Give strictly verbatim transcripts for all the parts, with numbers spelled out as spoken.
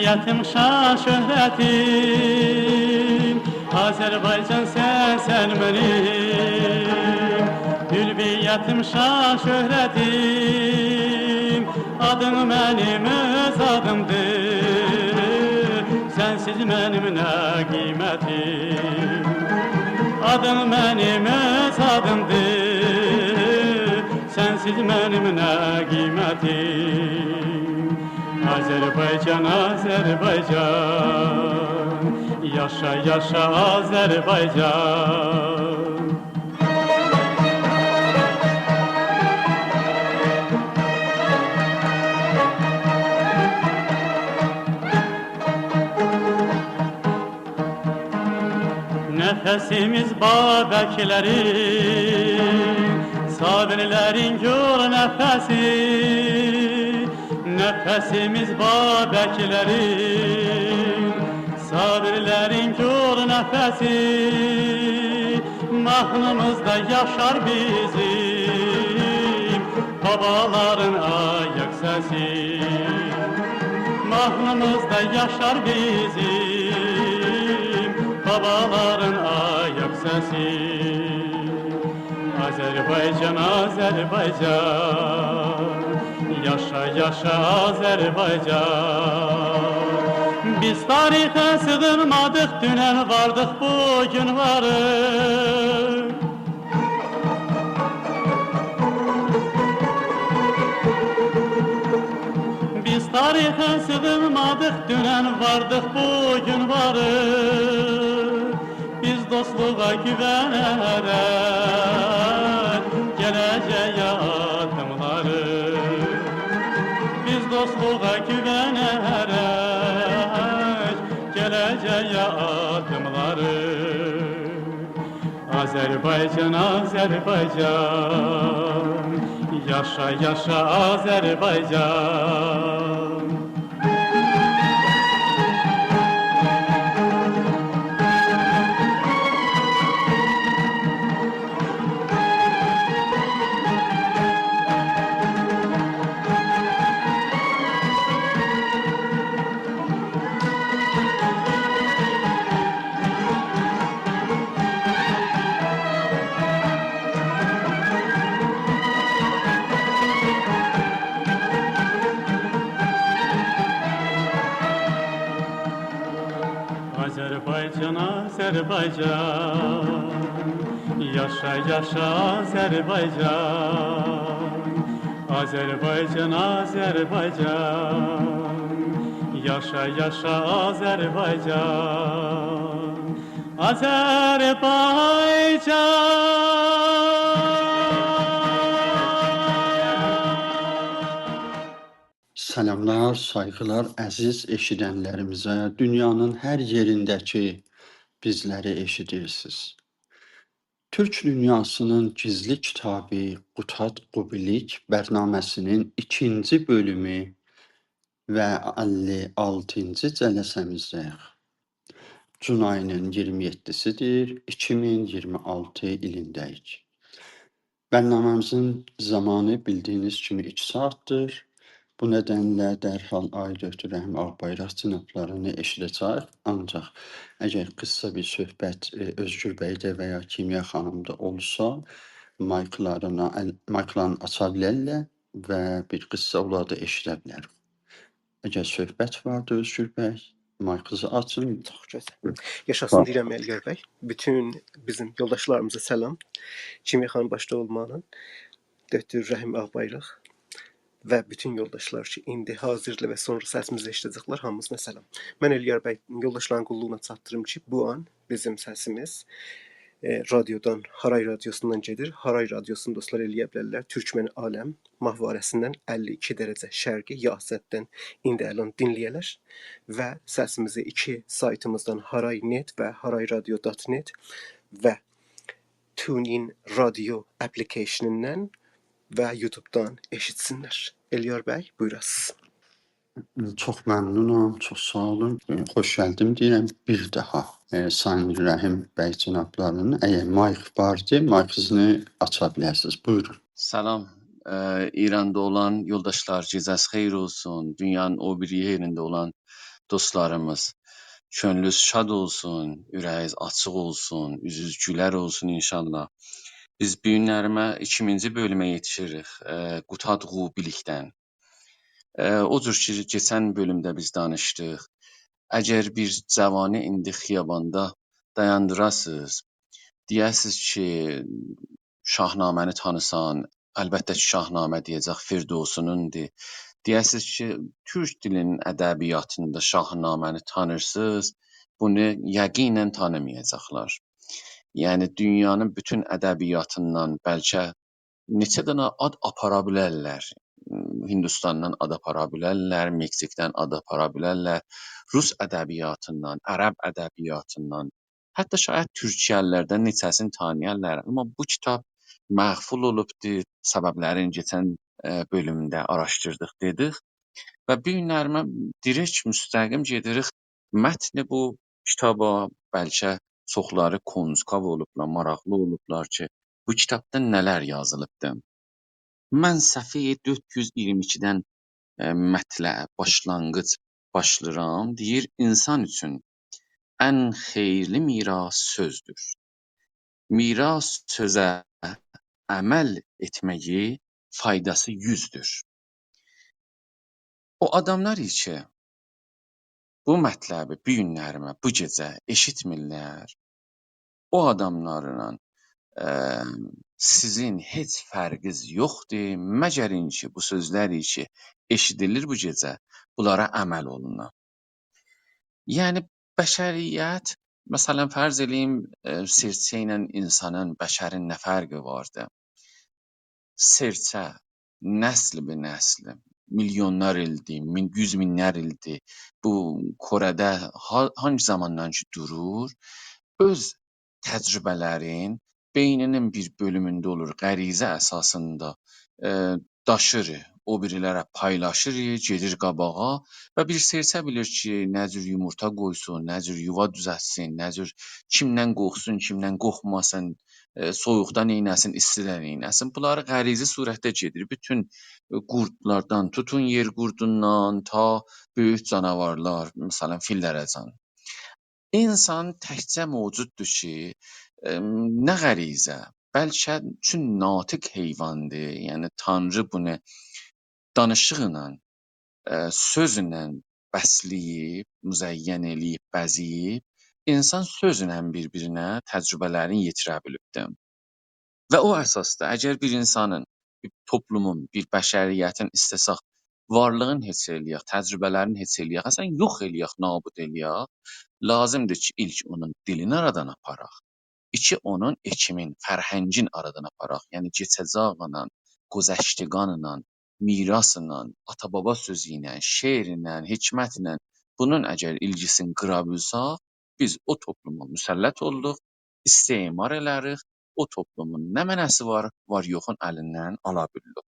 یتیم شاه شهرتیم، آذربایجان سنسن منیم. دولبی یتیم شاه شهرتیم، آدین منیم اؤز آدیمدیر، سنسیز منیم نه قیمتیم. آدین منیم اؤز آدیمدیر، سنسیز منیم نه قیمتیم. آذربایجان، آذربایجان، یاشا، یاشا آذربایجان. نفسیمیز بابکلرین، صابرلرین گور نفسی. نفسیمیز بابکلرین، صابرلرین گور نفسی. ماهنیمیزدا یاشار بیزیم بابالارین آیاق سسی. ماهنیمیزدا یاشار بیزیم بابالارین آیاق سسی. آذربایجان، آذربایجان، یاشا، یاشا آذربایجان. بیز تاریخه سیغینمادیق، دونن واردیق، بو گون واریق. بیز تاریخه سیغینمادیق، دونن واردیق، بو گون واریق. بیز دوستلوغا گووه‌نه‌رک گله‌جه‌یه آددیملاریق. بیز دوستلوغا گووه‌نه‌رک گله‌جه‌یه آددیملاریق. آذربایجان، آذربایجان، یاشا، یاشا آذربایجان. آذربایجان، آذربایجان، یاشا، یاشا آذربایجان. آذربایجان، آذربایجان، یاشا، یاشا آذربایجان. آذربایجان. سلاملار، سایغیلار عزیز ائشیدنلریمیزه، دونیانین هر یئرینده کی بیزلری ائشیدیرسینیز. تورک دونیاسینین گیزلی کیتابی قوتاد قوبیلیک برنامه‌سینین ایکینجی بؤلومو و اللی آلتینجی جلسه‌میزده‌ییک. جون آیی‌نین اییرمی یئددیسیدیر، ایکی مین اییرمی آلتی ایلینده‌ییک. برنامه‌میزین زامانی بیلدیگینیز کیمی ایکی ساعاتدیر. بو ندنله درحال آقای دکتر رحیم آق‌بایراق جنابلارینی ائشیده‌جه‌ییک. آنجاق اگر قیسا بیر صحبت، ائ، اؤزگور بی‌ده و یا کیمیا خانیمدا اولسا، مایکلارینا ال-، مایکلارینی آچا بیلرلر و بیر قیسا اونلاری دا ائشیده بیلریک. اگر صحبت واردی، اؤزگور بی، مایکینیزی آچین. چوخ گؤزل. یاشاسین، ساغ اول، دئییرم، ائلیار بی. بوتون بیزیم یولداشلاریمیزا سلام. کیمیا خانیم باشدا اولماقلا، دکتر رحیم آق‌بایراق و بوتون یولداشلار کی، ایندی حاضردیر و سونرا سسیمیزی ائشیده‌جکلر، هامینیزا سلام. من ائلیار بی، یولداشلارین قوللوغونا چاتدیریم کی، بو آن بیزیم سسیمیز، ائ، رادیودان، هارای رادیوسوندان گئدیر. هارای رادیوسونو دوستلار ائلیه بیلرلر تورکمن عالم ماهواره‌سیندن اللی ایکی درجه شرقی یاستدن ایندی الان دینله‌یه‌لر و سسیمیزی ایکی سایتیمیزدان هارای نت و هارای رادیو دات نت و تونین رادیو اپلیکیشنیندن و یوتیوبدان ائشیتسینلر. ائلیار بی، بویوراسیز. چوخ ممنونام، چوخ ساغ اولون. ائ، خوش گلدین دئییرم بیر داها، ائ، سایین رحیم بی جنابلارینین. اگر مایک واردی، مایکینیزی آچا بیلرسینیز. بویورون. سلام. ائ، ایراندا اولان یولداشلار، گئجه‌ز خئیر اولسون. دونیانین او بیری یئرینده اولان دوستلاریمیز. کؤنلوز شاد اولسون، اوره‌ییز آچیق اولسون، اوزوز گولر اولسون انشاءالله. بیز بو گونلریمه ایکینجی بؤلومه یئتیشیریک. ائ، قوتادغو بیلیکدن. ائ، او جور کی، کئچن بؤلومده بیز دانیشدیق. اگر بیر جوانی ایندی خیاباندا دایاندیراسینیز، دئیه‌سینیز کی، شاهنامه‌نی تانیسان، البته کی، شاهنامه دئیه‌جک، فردوسی‌نیندیر. دئیه‌سینیز کی، تورک دیلینین ادبیاتیندا شاهنامه‌نی تانیرسینیز، بونو یقیناً تانیمایاجاقلار. یعنی، دونیانین بوتون ادبیاتیندان بلکه نئچه دنه آد آپارا بیلرلر. هیندوستاندان آد آپارا بیلرلر، مکزیکدن آد آپارا بیلرلر، روس ادبیاتیندان، عرب ادبیاتیندان، حتی شاید تورکیه‌لی‌لردن نئچه‌سینی تانییارلار. آمما بو کیتاب مقفول اولوبدور، سببلرینی کئچن، ائ، بؤلومده آراشدیردیق، دئدیک. و بو گونلری من دیرکت مستقیم گئدیریک متن بو کیتابا، بلکه چوخلاری کنجکاو اولوبلار، ماراقلی اولوبلار کی، بو کیتابدا نه‌لر یازیلیبدی. من صفحه دؤرد یوز اییرمی ایکیدن، ائ، مطلع، باشلانغیج باشلاییرام. دئییر، «اینسان اوچون ان خئییرلی میراث سؤزدور. میراث سؤزه عمل ائتمه‌یی فایداسی یوزدور.» او آداملار کی، بو مطلبی بو گونلریمه، بو گئجه ائشیتمیرلر، او آداملارلا، ائ، سیزین هئچ فرقینیز یوخدور، مگر این کی، بو سؤزلر کی، ائشیدیلیر بو گئجه، بونلارا عمل اولونا. یعنی، بشریت، مثلا، فرض ائله‌ییم، ائ، سئرچه ایله اینسانین، بشرین نه فرقی واردی؟ سئرچه نسل به نسل، میلیونلار ایلدیر، مین، یوز مینلر ایلدیر بو کره‌ده ها-، هانگی زاماندان کی دورور، اؤز تجربه‌لرین بئینینین بیر بؤلومونده اولور، غریزه اساسیندا، ائ، داشیر، او بیریلره پایلاشیر، گئدیر قاباغا و بیر سئرچه بیلیر کی، نه جور یومورتا قویسون، نه جور یووا دوزلتسین، نه جور کیمدن قورخسون، کیمدن قورخماسین، ائ، سویوقدا نئینه‌سین، ایستیده نئینه‌سین. بونلاری غریزی صورتده گئدیر. بوتون، ائ، قوردلاردان، توتون یئر قوردوندان تا بؤیوک جاناوارلار، مثلا، فیللره‌جن. اینسان تکجه موجوددور کی، ائ، نه غریزه، بلکه چون ناطق حیواندیر، یعنی تانری بونو دانیشیقلا، ائ، سؤزله بسله‌ییب، مزین ائله‌ییب، بزه‌ییب، اینسان سؤزله بیر-بیرینه تجربه‌لرینی یئتیره بیلیبدیر. و او اساسدا، اگر بیر اینسانین، بیر توپلومون، بیر بشریتین ایسته‌سک، وارلیغین هئچ ائله‌یک، تجربه‌لرین هئچ ائله‌یک، اصلا یوخ ائله‌یک، نابود ائله‌یک، لازیمدیر کی، ایلک اونون دیلینی آرادان آپاراق. ایکی، اونون ائکیمین، فرهنگین آرادان آپاراق. یعنی، کئچه‌جاقلا، گذشتگانلا، میراثلا، آتا-بابا سؤزو ایله، شعرله، حکمتله، بونون اگر ایلگیسینی قیرا بیلسک، بیز او توپلوما مسلط اولدوق، استثمار ائلریک، او توپلومون نمنه‌سی وار، وار-یوخون الیندن آلا بیلیریک.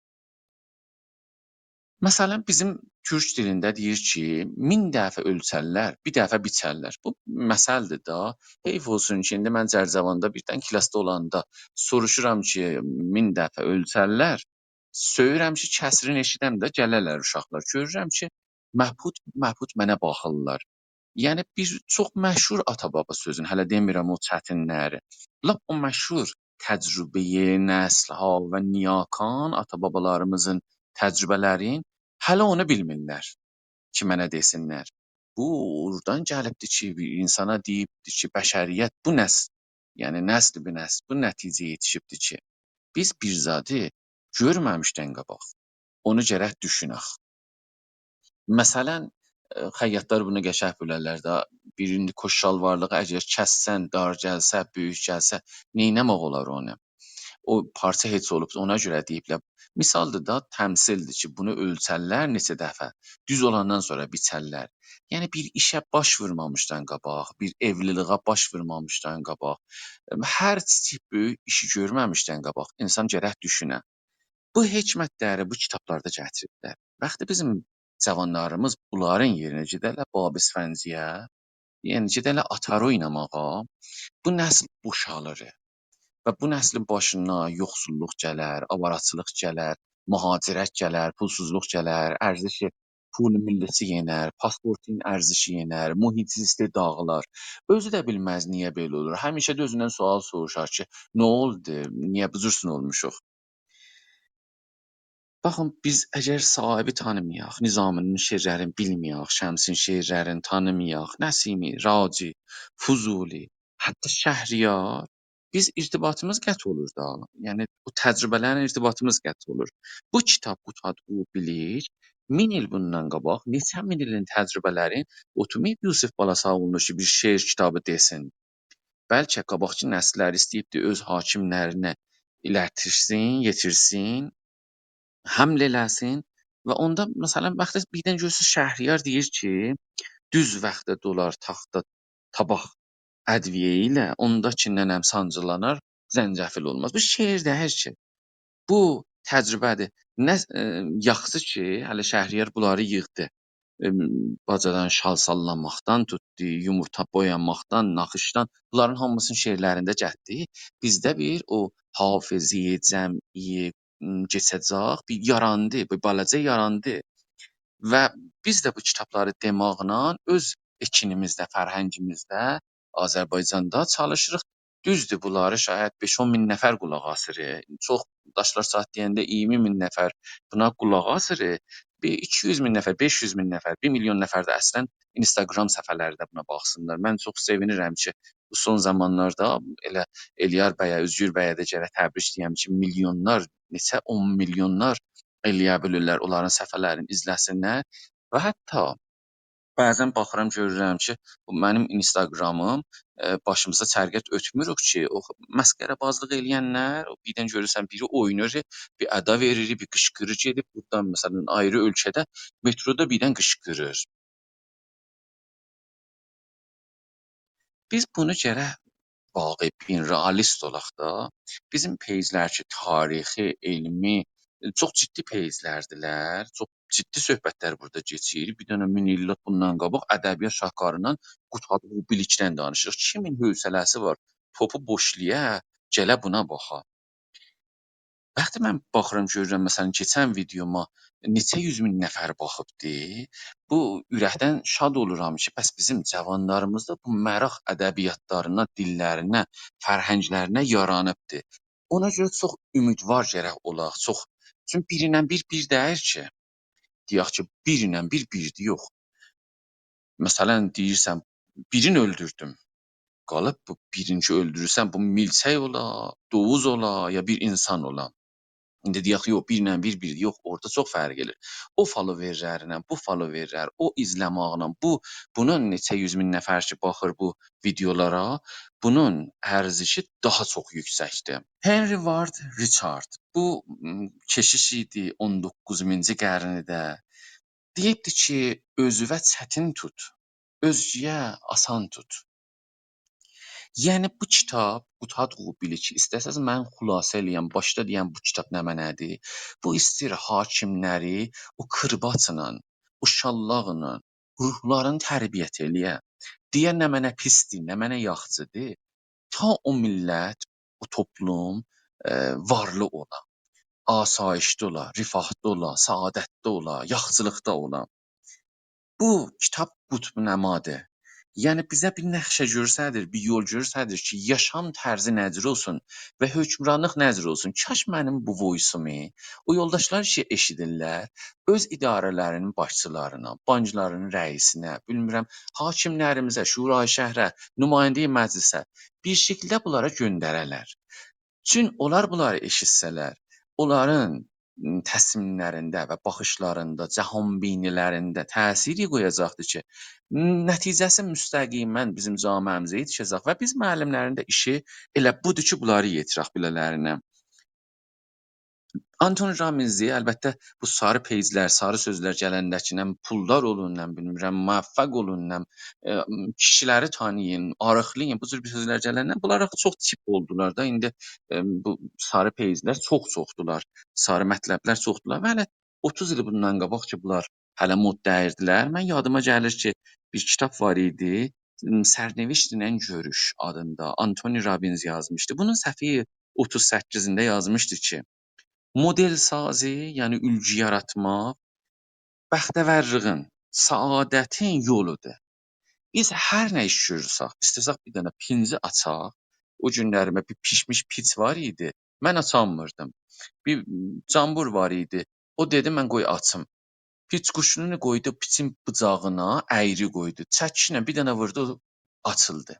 مثلا، بیزیم تورک دیلینده دئییر کی، مین دفعه اؤلچرلر، بیر دفعه بیچرلر. بو مثلدیر دا. حیف اولسون کی، ایندی من جرجواندا بیردن کلاسدا اولاندا سوروشورام کی، مین دفعه اؤلچرلر، سؤیورم کی، کسرین ائشیدم ده گله‌لر اوشاقلار. گؤرورم کی، مبهوت، مبهوت منه باخیرلار. یعنی، بیر چوخ مشهور آتا-بابا سؤزون، هله دئمیرم او چتینلری. لاپ او مشهور تجربه‌ی نسل‌ها و نیاکان، آتا-بابالاریمیزین تجربه‌لرین، هله اونو بیلمیرلر کی، منه دئسینلر. بو اورادان گلیبدیر کی، بیر اینسانا دئییبدیر کی، بشریت بو نسل، یعنی نسل به نسل بو نتیجه‌یه یئتیشیبدیر کی، بیز بیر زادی گؤرمه‌میشدن قاباق اونو گرک دوشونک. مثلا، ائ، خیاطلار بونو قشنگ بیلرلر ده، بیر ایندی کت شالوارلیغی اگر کسسن، دار گلسه، بؤیوک گلسه، نئینه‌مک اولار اونو؟ او پارچا هئچ اولوب، اونا گؤره دئییبلر. مثالدیر دا، تمثیلدیر کی، بونو اؤلچرلر نئچه دفعه، دوز اولاندان سونرا بیچرلر. یعنی، بیر ایشه باش وورمامیشدان قاباق، بیر ائولیلیگه باش وورمامیشدان قاباق، هر کیچیک بؤیوک ایشی گؤرمه‌میشدن قاباق اینسان گرک دوشونه. بو حکمتلری بو کیتابلاردا گتیریبلر. وقتی بیزیم جاوانلاریمیز بونلارین یئرینه گئدرلر باب اسفنجی‌یه، یعنی گئدرلر آتاری اویناماغا، بو نسل بوشالیر. و بو نسلین باشینا یوخسوللوق گلر، آواراچیلیق گلر، مهاجرت گلر، پولسوزلوق گلر، ارزش پول ملی‌سی یئنر، پاسپورتون ارزشی یئنر، محیط زیستی داغیلار. اؤزو ده بیلمز نییه بئله اولور. همیشه ده اؤزوندن سؤال سوروشار کی، نه اولدو، نییه بو جورسون اولموشوق؟ باخین، بیز اگر صاحبی تانیمایاق، نظامی‌نین شعرلرینی بیلمه‌یک، شمسین شعرلرینی تانیمایاق، نسیمی، راجی، فضولی، حتی شهریار، بیز ارتباطیمیز قطع اولور دا. یعنی، بو تجربه‌لرله ارتباطیمیز قطع اولور. بو کیتاب، قوتادغو بیلیک، مین ایل بوندان قاباق نئچه مین ایلین تجربه‌لرین اوتورماییب یوسف بالاساغونلو کی، بیر شعر کیتابی دئسین. بلکه قاباقکی نسیللر ایسته‌ییبدی اؤز حاکملرینه ایلتیرسین، یئتیرسین، حمل ائله‌سین و اوندا، مثلا، وقتی بیردن گؤرورسونوز، شهریار دئییر کی، دوز وقتده دولار، تاختا، طاباق، ادویه ایله، اوندا کی، ننه‌م سانجیلانار، زنجفیل اولماز. بو شعر دئییل کی، بو تجربه‌دیر. نه، ائ، یاخشی کی، هله شهریار بونلاری ییغدی. ائم، باجادان شال ساللاماقدان توتدو، یومورتا بویاماقدان، ناخیشدان، بونلارین هامیسینی شعرلرینده گتدی. بیزده بیر او حافظه‌ی جمعی، م، کئچه‌جک، بیر یاراندی، بیر بالاجا یاراندی. و بیز ده بو کیتابلاری دماغلا اؤز اکینیمیزده، فرهنگیمیزده، آذربایجاندا چالیشیریق. دوزدور، بونلاری شاید بئش-اون مین نفر قولاق آسیر. چوخ داشلار ساعت دئینده اییرمی مین نفر بونا قولاق آسیر. بیر ایکی یوز مین نفر، بئش یوز مین نفر، بیر میلیون نفر ده اصلا اینستاگرام صفحه‌لرینده بونا باخسینلار. من چوخ سئوینیرم کی، بو سون زامانلاردا ائله الیار بیه، اؤزگور بیه ده گرک تبریک دئیم کی، میلیونلار، نئچه اون میلیونلار ائلیه بیلیرلر اونلارین صفحه‌لرینی ایزله‌سینلر. و حتی بعضا باخیرام، گؤرورم کی، بو منیم اینستاگرامیم، ائ، باشیمیزا چرگت اؤتموروک کی، او مسخره‌بازلیق ائله‌ینلر، او بیردن گؤرورسن، بیری اوینور، بیر ادا وئریر، بیر قیشقیریر، گئدیب بورادان، مثلا، آیری اؤلکه‌ده، مترودا بیردن قیشقیریر. بیز بونو گرک واقع‌بین، رئالیست اولاق دا. بیزیم پیجلر کی، تاریخی، علمی، چوخ جدی پیجلردیلر. چوخ جدی صحبتلر بورادا کئچیر. بیر دنه مین ایل بوندان قاباق ادبیات شاهکاریندان، قوتادغو بیلیکدن دانیشیریق. کیمین حوصله‌سی وار توپو بوشلویا، گله بونا باخا. وقتی من باخیرام، گؤرورم، مثلا، کئچن ویدئوما نئچه یوز مین نفر باخیبدی، بو اورکدن شاد اولورام کی، بس بیزیم جاوانلاریمیزدا بو ماراق ادبیاتلارینا، دیللرینه، فرهنگلرینه یارانیبدی. اونا گؤره چوخ امیدوار گرک اولاق، چوخ. چونکی بیر ایله بیر بیر دئییل کی. دئیک کی، بیر ایله بیر بیردیر، یوخ. مثلا، دئییرسن، بیرینی اؤلدوردوم. قالیب بو بیرینی کی اؤلدورورسن، بو میلچک اولا، دوووز اولا، یا بیر اینسان اولا. ایندی دئیک، یوخ، بیر ایله بیر بیردیر. یوخ، اورادا چوخ فرق ائله‌ییر. او فالوورلرله، بو فالوورلر، او ایزله‌مکله، بو، بونون نئچه یوز مین نفر کی باخیر بو ویدئولارا، بونون ارزشی داها چوخ یوکسکدیر. هنری وارد ریچارد، بو، م، کشیش ایدی اون دوققوزونجو قرنده. دئییبدی کی، اؤزووه چتین توت، اؤزگه‌یه آسان توت. یعنی، بو کیتاب، قوتادغو بیلیک، ایسته‌سز من خلاصه ائله‌یم، باشدا دئیم بو کیتاب نمنه‌دیر. بو ایسته‌ییر حاکملری او قیرباجلا، او شاللاقلا روحلارینی تربیت ائله‌یه. دئیه نمنه پیسدیر، نمنه یاخشیدیر. تا او میللت، او توپلوم، ائ، وارلی اولا، آسایشلی اولا، رفاهدا اولا، سعادتده اولا، یاخشیلیقدا اولا. بو کیتاب قطب‌نمادیر. یعنی بیزه بیر نقشه گؤرسدیر، بیر یول گؤرسدیر کی، یاشام طرزی نه جور اولسون و حکمرانلیق نه جور اولسون. کاش منیم بو voice-اومو او یولداشلار کی ائشیدیرلر، اؤز اداره‌لرینین باشچیلارینا، بانکلارین رئیسینه، بیلمیرم، حاکملریمیزه، شورای شهره، نماینده‌ی مجلسه بیر شکیلده بونلارا گؤندره‌لر. چون اونلار بونلاری ائشیتسه‌لر، اونلارین، م، تصمیملرینده و باخیشلاریندا، جهان‌بینی‌لرینده تأثیری قویاجاقدیر کی، نتیجه‌سی مستقیما بیزیم جامعه‌میزه یئتیشه‌جک و بیز معلم‌لرین ده ایشی ائله بودور کی، بونلاری یئتیرک بیله‌لرینه. آنتونی رابینزی، البته، بو ساری پیجلر، ساری سؤزلر گلنده‌کیندن، پولدار اولون، نه بیلمیرم، موفق اولون، نه، ائ، کیشیلری تانییین، آریقلایین، بو جور بیر سؤزلر گلندن، بونلار آخی چوخ چیپ اولدولار دا. ایندی، ائ، بو ساری پیجلر چوخ چوخدولار، ساری مطلبلر چوخدولار. و هله اوتوز ایل بوندان قاباق کی، بونلار هله مد دئییردیلر، من یادیما گلیر کی، بیر کیتاب وار ایدی، م، سرنوشت ایله گؤروش آدیندا، آنتونی رابینز یازمیشدی. بونون صفحه اوتوز سککیزینده یازمیشدی کی، مدل‌سازی، یعنی اولگو یاراتماق، بختورلیگین، سعادتین یولودور. بیز هر نه ایش گؤرورسک، ایسته‌سک بیر دنه پینجی آچاق، او گونلریمه بیر پیشمیش پیچ وار ایدی، من آچانمیردیم. بیر جامبور وار ایدی، او دئدی: «من قوی آچیم.» پیچ قوشونو قویدو پیچین بوجاغینا، اَیری قویدو. چکیشله بیر دنه ووردو، آچیلدی.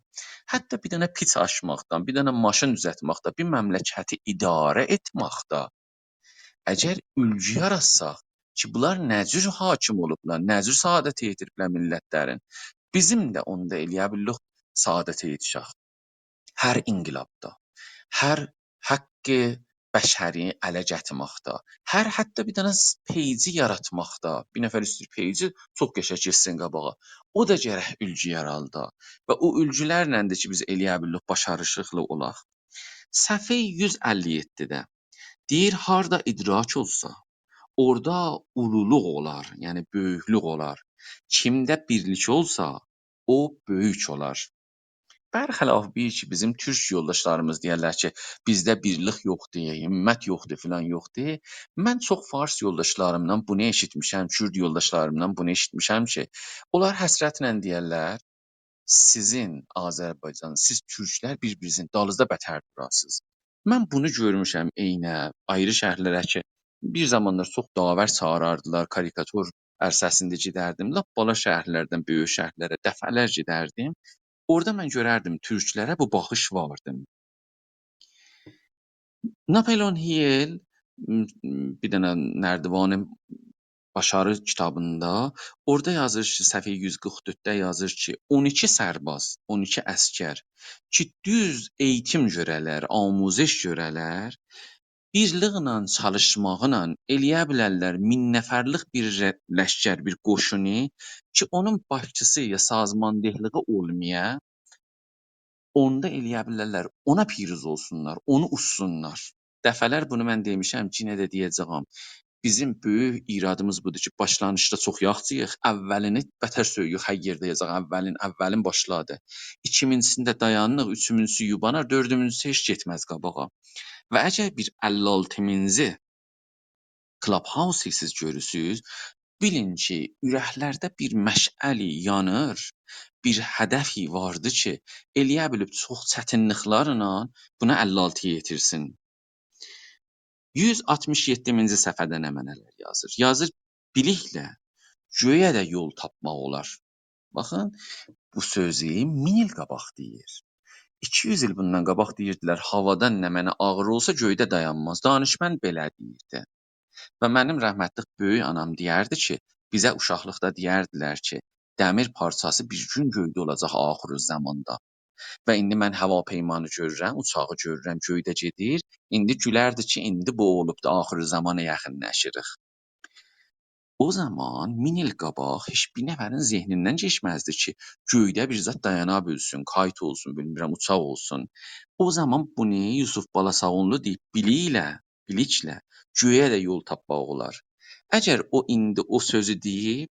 حتی بیر دنه پیچ آچماقدان، بیر دنه ماشین دوزلتمکده، بیر مملکتی اداره ائتمکده اگر اولگو یاراتساق کی، بونلار نه جور حاکم اولوبلار، نه جور سعادته یئتیریبلر میللتلرین، بیزیم ده اوندا ائلیه بیلیریک سعادته یئتیشک. هر انقلابدا، هر حق بشری اله گتیرمکده، هر حتی بیر دنه س-، پیجی یاراتماقدا، بیر نفر ایسته‌ییر پیجی چوخ قشنگ گئتسین قاباغا، او دا گرک اولگو یارالدا و او اولگولرله ده کی، بیز ائلیه بیلیریک باشاریشیقلی اولاق. صفحه یوز اللی یئددیده دئییر: «هاردا ادراک اولسا، اورادا اولولوق اولار»، یعنی بؤیوکلوک اولار. «کیمده بیرلیک اولسا، او بؤیوک اولار.» برخلاف بیر کی، بیزیم تورک یولداشلاریمیز دئیرلر کی، بیزده بیرلیک یوخدور، همت یوخدور، فلان یوخدور. من چوخ فارس یولداشلاریمدان بونو ائشیتمیشم، کورد یولداشلاریمدان بونو ائشیتمیشم کی، اونلار حسرتله دئیرلر: «سیزین آذربایجان، سیز تورکلر بیر-بیرینیزین دالینیزدا بتر دوراسینیز.» من بونو گؤرموشم عینی آیری شهرلره کی، بیر زامانلار چوخ داور چاغیراردیلار، کاریکاتور عرصه‌سینده گئدردیم. لاپ بالا شهرلردن بؤیوک شهرلره دفعه‌لر گئدردیم. اورادا من گؤرردیم، تورکلره بو باخیش واردی. ناپلئون هیل، م، م، بیر دنه نردیوان باشاری کیتابیندا، اورادا یازیر کی، صفحه یوز قیرخ دؤردده یازیر کی، اون ایکی سرباز، اون ایکی عسگر کی، دوز ائییتیم گؤره‌لر، آموزش گؤره‌لر، بیرلیکله، چالیشماقلا ائلیه بیلرلر مین نفرلیک بیر ر-، لشکر، بیر قوشونو کی، اونون باشچیسی یا سازماندهلیگی اولمایا، اوندا ائلیه بیلرلر، اونا پیروز اولسونلار، اونو اوزسونلار. دفعه‌لر بونو من دئمیشم، یئنه ده دئیه‌جه‌یم. بیزیم بؤیوک ایرادیمیز بودور کی، باشلانیشدا چوخ یاخشی‌ییق، اولینی بتر سؤیوک، هر یئرده یازاق، اولین، اولین باشلادی. ایکینجیسینده دایانیریق، اوچونجوسو یوبانار، دؤردونجوسو هئچ گئتمز قاباغا. و اگر بیر اللی آلتینجی Clubhouse-ی سیز گؤرورسوز، بیلین کی، اورکلرده بیر مشعلی یانیر، بیر هدفی واردی کی، ائلیه بیلیب چوخ چتینلیکلرله بونو اللی آلتی‌یا یئتیرسین. یوز آلتمیش یئددینجی صفحه‌ده نمنه‌لر یازیر؟ یازیر: «بیلیکله گؤیه ده یول تاپماق اولار.» باخین، بو سؤزو مین ایل قاباق دئییر. ایکی یوز ایل بوندان قاباق دئییردیلر، هاوادان نمنه آغیر اولسا، گؤیده دایانماز. دانشمند بئله دئییردی. و منیم رحمتلیک بؤیوک آنام دئیردی کی، بیزه اوشاقلیقدا دئیردیلر کی، دمیر پارچاسی بیر گون گؤیده اولاجاق آخرالزماندا. و ایندی من هواپیمانی گؤرورم، اوچاغی گؤرورم، گؤیده گئدیر. ایندی گولردی کی، ایندی بو اولوبدو، آخرالزمانا یاخینلاشیریق. او زامان، مین ایل قاباق، هئچ بیر نفرین ذهنیندن کئچمزدی کی، گؤیده بیر زاد دایانا بیلسین، کایت اولسون، بیلمیرم، اوچاق اولسون. او زامان بونو یوسف بالاساغونلو دئییب، بیلیکله، بیلیکله گؤیه ده یول تاپماق اولار. اگر او ایندی او سؤزو دئییب،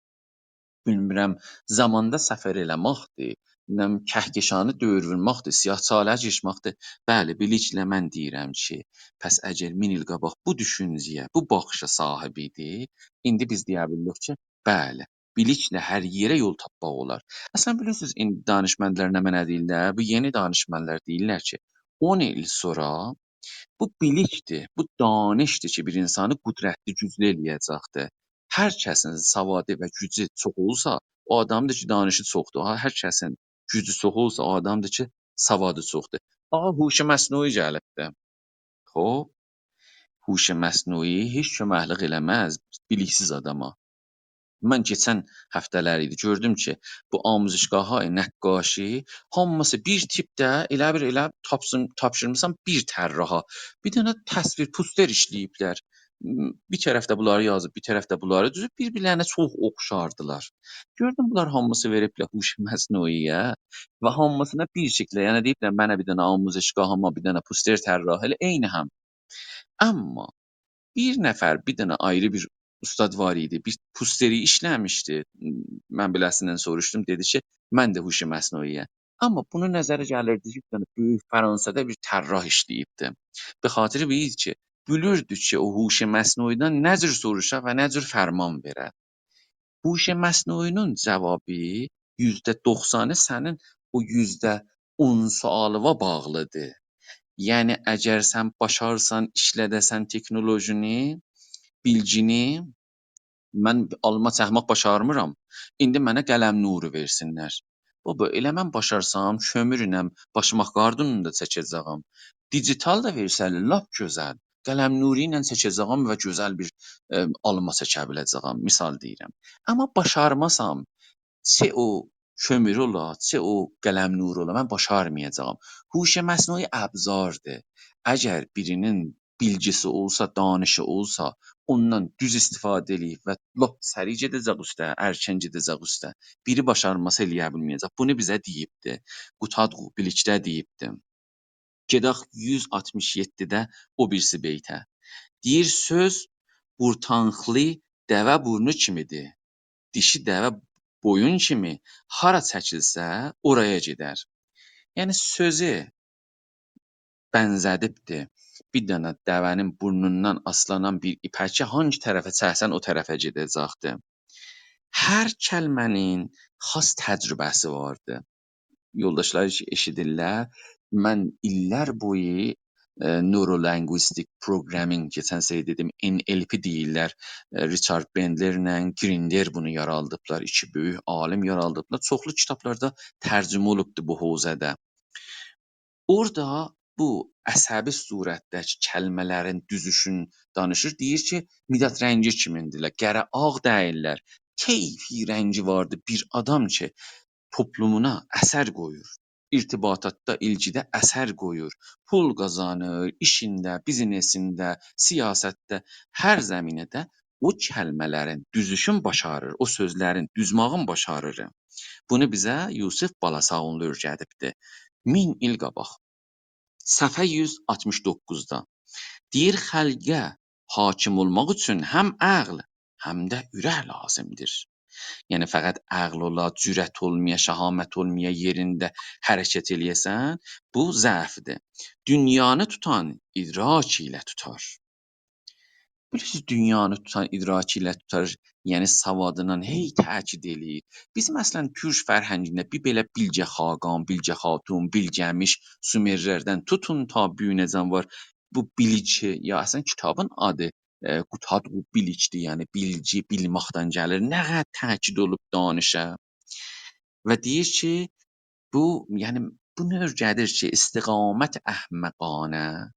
بیلمیرم، زاماندا سفر ائله‌مکدیر، بیلمیرم، کهکشانی دؤور وورماقدیر، سیاه‌چاله کئچمکدیر. بلی، بیلیکله من دئییرم کی، پس اگر مین ایل قاباق بو دوشونجه‌یه، بو باخیشا صاحیب ایدی، ایندی بیز دئیه بیلیریک کی، بلی، بیلیکله هر یئره یول تاپماق اولار. اصلا، بیلیرسینیز، ایندی دانشمندلر نمنه دئییرلر؟ بو یئنی دانشمندلر دئییرلر کی، اون ایل سونرا بو بیلیکدیر، بو دانشدیر کی، بیر اینسانی قدرتلی، گوجلو ائلیه‌جکدیر. هر کسین سوادی و گوجو چوخ اولسا، او آدامدیر کی، دانشی چوخدور. ها، هر کسین گوجو چوخ اولسا، او آدامدیر کی، سوادی چوخدور. آقا، هوش مصنوعی گلیبدیر. خوب، هوش مصنوعی هئچ کؤمکلیک ائله‌مز بیلیکسیز آداما. من کئچن هفته‌لر ایدی، گؤردوم کی، بو آموزشگاه‌های نقاشی، هامیسی بیر تیپده، ائله بیر، ائله تاپسین-، تاپشیرمیسان بیر طراحا. بیر دنه تصویر، پوستر ایشله‌ییبلر. م، بیر طرفده بونلاری یازیب، بیر طرفده بونلاری دوزوب، بیر-بیرلرینه چوخ اوخشاردیلار. گؤردوم، بونلار هامیسی وئریبلر هوش مصنوعی‌یه و هامیسینا بیر شکیلده، یعنی دئییبلر، «منه بیر دنه آموزشگاهیما بیر دنه پوستر طراح ائله»، عینی هم. اما بیر نفر، بیر دنه آیری بیر اوستاد وار ایدی، بیر پوستری ایشله‌میشدی. من بئله‌سیندن سوروشدوم، دئدی کی، «من ده هوش مصنوعی‌یم.» اما بونو نظره گلیردی کی، بیر دنه بؤیوک فرانسادا بیر طراح ایشله‌ییبدی. به خاطر بو ایدی کی، بیلیردی کی، او هوش مصنوعی‌دن نه جور سوروشا و نه جور فرمان وئره. هوش مصنوعی‌نین جاوابی یوزده دوخسانی سنین او یوزده اون سؤالیوا باغلیدیر. یعنی، اگر سن باشارسان، ایشلده‌سن تکنولوژینی، بیلگینی، من آلما چکمک باشارمیرام. ایندی منه قلم‌نورو وئرسینلر. بابا، ائله من باشارسام، کؤمورونن باشماق قاردونونو دا چکه‌جه‌یم. دیجیتال دا وئرسه‌لر، لاپ گؤزل. قلم‌نورو ایله چکه‌جه‌یم و گؤزل بیر، ائ، آلما چکه بیله‌جه‌یم، مثال دئییرم. آمما باشارماسام، چه او کؤمور اولا، چه او قلم‌نور اولا، من باشارمایاجاغام. هوش مصنوعی ابزاردیر. اگر بیرینین بیلگیسی اولسا، دانشی اولسا، اوندان دوز استفاده ائله‌ییب و لاپ سریع گئده‌جک اوسته، ارکن گئده‌جک اوسته. بیری باشارماسا ائلیه بیلمه‌یه‌جک. بونو بیزه دئییبدی. قوتادغو بیلیکده دئییبدی. گئدک یوز آلتمیش یئددیده او بیریسی بیته. دئییر، سؤز بورتانخلی دوه بورنو کیمیدیر. دیشی دوه بویون کیمی هارا چکیلسه، اورایا گئدر. یعنی سؤزو بنزه‌دیبدی بیر دنه دوه‌نین بورنوندان آسلانان بیر ایپه کی، هانگی طرفه چکسن، او طرفه گئده‌جکدی. هر کلمه‌نین خاص تجربه‌سی واردی. یولداشلار کی ائشیدیرلر، من ایللر بویو، ائ، Neuro Linguistic Programming، کئچن سری دئدیم، N L P دئییرلر، ائ، ریچارد بندلرله گریندر بونو یارادیبلار، ایکی بؤیوک عالیم یارادیبلار. چوخلو کیتابلاردا ترجمه اولوبدو بو حوزه‌ده. اورادا بو عصبی صورتده‌کی کلمه‌لرین دوزوشون دانیشیر. دئییر کی، مداد رنگی کیمیندیرلر، قره آغ دئییللر. کیفی رنگی واردی بیر آدام کی، توپلومونا اثر قویور، ارتباطاتدا، ایلگیده اثر قویور، پول قازانیر، ایشینده، بیزنسینده، سیاستده، هر زمینه‌ده او کلمه‌لرین دوزوشون باشاریر، او سؤزلرین دوزماغین باشاریر. بونو بیزه یوسف بالاساغونلو اؤیره‌دیبدی. مین ایل قاباق. صفحه یوز آلتمیش دوققوزدا. دئییر، خلقه حاکم اولماق اوچون هم عقل، هم ده اورک لازیمدیر. یعنی، فقط عقل اولا، جرأت اولمایا، شهامت اولمایا، یئرینده حرکت ائله‌یه‌سن، بو ضعفدیر. دونیانی توتان ادراک ایله توتار. بیلیرسینیز، دونیانی توتان ادراک ایله توتار، یعنی سوادیندان هئی تأکید ائله‌ییر. بیز، مثلا، تورک فرهنگینده بیر بئله بیلگه خاقان، بیلگه خاتون، بیلگه‌میش، سومرلردن توتون تا بو گونه‌جن وار. بو بیلیگی، یا اصلا کیتابین آدی، ائ، قوتادغو بیلیگدیر، یعنی بیلگی، بیلماقدان گلیر. نه قدر تأکید اولوب دانیشا. و دئییر کی، بو، یعنی، بو نوع گلیر کی، استقامت احمقانه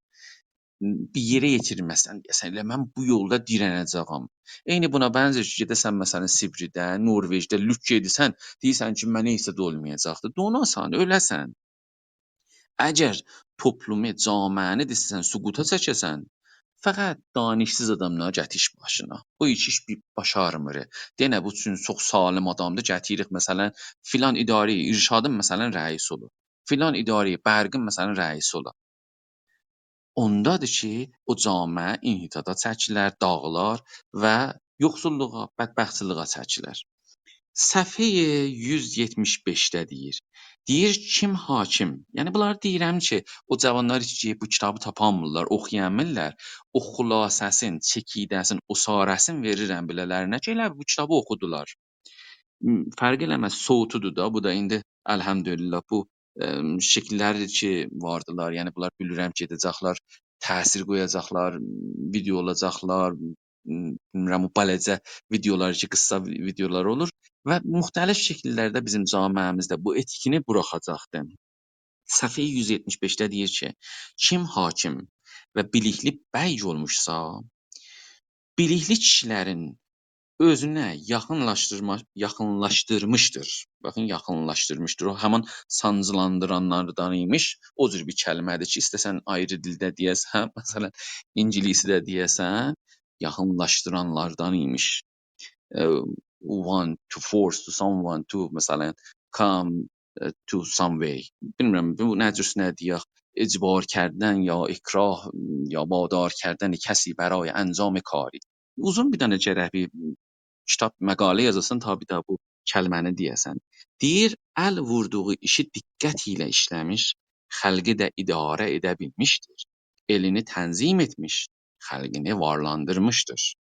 بیر یئره یئتیرمزسن، دئیه‌سن، ائله من بو یولدا دیرنه‌جه‌یم. عینی بونا بنزر کی، گئده‌سن، مثلا، سیبریده، نوروئژده لوک گئدیسن، دئییرسن کی، منه هئچ ده اولمایاجاقدیر. دوناسان، اؤله‌سن. اگر توپلومو، جامعه‌نی دئسه‌سن، سقوطا چکه‌سن، فقط دانشسیز آداملاری گتیر ایش باشینا. بو ایکی ایش بیر باشارمیر. دئنه، بو اوچون چوخ سالم آدامدیر، گتیریریک، مثلا، فلان اداره، ارشادین، مثلا، رئیسی اولور. فلان اداره، برقین، مثلا، رئیسی اولور. اوندادیر کی، او جامعه انحطاطا چکیلر، داغیلار و یوخسوللوغا، بدبختچیلیغا چکیلر. صفحه یوز یئتمیش بئشده دئییر. دئییر، کیم حاکم؟ یعنی، بونلار دئییرم کی، او جاوانلار کی، بو کیتابی تاپامیرلار، اوخویامیرلار، او خلاصه‌سین، چکیده‌سین، عصاره‌سین وئریرم بیله‌لرینه کی، ائله بو کیتابی اوخودولار. م، فرق ائله‌مز، صوتودور دا، بو دا ایندی، الحمدلله، بو، ائ، شکیللردیر کی، واردیلار. یعنی، بونلار بیلیرم کی، گئده‌جکلر، تأثیر قویاجاقلار، ویدئو اولاجاقلار، م، بیلمیرم، او بالاجا ویدئولار کی، قیسا وی-، ویدئولار اولور و مختلف شکیللرده بیزیم جامعه‌میزده بو ائتکینی بوراخاجاقدیر. صفحه یوز یئتمیش بئشده دئییر کی، کیم حاکم و بیلیکلی بی اولموشسا، بیلیکلی کیشیلرین اؤزونه یاخینلاشدیرما-، یاخینلاشدیرمیشدیر. باخین، یاخینلاشدیرمیشدیر. او همان سانجیلاندیرانلاردان ایمیش. او جور بیر کلمه‌دیر کی، ایسته‌سن آیری دیلده دئیه‌سن، مثلا، اینگیلیسیده دئیه‌سن، یاخینلاشدیرانلاردان ایمیش. ائ، want to force to someone to، مثلا، come، ائ، to some way. بیلمیرم، بو نه جورسونه دئیک، اجبار کردن یا اکراه، یا وادار کردن کسی برای انجام کاری. اوزون بیر دنه گرک بیر کیتاب، مقاله یازاسان، تا بیر ده بو کلمه‌نی دئیه‌سن. دئییر، ال ووردوغو ایشی دقت ایله ایشله‌میش، خلقی ده اداره ائده بیلمیشدیر. ائلینی تنظیم ائتمیش، خلقینی وارلاندیرمیشدیر.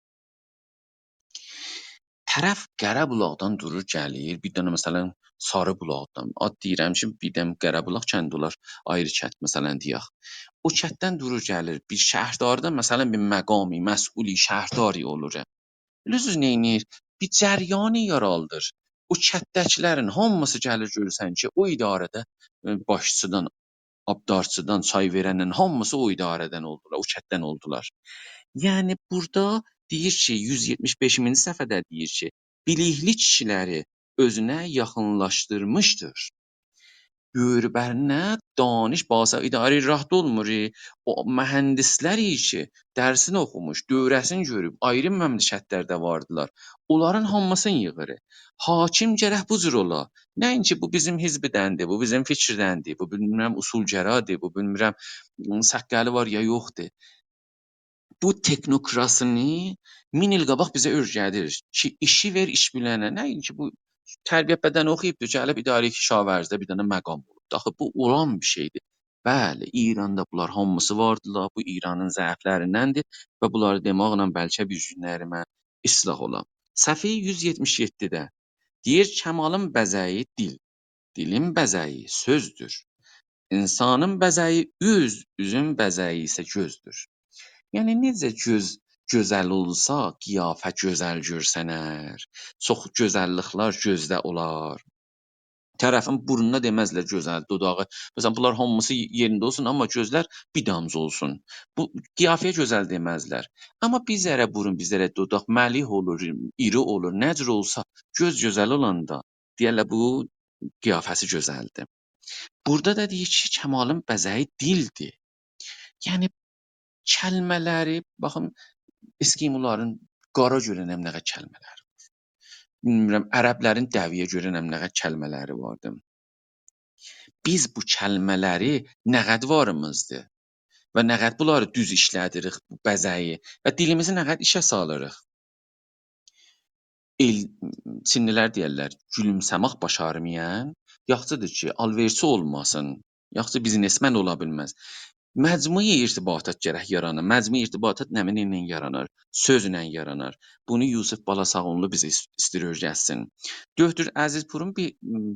طرف قارابولاقدان دورور، گلیر، بیر دنه، مثلا، ساری‌بولاقدان، آد دئییرم کی، بیر دنه قارابولاق کندی اولار، آیری کند، مثلا، دئیک. او کنددن دورور، گلیر، بیر شهرداریدان، مثلا، بیر مقامی، مسئولی، شهرداری اولور. بیلیرسینیز نئینیر؟ بیر جریانی یارالدیر. او کندده‌کیلرین هامیسی گلیر، گؤرورسن کی، او اداره‌ده، ائ، باشچیدان، آبدارچیدان، چای وئرندن هامیسی او اداره‌دن اولدولار، او کنددن اولدولار. یعنی بورادا دئییر کی، یوز یئتمیش بئشینجی صفحه‌ده دئییر کی، بیلیکلی کیشیلری اؤزونه یاخینلاشدیرمیشدیر. دؤوره‌برینه دانیش، باسا اداره راحت اولمور. او مهندسلر کی، درسینی اوخوموش، دوره‌سینی گؤروب، آیری مملکتلرده واردیلار. اونلارین هامیسینی ییغیر. حاکم گرک بو جور اولا. نه‌اینکی بو بیزیم حزبدندیر، بو بیزیم فیکیردندیر، بو، بیلمیرم، اصولگرادیر، بو، بیلمیرم، ساققالی وار یا یوخدور. بو تکنوکراسینی مین ایل قاباق بیزه اؤیره‌دیر کی، ایشی وئر ایش بیلنه. نه‌اینکی بو تربیت بدنی اوخویوبدور، گلیب اداره کشاورزیده بیر دنه مقام اولوبدور. آخی بو اولان بیر شئیدیر. بلی، ایراندا بونلار هامیسی واردیلار. بو ایرانین ضعفلریندندیر و بونلاری دئماقلا بلکه بیر گونلری من اصلاح اولام. صفحه یوز یئتمیش یئددیده دئییر: «کمالین بزه‌یی دیل، دیلین بزه‌یی سؤزدور. انسانین بزه‌یی اوز، اوزون بزه‌یی ایسه گؤزدور.» یعنی، نئجه گؤز گؤزل اولسا، قیافه گؤزل گؤرسنر. چوخ گؤزللیکلر گؤزده اولار. طرفین بورنونا دئمزلر گؤزل، دوداغی. مثلا، بونلار هامیسی یئرینده اولسون، آمما گؤزلر بیر دامزا اولسون. بو قیافه‌یه گؤزل دئمزلر. آمما بیر ذره بورون، بیر ذره دوداق ملیح اولور، ایری اولور. نه جور اولسا، گؤز گؤزل اولاندا دئیرلر، بو قیافه‌سی گؤزلدیر. بورادا دا دئییر کی، کمالین بزه‌یی دیلدیر. یعنی، کلمه‌لری، باخین، اسکیمولارین قارا گؤره نمنه قدر کلمه‌لری وار. بیلمیرم، عربلرین دویه گؤره نمنه قدر کلمه‌لری واردی. بیز بو کلمه‌لری نه قدر واریمیزدیر و نه قدر بونلاری دوز ایشله‌دیریک، بو بزه‌یی، و دیلیمیزی نه قدر ایشه سالیریق. ائل، چینلی‌لر دئیرلر: «گولومسه‌مک باشارمایان یاخشیدیر کی، آل‌وئرچی اولماسین. یاخشی بیزنسمن اولا بیلمز.» مجموعی ارتباطات گرک یارانا. مجموعی ارتباطات نمنه ایله یارانار؟ سؤزله یارانار. بونو یوسف بالاساغونلو بیزه ایس-، ایستیر اؤیرتسین. دؤکتور عزیزپورون بیر، م،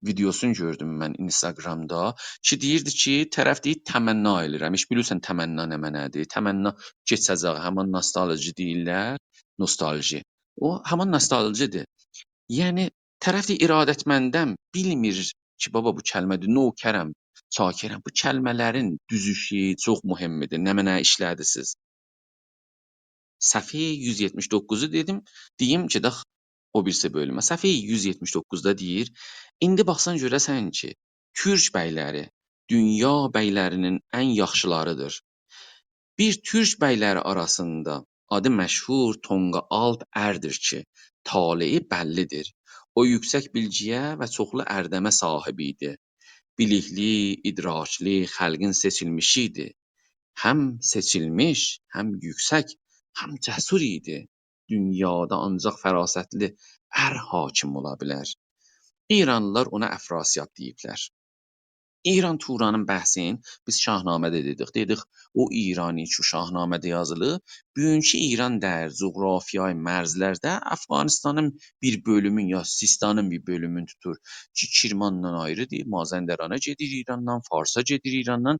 ویدئوسونو گؤردوم من اینستاگرامدا کی، دئییردی کی، طرف دئییر: «تمنا ائله‌ییرم.» هئچ بیلیرسن تمنا نمنه‌دیر؟ تمنا کئچه‌جک، همان نوستالژی دئییرلر، نوستالژی. او، همان نوستالژی‌دیر. یعنی، طرف دئییر: «ارادتمندم»، بیلمیر کی، بابا، بو کلمه‌دیر، نوکرم، چاکرم. بو کلمه‌لرین دوزوشو چوخ مهم‌دیر، نمنه ایشله‌دیسیز. صفحه یوز یئتمیش دوققوزو دئدیم، دئییم، گئدک او بیریسی بؤلومه. صفحه یوز یئتمیش دوققوزدا دئییر: «ایندی باخسان گؤره‌سن کی، تورک بی‌لری دونیا بی‌لری‌نین ان یاخشیلاری‌دیر. بیر تورک بی‌لری آراسیندا آدی مشهور تونقا آلپ اردیر کی، طالعی بللی‌دیر. او یوکسک بیلگی‌یه و چوخلو اردمه صاحیب ایدی. بیلیکلی، ادراکلی، خالقین سئچیلمیشی ایدی. هم سئچیلمیش، هم یوکسک، هم جسور ایدی. دونیادا آنجاق فراستلی ار حاکم اولا بیلر.» ایرانلی‌لار اونا افراسیاب دئییبلر. ایران تورانین بحثین بیز شاهنامه‌ده دئدیک. دئدیک، او ایرانی کی، شاهنامه‌ده یازیلیر، بوگونکو ایران دئییل، جغرافیایی مرزلرده افغانستانین بیر بؤلومون یا سیستانین بیر بؤلومون توتور کی، کرماندان آیری‌دیر، مازندرانا گئدیر ایراندان، فارسا گئدیر ایراندان.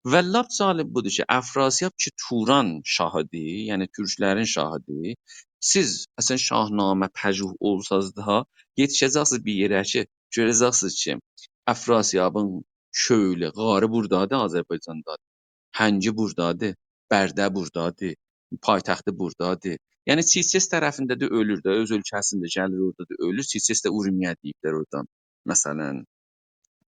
و لاپ جالب بودور کی، افراسیاب کی، توران شاهی‌دیر، یعنی تورکلرین شاهی‌دیر، سیز اصلا شاهنامه پژوه اولساز دا، یئتیشه‌جکسینیز بیر یئره کی، گؤره‌جکسینیز کی، افراسیابین کؤیلو، غاری بورادادیر، آذربایجاندادیر. هنگی بورادادیر، برده بورادادیر، پایتختی بورادادیر. یعنی، چیچس طرفینده ده اؤلور ده، اؤز اؤلکه‌سینده گلیر اورادا دا اؤلور. چیچس ده اورمیه دئییبلر اورادا. مثلا،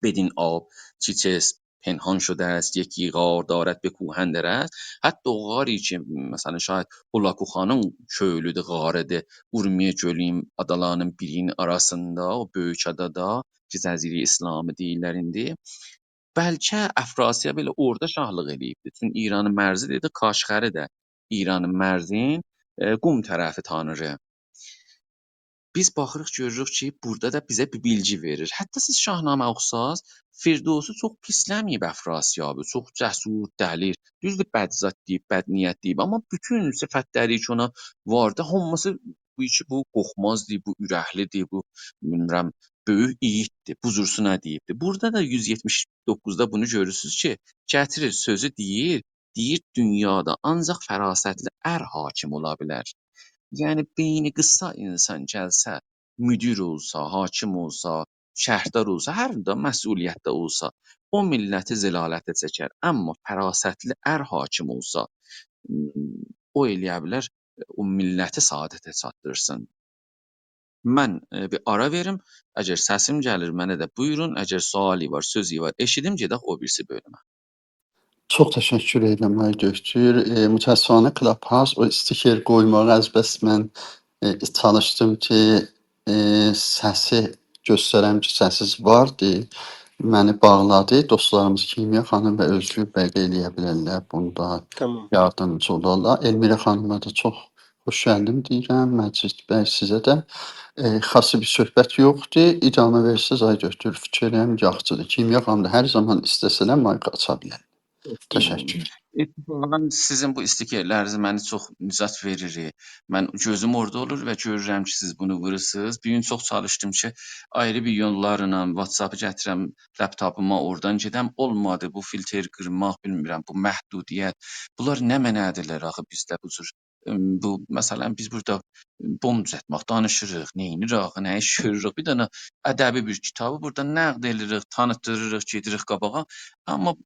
«بدین آب چیچس پنهان شده است، یکی غار دارد به کوه اندر است.» حتی او غاری کی، مثلا، شاید هولاکوخانین کؤیلودور، غاری‌دیر، اورمیه گؤلونون آدالارینین بیری‌نین آراسیندا، او بؤیوک آدادا کی، جزیره اسلامی دئییرلر ایندی. بلکه افراسیاب ائله اورادا شاهلیق ائله‌ییبدیر. چون ایرانین مرزی دئدی، کاشغری ده ایرانین مرزین، ائ، قم طرفی تانیری. بیز باخیریق، گؤروروک کی، بورادا دا بیزه بیر بیلگی وئریر. حتی سیز شاهنامه اوخوساز، فردوسی چوخ پیسله‌مه‌ییب افراسیابی، چوخ جسور، دلیر. دوزدور، بد زاد دئییب، بد نیت دئییب، آمما بوتون صفتلری کی، اونا واردی، هامیسی بو کی، بو قورخمازدیر، بو اورکلیدیر، بو، بیلمیرم، بؤیوک ایگیددیر، بو جورسونه دئییبدیر. بورادا دا یوز یئتمیش دوققوزدا بونو گؤرورسونوز کی، گتیریر، سؤزو دئییر، دئییر، دونیادا آنجاق فراستلی ار حاکم اولا بیلر. یعنی، بئینی قیسا اینسان گلسه، مدیر اولسا، حاکم اولسا، شهردار اولسا، هر ده مسئولیتده اولسا، او میللتی ذلالته چکر. اما فراستلی ار حاکم اولسا، م، او ائلیه بیلر، او میللتی سعادته چاتدیرسین. من، ائ، بیر آرا وئریم. اگر سسیم گلیر، منه ده بویورون. اگر سؤالی وار، سؤزو وار، ائشیدیم، گئدک او بیریسی بؤلومه. چوخ تشکر ائدیرم، آقای دکتر. ائ، متأسفانه کلاب‌هاوس او استیکر قویماغی از بس من، ائ، چالیشدیم کی، ائ، سسی گؤسترم کی، سسیز واردی. منی باغلادی. دوستلاریمیز کیمیا خانیم و اؤزگور بی ده ائلیه بیلرلر بوندا تامام. یاردیمجی اولارلار. المیرا خانیما دا چوخ خوش گلدین دئییرم. مجید بی، سیزه ده، ائ، خاصی بیر صحبت یوخدور. ادامه وئرسز، آقای دکتر، فیکر ائلیرم، یاخشیدیر. کیمیا خانیم دا هر زامان ایسته‌سه‌لر مایک آچا بیلر. تشکر. اتفاقاً سیزین بو استیکرلرینیز منی چوخ نجات وئریر. من گؤزوم اورادا اولور و گؤرورم کی، سیز بونو وورورسونوز. بو گون چوخ چالیشدیم کی، آیری بیر یوللارلا واتساپی گتیرم لپ‌تاپیما، اورادان گئدم. اولمادی. بو فیلتر قیرماق، بیلمیرم، بو محدودیت. بونلار نمنه‌دیرلر آخی بیزده بو جور؟ ائم، بو، مثلاً، بیز بورادا بوم دوزلتمک، دانیشیریق، نئینیریک، نه ایش گؤروروک. بیر دنه ادبی بیر کیتابی بورادا نقد ائدیریک، تانیتدیریریق، گئدیریک قاباغا. اما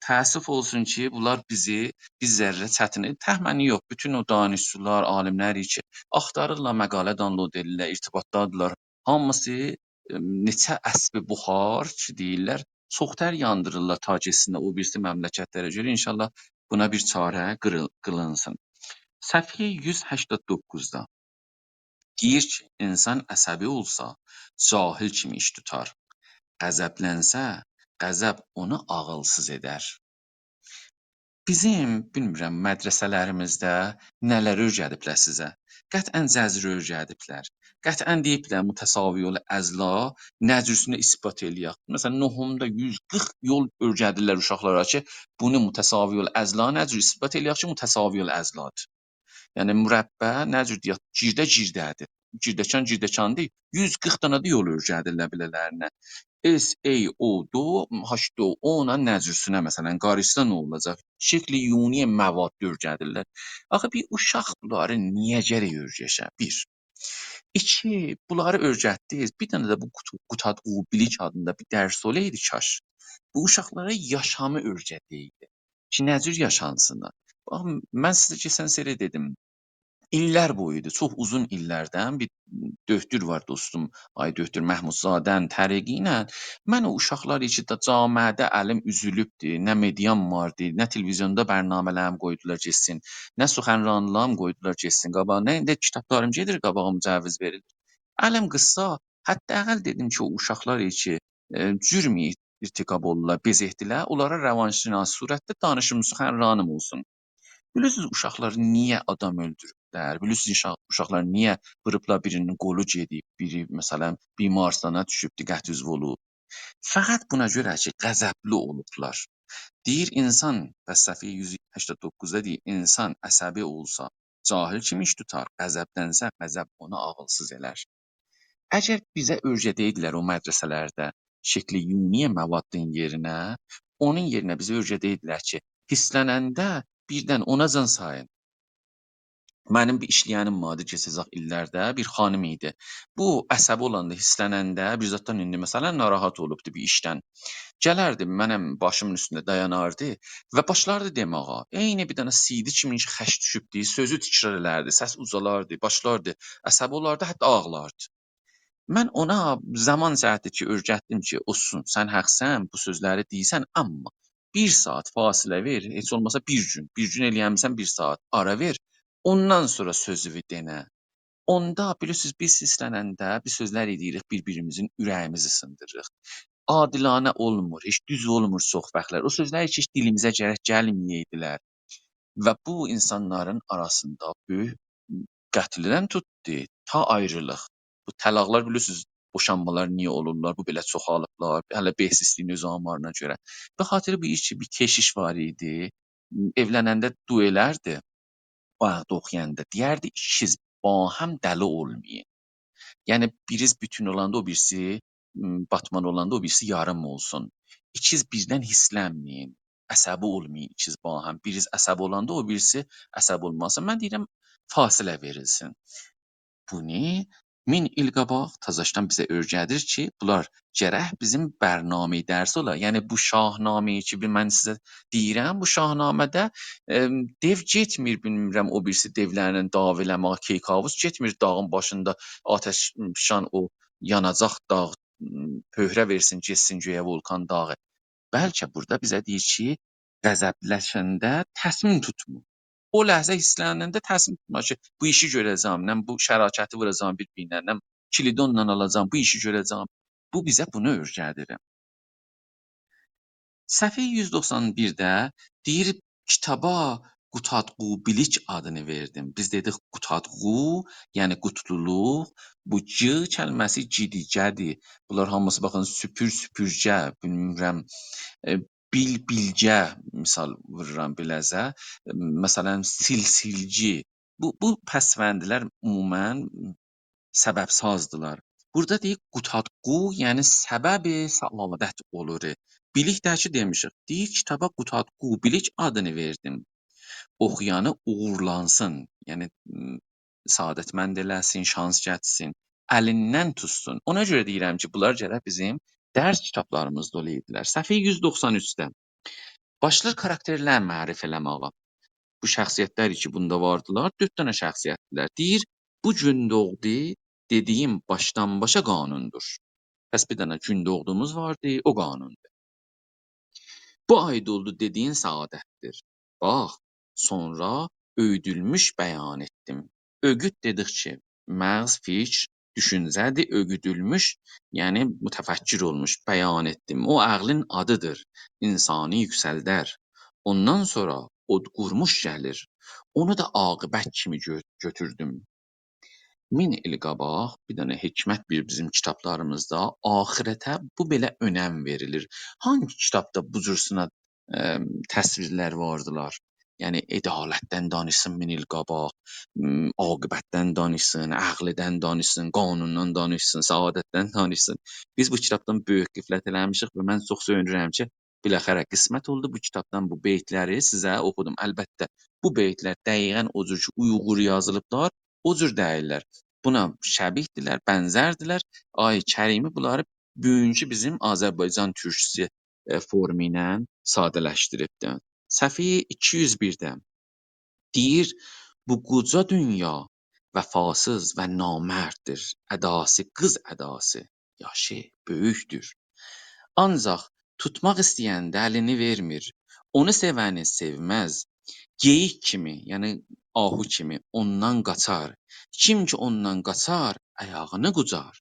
تأسف اولسون کی، بونلار بیزی بیر ذره چتین، تک منی یوخ، بوتون او دانشجولار، عالیملر کی، آختاریرلار، مقاله دانلود ائدیرلر، ارتباطدادیرلار. هامیسی، ائ، نئچه اسب بخار کی، دئییرلر، چوخ‌تر یاندیریرلار تا گئتسینلر او بیریسی مملکتلره گؤره. ان‌شاءالله بونا بیر چاره قیریل-، قیلینسین. صفحه یوز هشتاد دوققوزدا دئییر کی، انسان عصبی اولسا، جاهل کیمی ایش توتار. غضبلنسه، غضب اونو عاغیلسیز ائدر. بیزیم، بیلمیرم، مدرسه‌لریمیزده نه‌لر اؤیره‌دیبلر سیزه؟ قطعاً جذری اؤیره‌دیبلر. قطعاً دئییبلر متساوی‌الاضلاع، نجرسینه اثبات ائلیه‌ک. مثلاً، نهمده یوز قیرخ یول اؤیره‌دیرلر اوشاقلارا کی، بونو متساوی‌الاضلاع نجر اثبات ائلیه‌ک کی، متساوی‌الاضلاعدیر. یعنی، مربع نجر دئیک، گیرده گیرده‌دیر. گیردکان گیردکاندیر. یوز قیرخ دنه ده یول اؤیره‌دیرلر بیله‌لرینه. S A O دو، H دو O نجرسینه، مثلاً، قاریشسا نه اولاجاق؟ شکل یونی مواد اؤیره‌دیرلر. آخی بیر اوشاق بونلاری نییه گرک اؤیره‌شه؟ بیر. ایکی، بونلاری اؤیرتدینیز. بیر دنه ده بو قوت-، قوتاد اوبلیک آدیندا بیر درس اولایدی کاش. بو اوشاقلارا یاشامی اؤیره‌ده‌یدی کی، نه جور یاشانسینلار. باخین، من سیزه کئچن سری دئدیم، ایللر بویودور، چوخ اوزون ایللردن بیر دؤکتور وار دوستوم، آقای دؤکتور محمودزاده‌نین طریقی ایله من او اوشاقلار کی، دا جامعه‌ده الیم اوزولوبدور، نه مئدیام واردی، نه تلویزیوندا برنامه‌لریم قویدولار گئتسین، نه سخنرانیلاریم قویدولار گئتسین قاباغا، نه ده کیتابلاریم گئدیر قاباغا مجوز وئریلیر. الیم قیسا، حداقل دئدیم کی، او اوشاقلار کی، ائ، جرم ارتکاب اولدولار، بئزتدیلر، اونلارا روانشناسی صورتده دانیشیم، سخنرانیم اولسون. بیلیرسینیز، اوشاقلار نییه آدام اؤلدوروبلر؟ بیلیرسینیز، اوشا-، اوشاقلار نییه ووروبلار، بیری‌نین قولو گئدیب، بیری، مثلاً، بیمارستانا دوشوب، دقت عضو اولوب؟ فقط بونا گؤره کی، غضبلی اولوبلار. دئییر، انسان، پس صفحه یوز هشتاد دوققوزدا دئییر، انسان عصبی اولسا، جاهل کیمی ایش توتار، غضبلنسه، غضب اونو عاغیلسیز ائلر. اگر بیزه اؤیره‌ده‌یدیلر او مدرسه‌لرده شکل یونی موادین یئرینه، اونون یئرینه بیزه اؤیره‌ده‌یدیلر کی، هیرسلننده بیردن اوناجان سایین. منیم بیر ایشله‌ینیم واردی کئچه‌جک ایللرده، بیر خانیم ایدی. بو عصبی اولاندا، هیرسلننده، بیر زاددان ایندی، مثلاً، ناراحت اولوبدو بیر ایشدن. گلردی، منیم باشیمین اوستونده دایاناردی و باشلاردی دئماغا. عینی بیر دنه CD کیمی کی، خش دوشوبدو، سؤزو تکرار ائلردی، سس اوجالاردی، باشلاردی، عصبی اولاردی، حتی آغلاردی. من اونا زامان جهتی کی، اؤیرتدیم کی، اولسون، سن حاقسان، بو سؤزلری دئییرسن، اما بیر ساعات فاصله وئر، هئچ اولماسا بیر گون، بیر گون ائلیه‌نمیسن، بیر ساعات آرا وئر، اوندان سونرا سؤزووو دئنه. اوندا، بیلیرسینیز، بیز هیرسلننده بیر سؤزلر دئییریک، بیر-بیریمیزین اوره‌ییمیزی سیندیریریق. عادلانه اولمور، هئچ دوز اولمور چوخ واختلار. او سؤزلر هئچ، هئچ دیلیمیزه گرک گلمه‌یه‌یدیلر. و بو، اینسانلارین آراسیندا بؤیوک قتلدن توتدو تا آیریلیق. بو طلاقلار، بیلیرسینیز، بوشانمالار نییه اولورلار، بو بئله چوخالیبلار، هله بهسیزلیگین اؤز آمارینا گؤره. به خاطر بو ایش کی، بیر کشیش وار ایدی، ائولننده دعا ائلردی، او واخت اوخویاندا. دئیردی، ایکیز، باهم دلی اولمایین. یعنی، بیریز بوتون اولاندا او بیریسی، م، باتمان اولاندا او بیریسی یاریم اولسون. ایکیز بیردن هیرسلنمه‌یین، عصبی اولمایین ایکیز باهم. بیریز عصبی اولاندا او بیریسی عصبی اولماسین. من دئییرم، فاصله وئریلسین. بونو مین ایل قاباق تازاشدان بیزه اؤیره‌دیر کی، بونلار گرک بیزیم برنامه درسی اولا. یعنی، بو شاهنامه‌ای کی، بیر من سیزه دئییرم، بو شاهنامه‌ده، ائم، دئو گئتمیر، بیلمیرم، او بیریسی دئولرله دعوا ائله‌مه‌یه، کیکاووس گئتمیر داغین باشیندا آتش، شان او یاناجاق داغ، پؤهره وئرسین، گئتسین گؤیه وولکان داغی. بلکه بورادا بیزه دئییر کی، غضبلشنده تصمیم توتما. او لحظه هیرسلننده تصمیم توتما کی، بو ایشی گؤره‌جم، من بو شراکتی ووراجام بیر-بیرینه، من کلیدی اوندان آلاجام، بو ایشی گؤره‌جم. بو بیزه بونو اؤیره‌دیر. صفحه یوز دوخسان بیرده دئییر، کیتابا قوتادغو بیلیک آدینی وئردیم. بیز دئدیک قوتادغو، یعنی قوتلولوق. بو «گ» کلمه‌سی «گی»دیر، «گه»دیر. بونلار هامیسی، باخین، سوپور، سوپورگه، بیلمیرم، ائ، بیل، بیلگه، مثال وورورام بئله‌زه. مثلا، سیل، سیلگی. بو، بو پسوندلر عموما سبب‌سازدیلار. بورادا دئییر، قوتادغو، یعنی سبب سعادت اولور. بیلیک ده کی دئمیشیک. دئییر، کیتابا قوتادغو بیلیک آدینی وئردیم. اوخویانی اوغورلانسین، یعنی، م، سعادتمند ائله‌سین، شانس گتیرسین، الیندن توتسون. اونا گؤره دئییرم کی، بونلار گرک بیزیم درس کیتابلاریمیزدا اولایدیلار. صفحه یوز دوخسان اوچده باشلاییر کاراکترلر معرفی ائله‌مه‌یه. بو شخصیتلر کی، بوندا واردیلار، دؤرد دنه شخصیتدیلر. دئییر، بو گون دوغدو دئدیگیم باشدان باشا قانوندور. پس بیر دنه گون دوغدوموز واردی، او قانوندور. بو آی دولدو دئدیگین سعادتدیر. باخ، سونرا اؤیودولموش بیان ائتدیم. اؤگود دئدیک کی، مغز، فیکر، دوشونجه‌دیر، اؤگودولموش، یعنی متفکر اولموش، بیان ائتدیم. او عقلین آدیدیر، انسانی یوکسلدر. اوندان سونرا اود قورموش گلیر. اونو دا عاقبت کیمی گؤ-، گؤتوردوم. مین ایل قاباق بیر دنه حکمت بیر بیزیم کیتابلاریمیزدا، آخرته بو بئله اؤنم وئریلیر. هانگی کیتابدا بو جورسونه، ائ، تصویرلر واردیلار؟ یعنی، عدالتدن دانیشسین مین ایل قاباق، م، عاقبتدن دانیشسین، عقلدن دانیشسین، قانوندان دانیشسین، سعادتدن دانیشسین. بیز بو کیتابدان بؤیوک غفلت ائله‌میشیک و من چوخ سؤیونورم کی، بالاخره قسمت اولدو بو کیتابدان بو بیتلری سیزه اوخودوم. البته، بو بیتلر دقیقا او جور کی، اویغور یازیلیبلار، او جور دئییللر. بونا شبیه‌دیرلر، بنزردیرلر. آقای کریمی بونلاری بوگونکو بیزیم آذربایجان تورکوسو، ائ، فورمو ایله ساده‌لشدیریبدیر. صفحه ایکی یوز بیرده دئییر، بو قوجا دونیا وفاسیز و نامرددیر. اداسی، قیز اداسی، یاشی بؤیوکدور. آنجاق توتماق ایسته‌ینده الینی وئرمیر. اونو سئونی سئومز. گئییک کیمی، یعنی آهو کیمی اوندان قاچار. کیم کی اوندان قاچار، آیاغینی قوجار.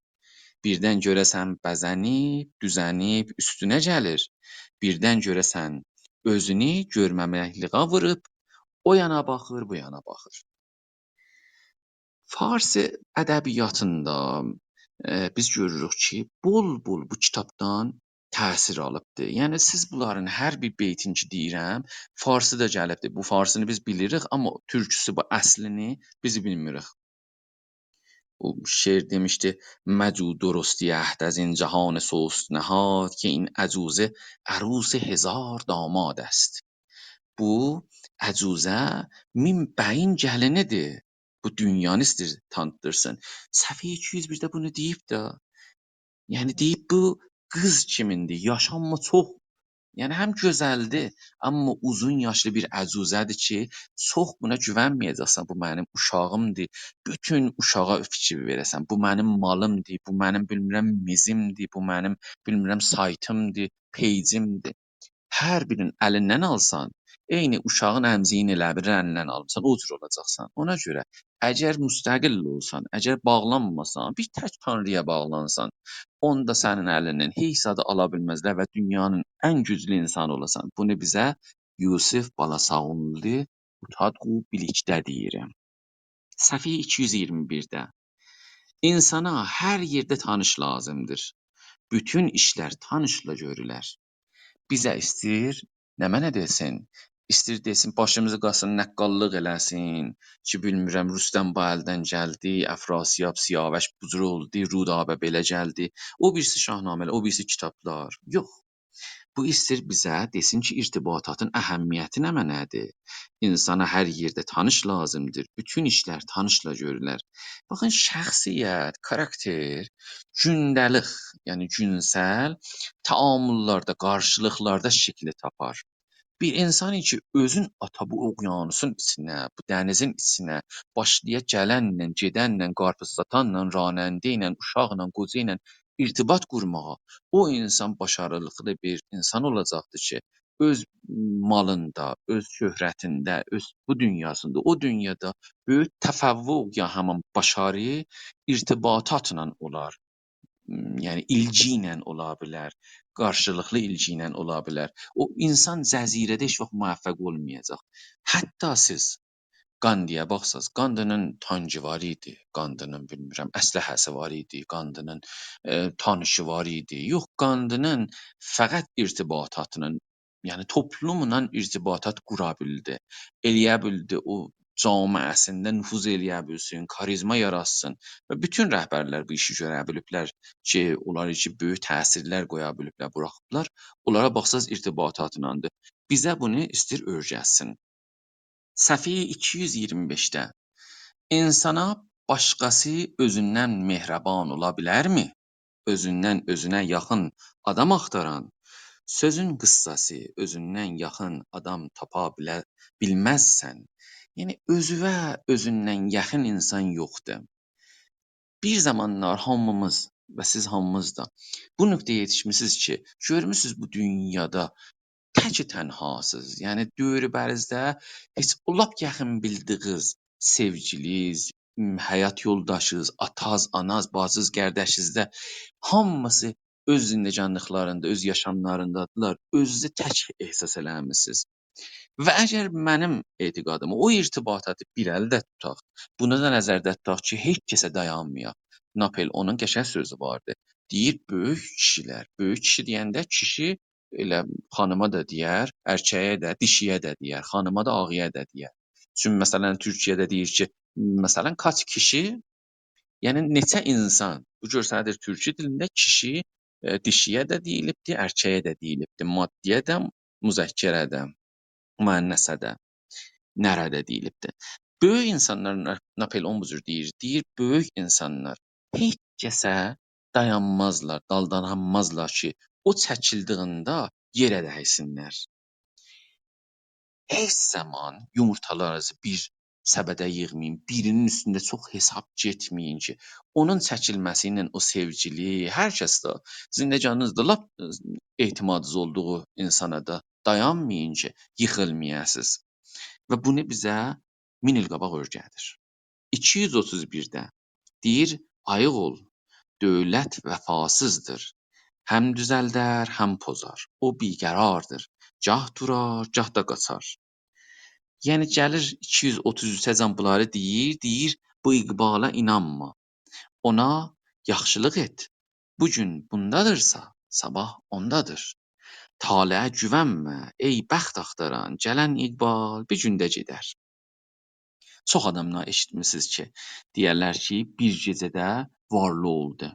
بیردن گؤره‌سن بزه‌نیب، دوزه‌نیب، اوستونه گلیر. بیردن گؤره‌سن اؤزونو گؤرمه‌مکلیگه ووروب، او یانا باخیر، بو یانا باخیر. فارس ادبیاتیندا، ائ، بیز گؤروروک کی، بول-بول بو کیتابدان تأثیر آلیبدیر. یعنی، سیز بونلارین هر بیر بیتین کی دئییرم، فارسی دا گلیبدیر. بو فارسینی بیز بیلیریک، آمما تورکوسو، بو اصلینی بیز بیلمیریک. او شعر دئمیشدی: «مجو درستی عهد از این جهان سست نهاد، که این عجوزه عروس هزار داماد است.» بو عجوزه مین بیین گلینیدیر. بو دونیانی ایسته‌ییر تانیتدیرسین. صفحه ایکی یوز بیرده بونو دئییب ده. یعنی دئییب، بو قیز کیمیندیر، یاشی آمما چوخ، یعنی هم گؤزلدیر، آمما اوزون یاشلی بیر عجوزه‌دیر کی، چوخ بونا گوونمه‌یه‌جکسن، بو منیم اوشاغیمدیر. بوتون اوشاغا فیکیر وئره‌سن، بو منیم مالیمدیر، بو منیم، بیلمیرم، میزیمدیر، بو منیم، بیلمیرم، سایتیمدیر، پیجیمدیر. هر بیرین الیندن آلسان، عینی اوشاغین امزیگینی ائله بیل الیندن آلمیسان، او جور اولاجاقسان. اونا گؤره اگر مستقل اولسان، اگر باغلانماسان، بیر تک تانرییا باغلانسان، اوندا سنین الیندن هئچ زادی آلا بیلمزلر و دونیانین ان گوجلو اینسانی اولاسان. بونو بیزه یوسف بالاساغونلو قوتادغو بیلیکده دئییر. صفحه ایکی یوز ایگیرمی بیرده. اینسانا هر یئرده تانیش لازیمدیر. بوتون ایشلر تانیشلا گؤرولر. بیزه ایسته‌ییر نمنه دئسین؟ ایستیر دئسین، باشیمیزی قاسین، نقاللیق ائله‌سین کی، بیلمیرم، رستم بو الدن گلدی، افراسیاب، سیاوش بو جور اولدو، رودابه بئله گلدی. او بیریسی شاهنامه‌لر، او بیریسی کیتابلار. یوخ. بو ایستیر بیزه دئسین کی، ارتباطاتین اهمیتی نمنه‌دیر؟ اینسانا هر یئرده تانیش لازیمدیر. بوتون ایشلر تانیشلا گؤرولر. باخین، شخصیت، کاراکتر گونده‌لیک، یعنی گونسل تعامل‌لرده، قارشیلیقلاردا شکیل تاپار. بیر اینسان کی، اؤزون آتا بو اقیانوسون ایچینه، بو دنیزین ایچینه، باشلایا گلنله، گئدنله، قارپیز ساتانلا، راننده ایله، اوشاقلا، قوجا ایله ارتباط قورماغا، او اینسان باشاریلیقلی بیر اینسان اولاجاقدیر کی، اؤز مالیندا، اؤز شهرتینده، اؤز بو دونیاسیندا، او دونیادا بؤیوک تفوق یا همین باشاری ارتباطاتلا اولار. یعنی، ایلگی ایله اولا بیلر، قارشیلیقلی ایلگی ایله اولا بیلر. او اینسان جزیره‌ده هئچ واخت موفق اولمایاجاق. حتی سیز گاندی‌یا باخساز، گاندی‌نین تانکی وار ایدی، گاندی‌نین، بیلمیرم، اسلحه‌سی وار ایدی، گاندی‌نین، ائ، تانیشی وار ایدی. یوخ، گاندی‌نین فقط ارتباطاتینین، یعنی توپلوملا ارتباطات قورا بیلدی. ائله‌یه بیلدی او جامعه‌سینده نفوذ ائله‌یه بیلسین، کاریزما یاراتسین. و بوتون رهبرلر بو ایشی گؤره بیلیبلر کی، اونلار کی، بؤیوک تأثیرلر قویا بیلیبلر، بوراخیبلار. اونلارا باخساز ارتباطاتیناندیر. بیزه بونو ایستیر اؤیرتسین. صفحه ایکی یوز ایگیرمی بئشده. اینسانا باشقاسی اؤزوندن مهربان اولا بیلرمی؟ اؤزوندن اؤزونه یاخین آدام آختاران، سؤزون قیسساسی، اؤزوندن یاخین آدام تاپا بیله-، بیلمزسن. یعنی، اؤزووه اؤزوندن یاخین اینسان یوخدور. بیر زامانلار هامیمیز و سیز هامینیز دا بو نقطه‌یه یئتیشمیسینیز کی، گؤرموسونوز بو دونیادا تک تنهاسینیز. یعنی، دؤوره‌برینیزده هئچ او لاپ یاخین بیلدیگینیز سئوگیلیز، م، حیات یولداشینیز، آتاز، آناز، باجیز، قارداشینیز دا هامیسی اؤز زندگانلیقلاریندا، اؤز یاشاملاریندادیلار. اؤزونوزو تک احساس ائله‌میسینیز. و اگر منیم اعتقادیما او ارتباطاتی بیر الده توتاق، بونو دا نظرده توتاق کی، هئچ کسه دایانمایاق. ناپلئونون قشنگ سؤزو واردی. دئییر، بؤیوک کیشیلر، بؤیوک کیشی دئینده کیشی ائله خانیما دا دئیر، ارکه‌یه ده، دیشی‌یه ده دئیر، خانیما دا، آغایا دا دئیر. چون، مثلا، تورکیه‌ده دئییر کی، مثلا، کاچ کیشی، یعنی نئچه اینسان، بو گؤستریر تورکی دیلینده کیشی، ائ، دیشی‌یه ده دئییلیبدی، ارکه‌یه ده دئییلیبدی، مادی‌یه ده، مذکره ده، مؤنثه ده، نره ده دئییلیبدی. بؤیوک اینسانلار، نا-، ناپلئون بو جور دئییر، دئییر، بؤیوک اینسانلار هئچ کسه دایانمازلار، دالدانانمازلار کی، او چکیلدیگینده یئره دیسینلر. هئچ زامان یومورتالارینیزی بیر سبده ییغمایین، بیرینین اوستونده چوخ حساب گئتمه‌یین کی، اونون چکیلمه‌سی ایله او سئوگیلی، هر کس ده، زندگانینیزدا لاپ اعتمادینیز اولدوغو اینسانا دا دایانمایین کی، ییخیلمایاسینیز. و بونو بیزه مین ایل قاباق اؤیره‌دیر. ایکی یوز اوتوز بیرده دئییر، آییق اول، دؤولت وفاسیزدیر. هم دوزلدر، هم پوزار. او بی‌قراردیر. گاه دورار، گاه دا قاچار. یعنی گلیر ایکی یوز اوتوز اوچه‌جن بونلاری دئییر، دئییر، بو اقبالا اینانما. اونا یاخشیلیق ائت. بو گون بوندادیرسا، صاباح اوندادیر. طالعه گوونمه، ای بخت آختاران، گلن اقبال بیر گونده گئدر. چوخ آدامدان ائشیتمیسینیز کی، دئیرلر کی، بیر گئجه‌ده وارلی اولدو.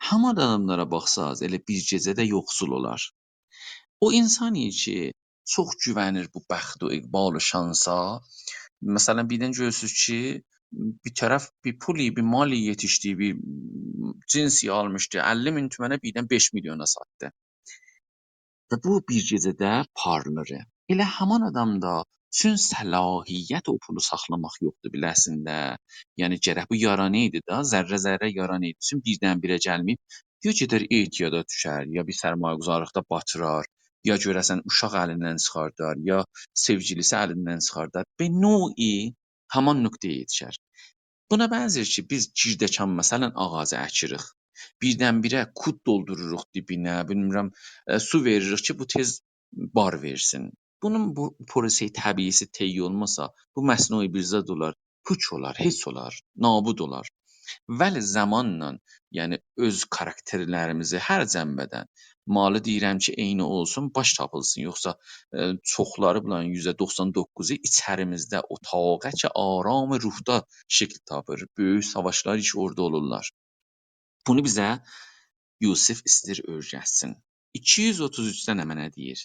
همان آداملارا باخساز، ائله بیر گئجه‌ده یوخسول اولار. او اینسان کی، چوخ گوونیر بو بخت و اقبال و شانسا، مثلا، بیردن گؤرورسونوز کی، بیر طرف بیر پول، بیر مال یئتیشدی، بیر جنس آلمیشدی، اللی مین تومنه بیردن بئش میلیونا ساتدی. و بو بیر گئجه‌ده پارلیر. ائله همان آدامدا چون صلاحیت او پولو ساخلاماق یوخدور بیله‌سینده. یعنی گرک بو یارانیدی دا، ذره ذره یارانیدی. چون بیردن بیره گلمه‌ییب، یا گئدر اعتیادا دوشر، یا بیر سرمایه‌گذارلیقدا باتیرار، یا گؤره‌سن اوشاق الیندن چیخاردار، یا سئوگیلیسی الیندن چیخاردار. به نوعی همان نقطه‌یه یئتیشر. بونا بنزر کی، بیز گیردکان، مثلا، آغاجی اکیریک. بیردن بیره کود دولدوروروق دیبینه، بیلمیرم، ائ، سو وئریریک کی، بو تئز بار وئرسین. بونون بو پروسه‌ی طبیعی‌سی طی اولماسا، بو مصنوعی بیر زاد اولار، پوچ اولار، هئچ اولار، نابود اولار. ولی زامانلا، یعنی اؤز کاراکترلریمیزی هر جنبه‌دن، مالی دئییرم کی، عینی اولسون، باش تاپیلسین، یوخسا، ائ، چوخلاری، بونلارین یوزده دوخسان دوققوزو ایچریمیزده، او طاقت آرام روحدا شکیل تاپیر. بؤیوک ساواشلار ایش اورادا اولورلار. بونو بیزه یوسف ایستیر اؤیرتسین. ایکی یوز اوتوز اوچده نمنه دئییر؟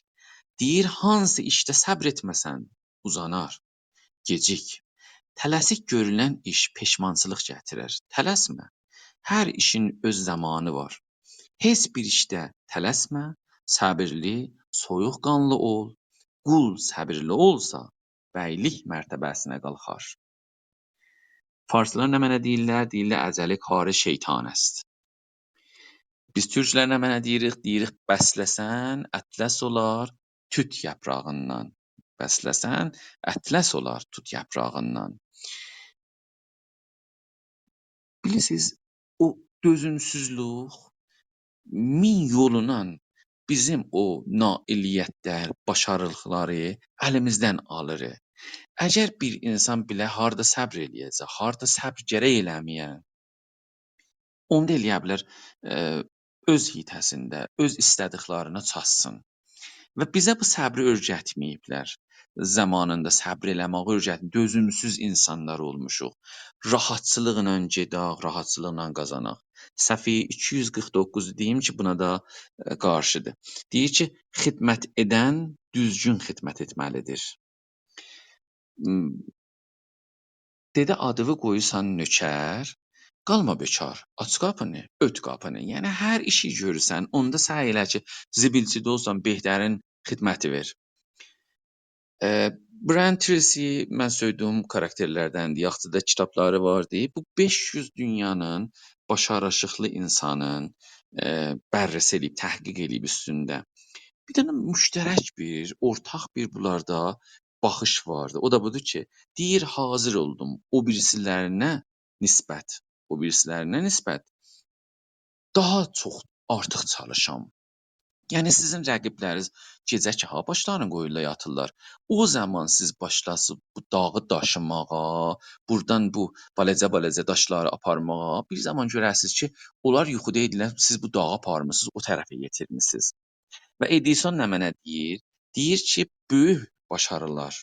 دئییر، هانسی ایشده صبر ائتمه‌سن، اوزانار. گئجیک. تله‌سیک گؤرولن ایش پشیمانچیلیق گتیرر. تلسمه. هر ایشین اؤز زامانی وار. هئچ بیر ایشده تلسمه، صبیرلی، سویوق‌قانلی اول. قول صبیرلی اولسا، بیلیک مرتبه‌سینه قالخار. فارسلار نمنه دئییرلر؟ دئییرلر، «عجله کار شیطان است.» بیز تورکلر نمنه دئییریک؟ دئییریک، «بسله‌سن، اطلس اولار توت یاپراغیندان.» بسله‌سن، اطلس اولار توت یاپراغیندان. بیلیرسینیز، او دؤزومسوزلوک مین یولونان بیزیم او نائلیتلر، باشاریقلاری الیمیزدن آلیر. اگر بیر اینسان بیله هاردا صبر ائله‌یه‌جک، هاردا صبر گرک ائله‌مه‌یه، اوندا ائله‌یه بیلر، ائ، اؤز حیطه‌سینده، اؤز ایسته‌دیکلرینه چاتسین. و بیزه بو صبری اؤیرتمه‌ییبلر. زامانیندا صبر ائله‌مه‌یی اؤیرتمه‌ییب، دؤزومسوز اینسانلار اولموشوق. راحتچیلیقلا گئدک، راحتچیلیقلا قازاناق. صفحه ایکی یوز قیرخ دوققوزو دئییم کی، بونا دا، ائ، قارشیدیر. دئییر کی، خدمت ائدن دوزگون خدمت ائتمه‌لیدیر. م، دئدی، آدیوی قویوسان نؤکر، قالما بیکار، آچ قاپینی، اؤت قاپینی. یعنی، هر ایشی گؤرورسن، اوندا سعی ائله کی، زیبیلچی ده اولسان، بهترین خدمتی وئر. ائ، برایان تریسی من سئودیگیم کاراکترلردندیر، یاخشی دا کیتابلاری واردی. بو بئش یوز دونیانین باشاریشیقلی اینسانین، ائ، بررسی ائله‌ییب، تحقیق ائله‌ییب اوستونده. بیر دنه مشترک بیر، اورتاق بیر بونلاردا باخیش واردی. او دا بودور کی، دئییر، حاضر اولدوم او بیریسیلرینه نسبت، او بیریسیلرینه نسبت داها چوخ، آرتیق چالیشام. یعنی سیزین رقیبلرینیز گئجه کی، ها، باشلارینی قویورلار، یاتیرلار. او زامان سیز باشلاسیز بو داغی داشیماغا، بورادان بو بالاجا-بالاجا داشلاری آپارماغا، بیر زامان گؤره‌سیز کی، اونلار یوخودا ایدیلر، سیز بو داغی آپارمیسینیز، او طرفه یئتیرمیسینیز. و ادیسون نمنه دئییر؟ دئییر کی، بؤیوک باشاریلار،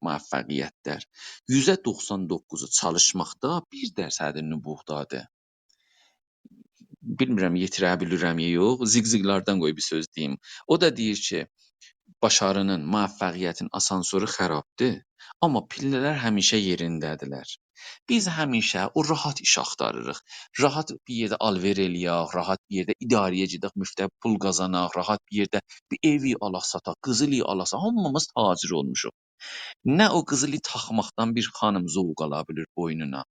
موفقیتلر یوزده دوخسان دوققوزو چالیشماقدا، بیر درصد نبوغدادیر. بیلمیرم، یئتیره بیلیرم یا یوخ، زیق‌زیقلاردان قوی بیر سؤز دئییم. او دا دئییر کی، باشارینین، موفقیتین آسانسورو خرابدیر، آمما پیلله‌لر همیشه یئرینده‌دیرلر. بیز همیشه او راحت ایشی آختاریریق. راحت بیر یئرده آلوئر ائله‌یک، راحت بیر یئرده اداره‌یه گئدک، مفته پول قازاناق، راحت بیر یئرده بیر ائوی آلاق ساتاق، قیزیلی آلاق ساتاق. هامیمیز تاجر اولموشوق. نه او قیزیلی تاخماقدان بیر خانیم ذوق آلا بیلیر بوینونا،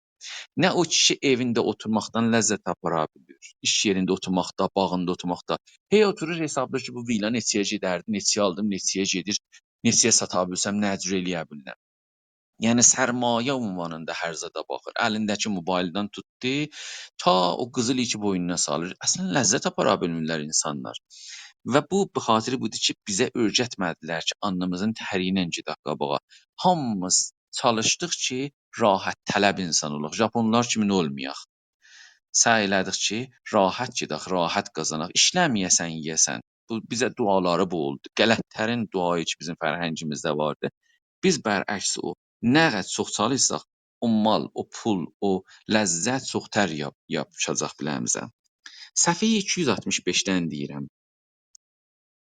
نه او کیشی ائوینده اوتورماقدان لذت آپارا بیلیر. ایش یئرینده اوتورماقدا، باغیندا اوتورماقدا. هئی اوتورور، حسابلاییر کی، بو ویلا نئچه‌یه گئدردی، نئچه‌یه آلدیم، نئچه‌یه گئدیر، نئچه‌یه ساتا بیلسم، نه جور ائله‌یه بیلیرم. یعنی سرمایه عنوانیندا هر زادا باخیر. الینده کی موبایلدان توتدو، تا او قیزیلی کی بوینونا سالیر. اصلا لذت آپارا بیلمیرلر اینسانلار. و بو، به خاطر بودور کی، بیزه اؤیرتمه‌دیلر کی، آلنیمیزین تری ایله گئدک قاباغا. هامیمیز چالیشدیق کی، راحت‌طلب اینسان اولاق. ژاپونلار کیمین اولمایاق. سعی ائله‌دیک کی، راحت گئدک، راحت قازاناق. ایشله‌مه‌یه‌سن، یئیه‌سن. بو بیزه دعالاری بو اولدو. غلط‌ترین دعا کی، بیزیم فرهنگیمیزده واردی. بیز برعکس او، نه قدر چوخ چالیشساق، او مال، او پول، او لذت چوخ‌تر یاپ-، یاپیشاجاق بیله‌میزه. صفحه ایکی یوز آلتمیش بئشدن دئییرم.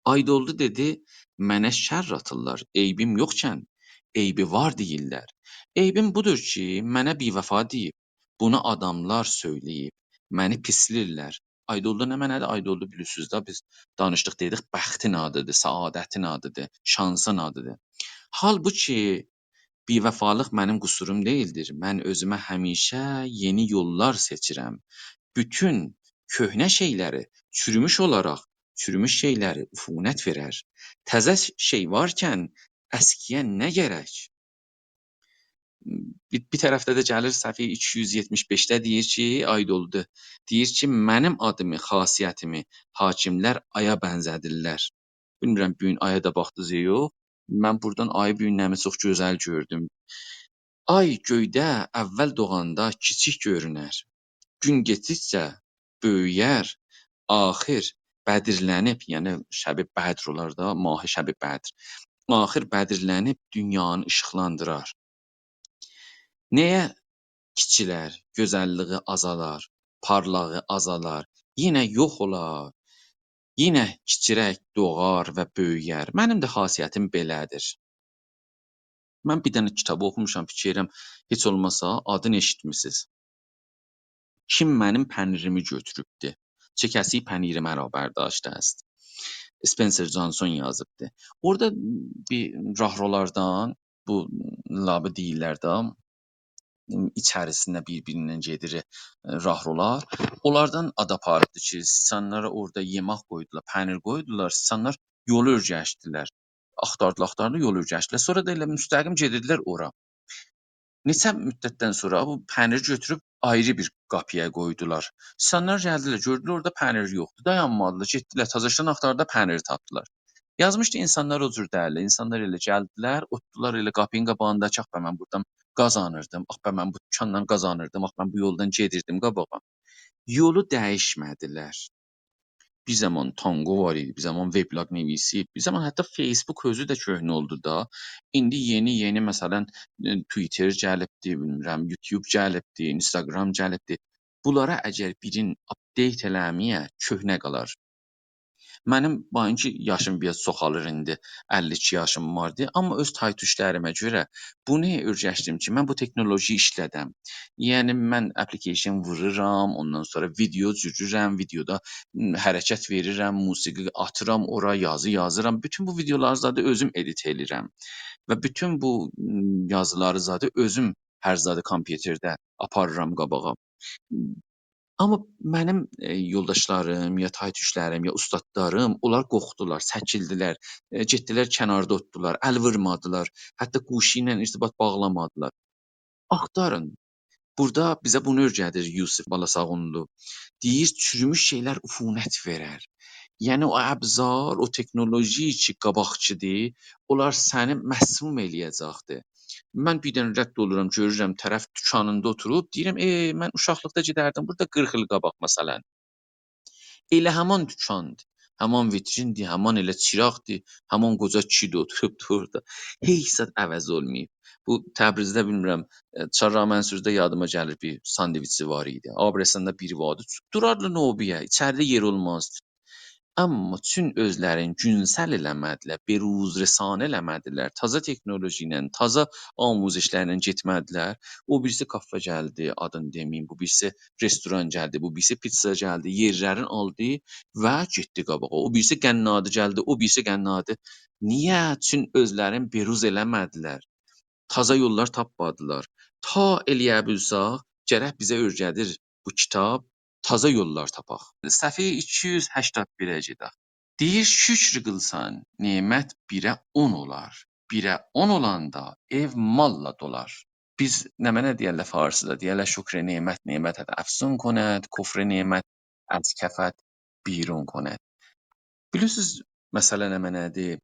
آیدولدو دئدی: «منه شر آتیرلار، عیبیم یوخکن، عیبی وار دئییرلر. عیبیم بودور کی، منه بی‌وفا دئییب، بونو آداملار سؤیله‌ییب، منی پیسله‌ییرلر.» آیدولدو نمنه‌دیر؟ آیدولدو بیلیرسینیز ده، بیز دانیشدیق، دئدیک، بختین آدیدیر، سعادتین آدیدیر، شانسین آدیدیر. حالبوکی بی‌وفالیق منیم قصوروم دئییلدیر. من اؤزومه همیشه یئنی یوللار سئچیرم. بوتون کؤهنه شئیلری چوروموش اولاراق، چوروموش شئیلری عفونت وئرر. تازه شئی وارکن اسکییه نه گرک؟ بیر، بیر طرفده ده گلیر صفحه ایکی یوز یئتمیش بئشده دئییر کی، آیدولدو دئییر کی، «منیم آدیمی، خاصیتیمی حاکیملر آیا بنزه‌دیرلر.» بیلمیرم، بو گون آیا دا باخدینیز یا یوخ. من بورادان آیی بو گون نمنه چوخ گؤزل گؤردوم. آی گؤیده اول دوغاندا کیچیک گؤرونر. گون گئتدیکجه بؤیویر، آخر بدرلنیب، یعنی شب بدر اولار دا، ماه شب بدر، آخر بدرلنیب دونیانی ایشیقلاندیرار. نه‌یه کیچیلر، گؤزللیگی آزالار، پارلاغی آزالار، یئنه یوخ اولار، یئنه کیچیرک دوغار و بؤیویر. منیم ده خاصیتیم بئله‌دیر. من بیر دنه کیتابی اوخوموشام، فیکیر ائلیرم، هئچ اولماسا آدینی ائشیتمیسینیز. کیم منیم پنیریمی گؤتوروبدو؟ چه کسی پنیر مرا برداشته است؟ اسپنسر جانسون یازیبدی. اورادا بیر راهرولاردان، بو لابی دئییرلر ده، ایچریسینده بیر-بیریندن گئدیر، ائ، راهرولار. اونلاردان آد آپاریبدی کی، سیچانلارا اورادا یئمک قویدولار، پنیر قویدولار، سیچانلار یولو اؤرگشدیلر. آختاردیلار، آختاردیلار، یولو اؤرگشدیلر. سونرا دا ائله مستقیم گئدیردیلر اورا. نئچه مدتدن سونرا بو پنیر گؤتوروب آیری بیر قاپییا قویدولار. سیچانلار گلدیلر، گؤردولر اورادا پنیر یوخدور. دایانمادیلار، گئتدیلر، تازاشدان آختاردیلار، پنیری تاپدیلار. یازمیشدی اینسانلار او جور دئییلدی. اینسانلار ائله گلدیلر، اوتوردولار ائله قاپینین قاباغیندا کی، آخ به، من بورادان قازانیردیم، آخ به، من بو دوکاندان قازانیردیم، آخ، من بو یولدان گئدیردیم قاباغا. یولو دییشمه‌دیلر. بیر زامان تانگو وار ایدی، بیر زامان وبلاگ نویسی، بیر زامان حتی فیسبوک اؤزو ده کهنه اولدو دا. ایندی یئنی-یئنی، مثلا، ائ، توییتر گلیبدی، بیلمیرم، یوتیوب گلیبدی، اینستاگرام گلیبدی. بونلارا اگر بیرین آپدیت ائله‌مه‌یه، کهنه قالار. منیم، باخین کی، یاشیم بیر آز چوخالیر ایندی، اللی ایکی یاشیم واردی، آمما اؤز تای‌توشلریمه گؤره بونو اؤیرشدیم کی، من بو تکنولوژی ایشله‌دم. یعنی، من اپلیکیشن وورورام، اوندان سونرا ویدئو جورورم، ویدئودا، م، حرکت وئریرم، موسیقی آتیرام اورا، یازی یازیرام. بوتون بو ویدئولاری زادی اؤزوم ادیت ائله‌ییرم و بوتون بو، م، یازیلاری زادی اؤزوم هر زادی کامپیوترده آپاریرام قاباغا. آمما منیم، ائ، یولداشلاریم، یا تای‌توشلریم، یا اوستادلاریم، اونلار قورخدولار، چکیلدیلر، ائ، گئتدیلر کناردا اوتدولار، ال وورمادیلار، حتی گوشی ایله ارتباط باغلامادیلار. آختارین. بورادا بیزه بونو اؤیره‌دیر یوسف بالاساغونلو. دئییر، چوروموش شئیلر عفونت وئرر. یعنی، او ابزار، او تکنولوژی کی، قاباقکیدیر، اونلار سنی مسموم ائله‌یه‌جکدیر. من بیر دنه رد اولورام، گؤرورم، طرف دوکانیندا اوتوروب، دئییرم، «ائ، من اوشاقلیقدا گئدردیم بورادا قیرخ ایل قاباق، مثلا.» ائله همان دوکاندیر، همان ویتریندیر، همان ائله چیراغدیر، همان قوجا کیشی ده اوتوروبدور اورادا. هئچ زاد عوض اولماییب. بو تبریزده، بیلمیرم، ائ، چهارراه منصوری‌ده یادیما گلیر، بیر ساندویچچی وار ایدی. آبرساندا بیری واردی. دوراردی نوبه‌یه، ایچریده یئر اولمازدی. آمما چون اؤزلرینی گونسل ائله‌مه‌دیلر، به‌روزرسانی ائله‌مه‌دیلر، تازا تکنولوژی ایله، تازا آموزشلرله گئتمه‌دیلر. او بیریسی کافه گلدی، آدینی دئمه‌ییم، بو بیریسی رستوران گلدی، بو بیریسی پیتزا گلدی، یئرلرین آلدی و گئتدی قاباغا. او بیریسی قنادی گلدی، او بیریسی قنادی. نییه؟ چون اؤزلرینی به‌روز ائله‌مه‌دیلر. تازا یوللار تاپمادیلار. تا ائله‌یه بیلسک، گرک بیزه اؤیره‌دیر بو کیتاب، تازا یوللار تاپاق. صفحه ایکی یوز هشتاد بیره گئدک. دئییر، شکر قیلسان، نعمت بیره اون اولار. بیره اون اولاندا ائو ماللا دولار. بیز نمنه دئیرلر فارسیدا؟ دئیرلر، «شکر نعمت نعمتت افزون کند، کفر نعمت از کفت بیرون کند.» بیلیرسینیز، مسئله نمنه‌دیر؟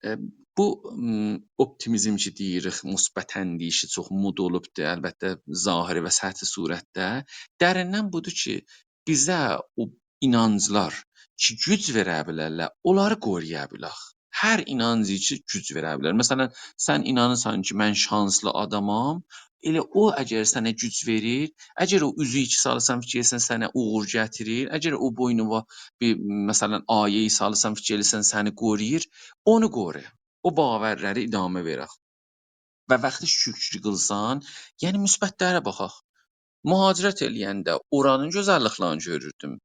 ائ، بو، م، اپتیمیزم کی دئییریک، مثبت اندیشی چوخ مودا اولوبدور، البته، ظاهری و سطحی صورتده. دریندن بودور کی، بیزه او اینانجلار کی، گوج وئره بیلرلر، اونلاری قورویا بیلک. هر اینانجی کی، گوج وئره بیلر. مثلا، سن اینانیرسان کی، من شانسلی آدامام، ائله او اگر سنه گوج وئریر، اگر او اوزویو کی سالیرسان، فیکیر ائدیرسن، سنه اوغور گتیریر، اگر او بوینووا بیر، مثلا، آیه‌ای سالیرسان، فیکیر ائدیرسن، سنی قورویور، اونو قورو. او باورلری ادامه وئرک. و وقتی شکر قیلسان، یعنی مثبتلره باخاق. مهاجرت ائله‌ینده اورانین گؤزللیکلرینی گؤروردوم.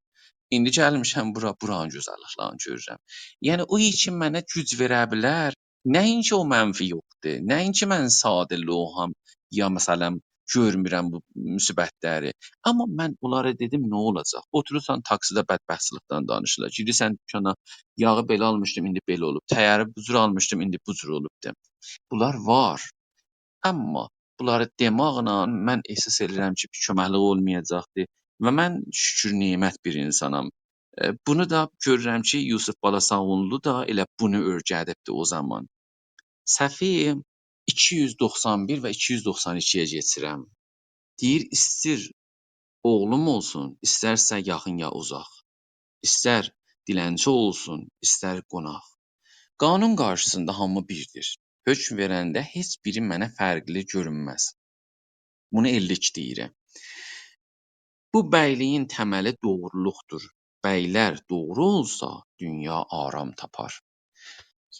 ایندی گلمیشم بورا، بورانین گؤزللیکلرینی گؤرورم. یعنی او کی منه گوج وئره بیلر، نه اینکی او منفی یوخدور، نه اینکی من ساده لوحام، یا مثلا گؤرمورم بو مصیبتلری. آمما من اونلارا دئدیم، نه اولاجاق؟ اوتورورسان تاکسیده بدبختچیلیکدن دانیشیرلار. گئدیرسن دوکانا، یاغی بئله آلمیشدیم، ایندی بئله اولوب. تایری بو جور آلمیشدیم، ایندی بو جور اولوبدور. بونلار وار. آمما بونلاری دئماقلا من احساس ائدیرم کی، بیر کؤمکلیک اولمایاجاقدیر و من شکر نعمت بیر اینسانام. ائ، بونو دا گؤرورم کی، یوسف بالاساغونلو دا ائله بونو اؤیره‌دیبدی او زامان. صفحه ایکی یوز دوخسان بیر و ایکی یوز دوخسان ایکی‌یه کئچیرم. دئییر، ایستیر اوغلوم اولسون، ایسترسه یاخین یا اوزاق. ایستر دیلنچی اولسون، ایستر قوناق. قانون قارشیسیندا هامی بیردیر. حکم وئرنده هئچ بیری منه فرقلی گؤرونمز. بونو اللیک دئییر. بو بیلیگین تملی دوغرولوقدور. بیلر دوغرو اولسا، دونیا آرام تاپار.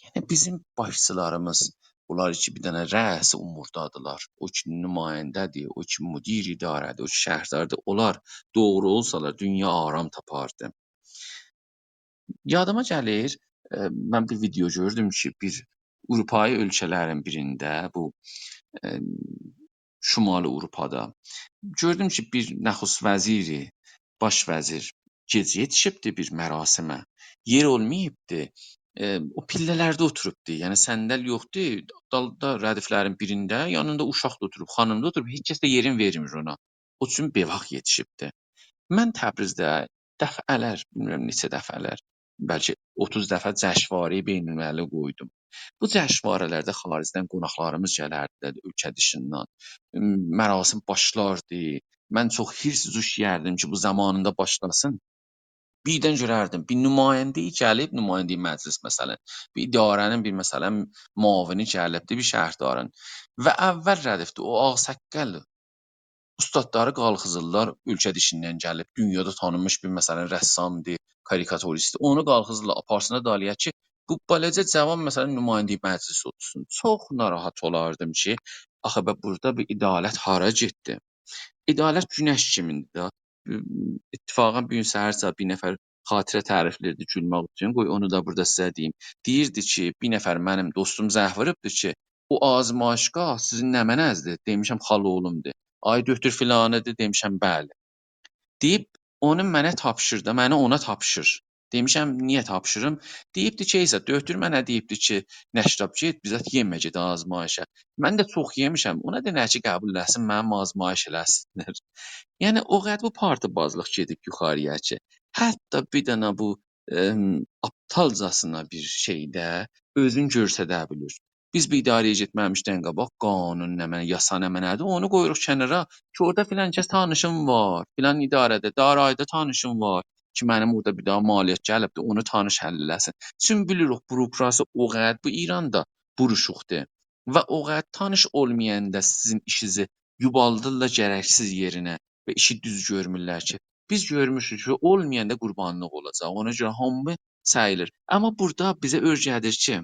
یعنی بیزیم باشچیلاریمیز، بونلار کی بیر دنه رأس اموردادیلار، او کی نماینده‌دیر، او کی مدیر اداره‌دیر، او کی شهرداردیر، اونلار دوغرو اولسالار، دونیا آرام تاپاردی. یادیما گلیر، ائ، من بیر ویدئو گؤردوم کی، بیر آوروپایی اؤلکه‌لرین بیرینده، بو، ائ، شمالی آوروپادا گؤردوم کی، بیر نخست وزیری، باش وزیر گئج یئتیشیبدی بیر مراسمه. یئر اولماییبدی. ائ، او پیلله‌لرده اوتوروبدو. یعنی صندل یوخدور، دالدا ردیفلرین بیرینده، یانیندا اوشاق دا اوتوروب، خانیم دا اوتوروب، هئچ کس ده یئرین وئرمیر اونا. او اوچون بئواخت یئتیشیبدی. من تبریزده دفعه‌لر، بیلمیرم نئچه دفعه‌لر، بلکه اوتوز دفعه جشنواره‌ی بین‌المللی قویدوم. بو جشنواره‌لرده خارجدن قوناقلاریمیز گلردیلر، اؤلکه دیشیندان. مراسم باشلاردی. من چوخ حرص جوش یئردیم کی، بو زامانیندا باشلاسین. بیردن گؤرردیم، بیر نماینده‌ای گلیب، نماینده‌ی مجلس مثلا، بیر اداره‌نین بیر، مثلا، معاونی گلیبدی، بیر شهردارین. و اول ردیفده او آغ‌ساققال اوستادلاری قالخیزیرلار، اؤلکه دیشیندن گلیب، دونیادا تانینمیش بیر، مثلا، رسامدیر، کاریکاتوریستدیر. اونو قالخیزیرلار، آپارسینلار دالییا کی، بو بالاجا جاوان، مثلا، نماینده‌ی مجلس اولسون. چوخ ناراحت اولاردیم کی، آخی به بورادا بیر عدالت هارا گئتدی؟ عدالت گونش کیمیندیر ده. اتفاقا بو گون سحر ساعات بیر نفر خاطره تعریفله‌ییردی گولمک اوچون. قوی اونو دا بورادا سیزه دئییم. دئییردی کی، بیر نفر منیم دوستوم زنگ ووروبدو کی، او آزمایشگاه سیزین نمنه‌زدیر؟ دئمیشم، خالااوغلومدور. آی دؤکتور فلانی‌دیر؟ دئمیشم، بلی. دئییب، اونو منه تاپشیر دا، منی اونا تاپشیر. دئمیشم، نییه تاپشیریم؟ دئییبدی کی، ای زاد، دؤکتور منه دئییبدی کی، نشتاب گئت، بیر زاد یئمه، گئت آزمایشه. من ده چوخ یئمیشم، اونا دئنه کی، قبول ائله‌سین، منیم آزمایش ائله‌سینلر. یعنی، او قدر بو پارتی‌بازلیق گئدیب یوخاری‌یا کی، حتی بیر دنه بو، ائم، آپتالجاسینا بیر شئیده اؤزون گؤستره بیلیر. بیز بیر اداره‌یه گئتمه‌میشدن قاباق قانون نمنه، یاسا نمنه‌دیر، اونو قویوروق کنارا کی، اورادا فلان کس تانیشیم وار، فلان اداره‌ده، دارایی‌ده تانیشیم وار کی، منیم اورادا بیر دانا مالیات گلیبدیر، اونو تانیش حل ائله‌سین. چون بیلیریک، بوروکراسی او قدر بو ایراندا بوروشوقدور. و او قدر تانیش اولمایاندا سیزین ایشینیزی یوبالدیرلار گرکسیز یئرینه و ایشی دوز گؤرمورلر کی، بیز گؤرموشوک کی، اولمایاندا قوربانلیق اولاجاق. اونا گؤره هامی سئییلیر. آمما بورادا بیزه اؤیره‌دیر کی،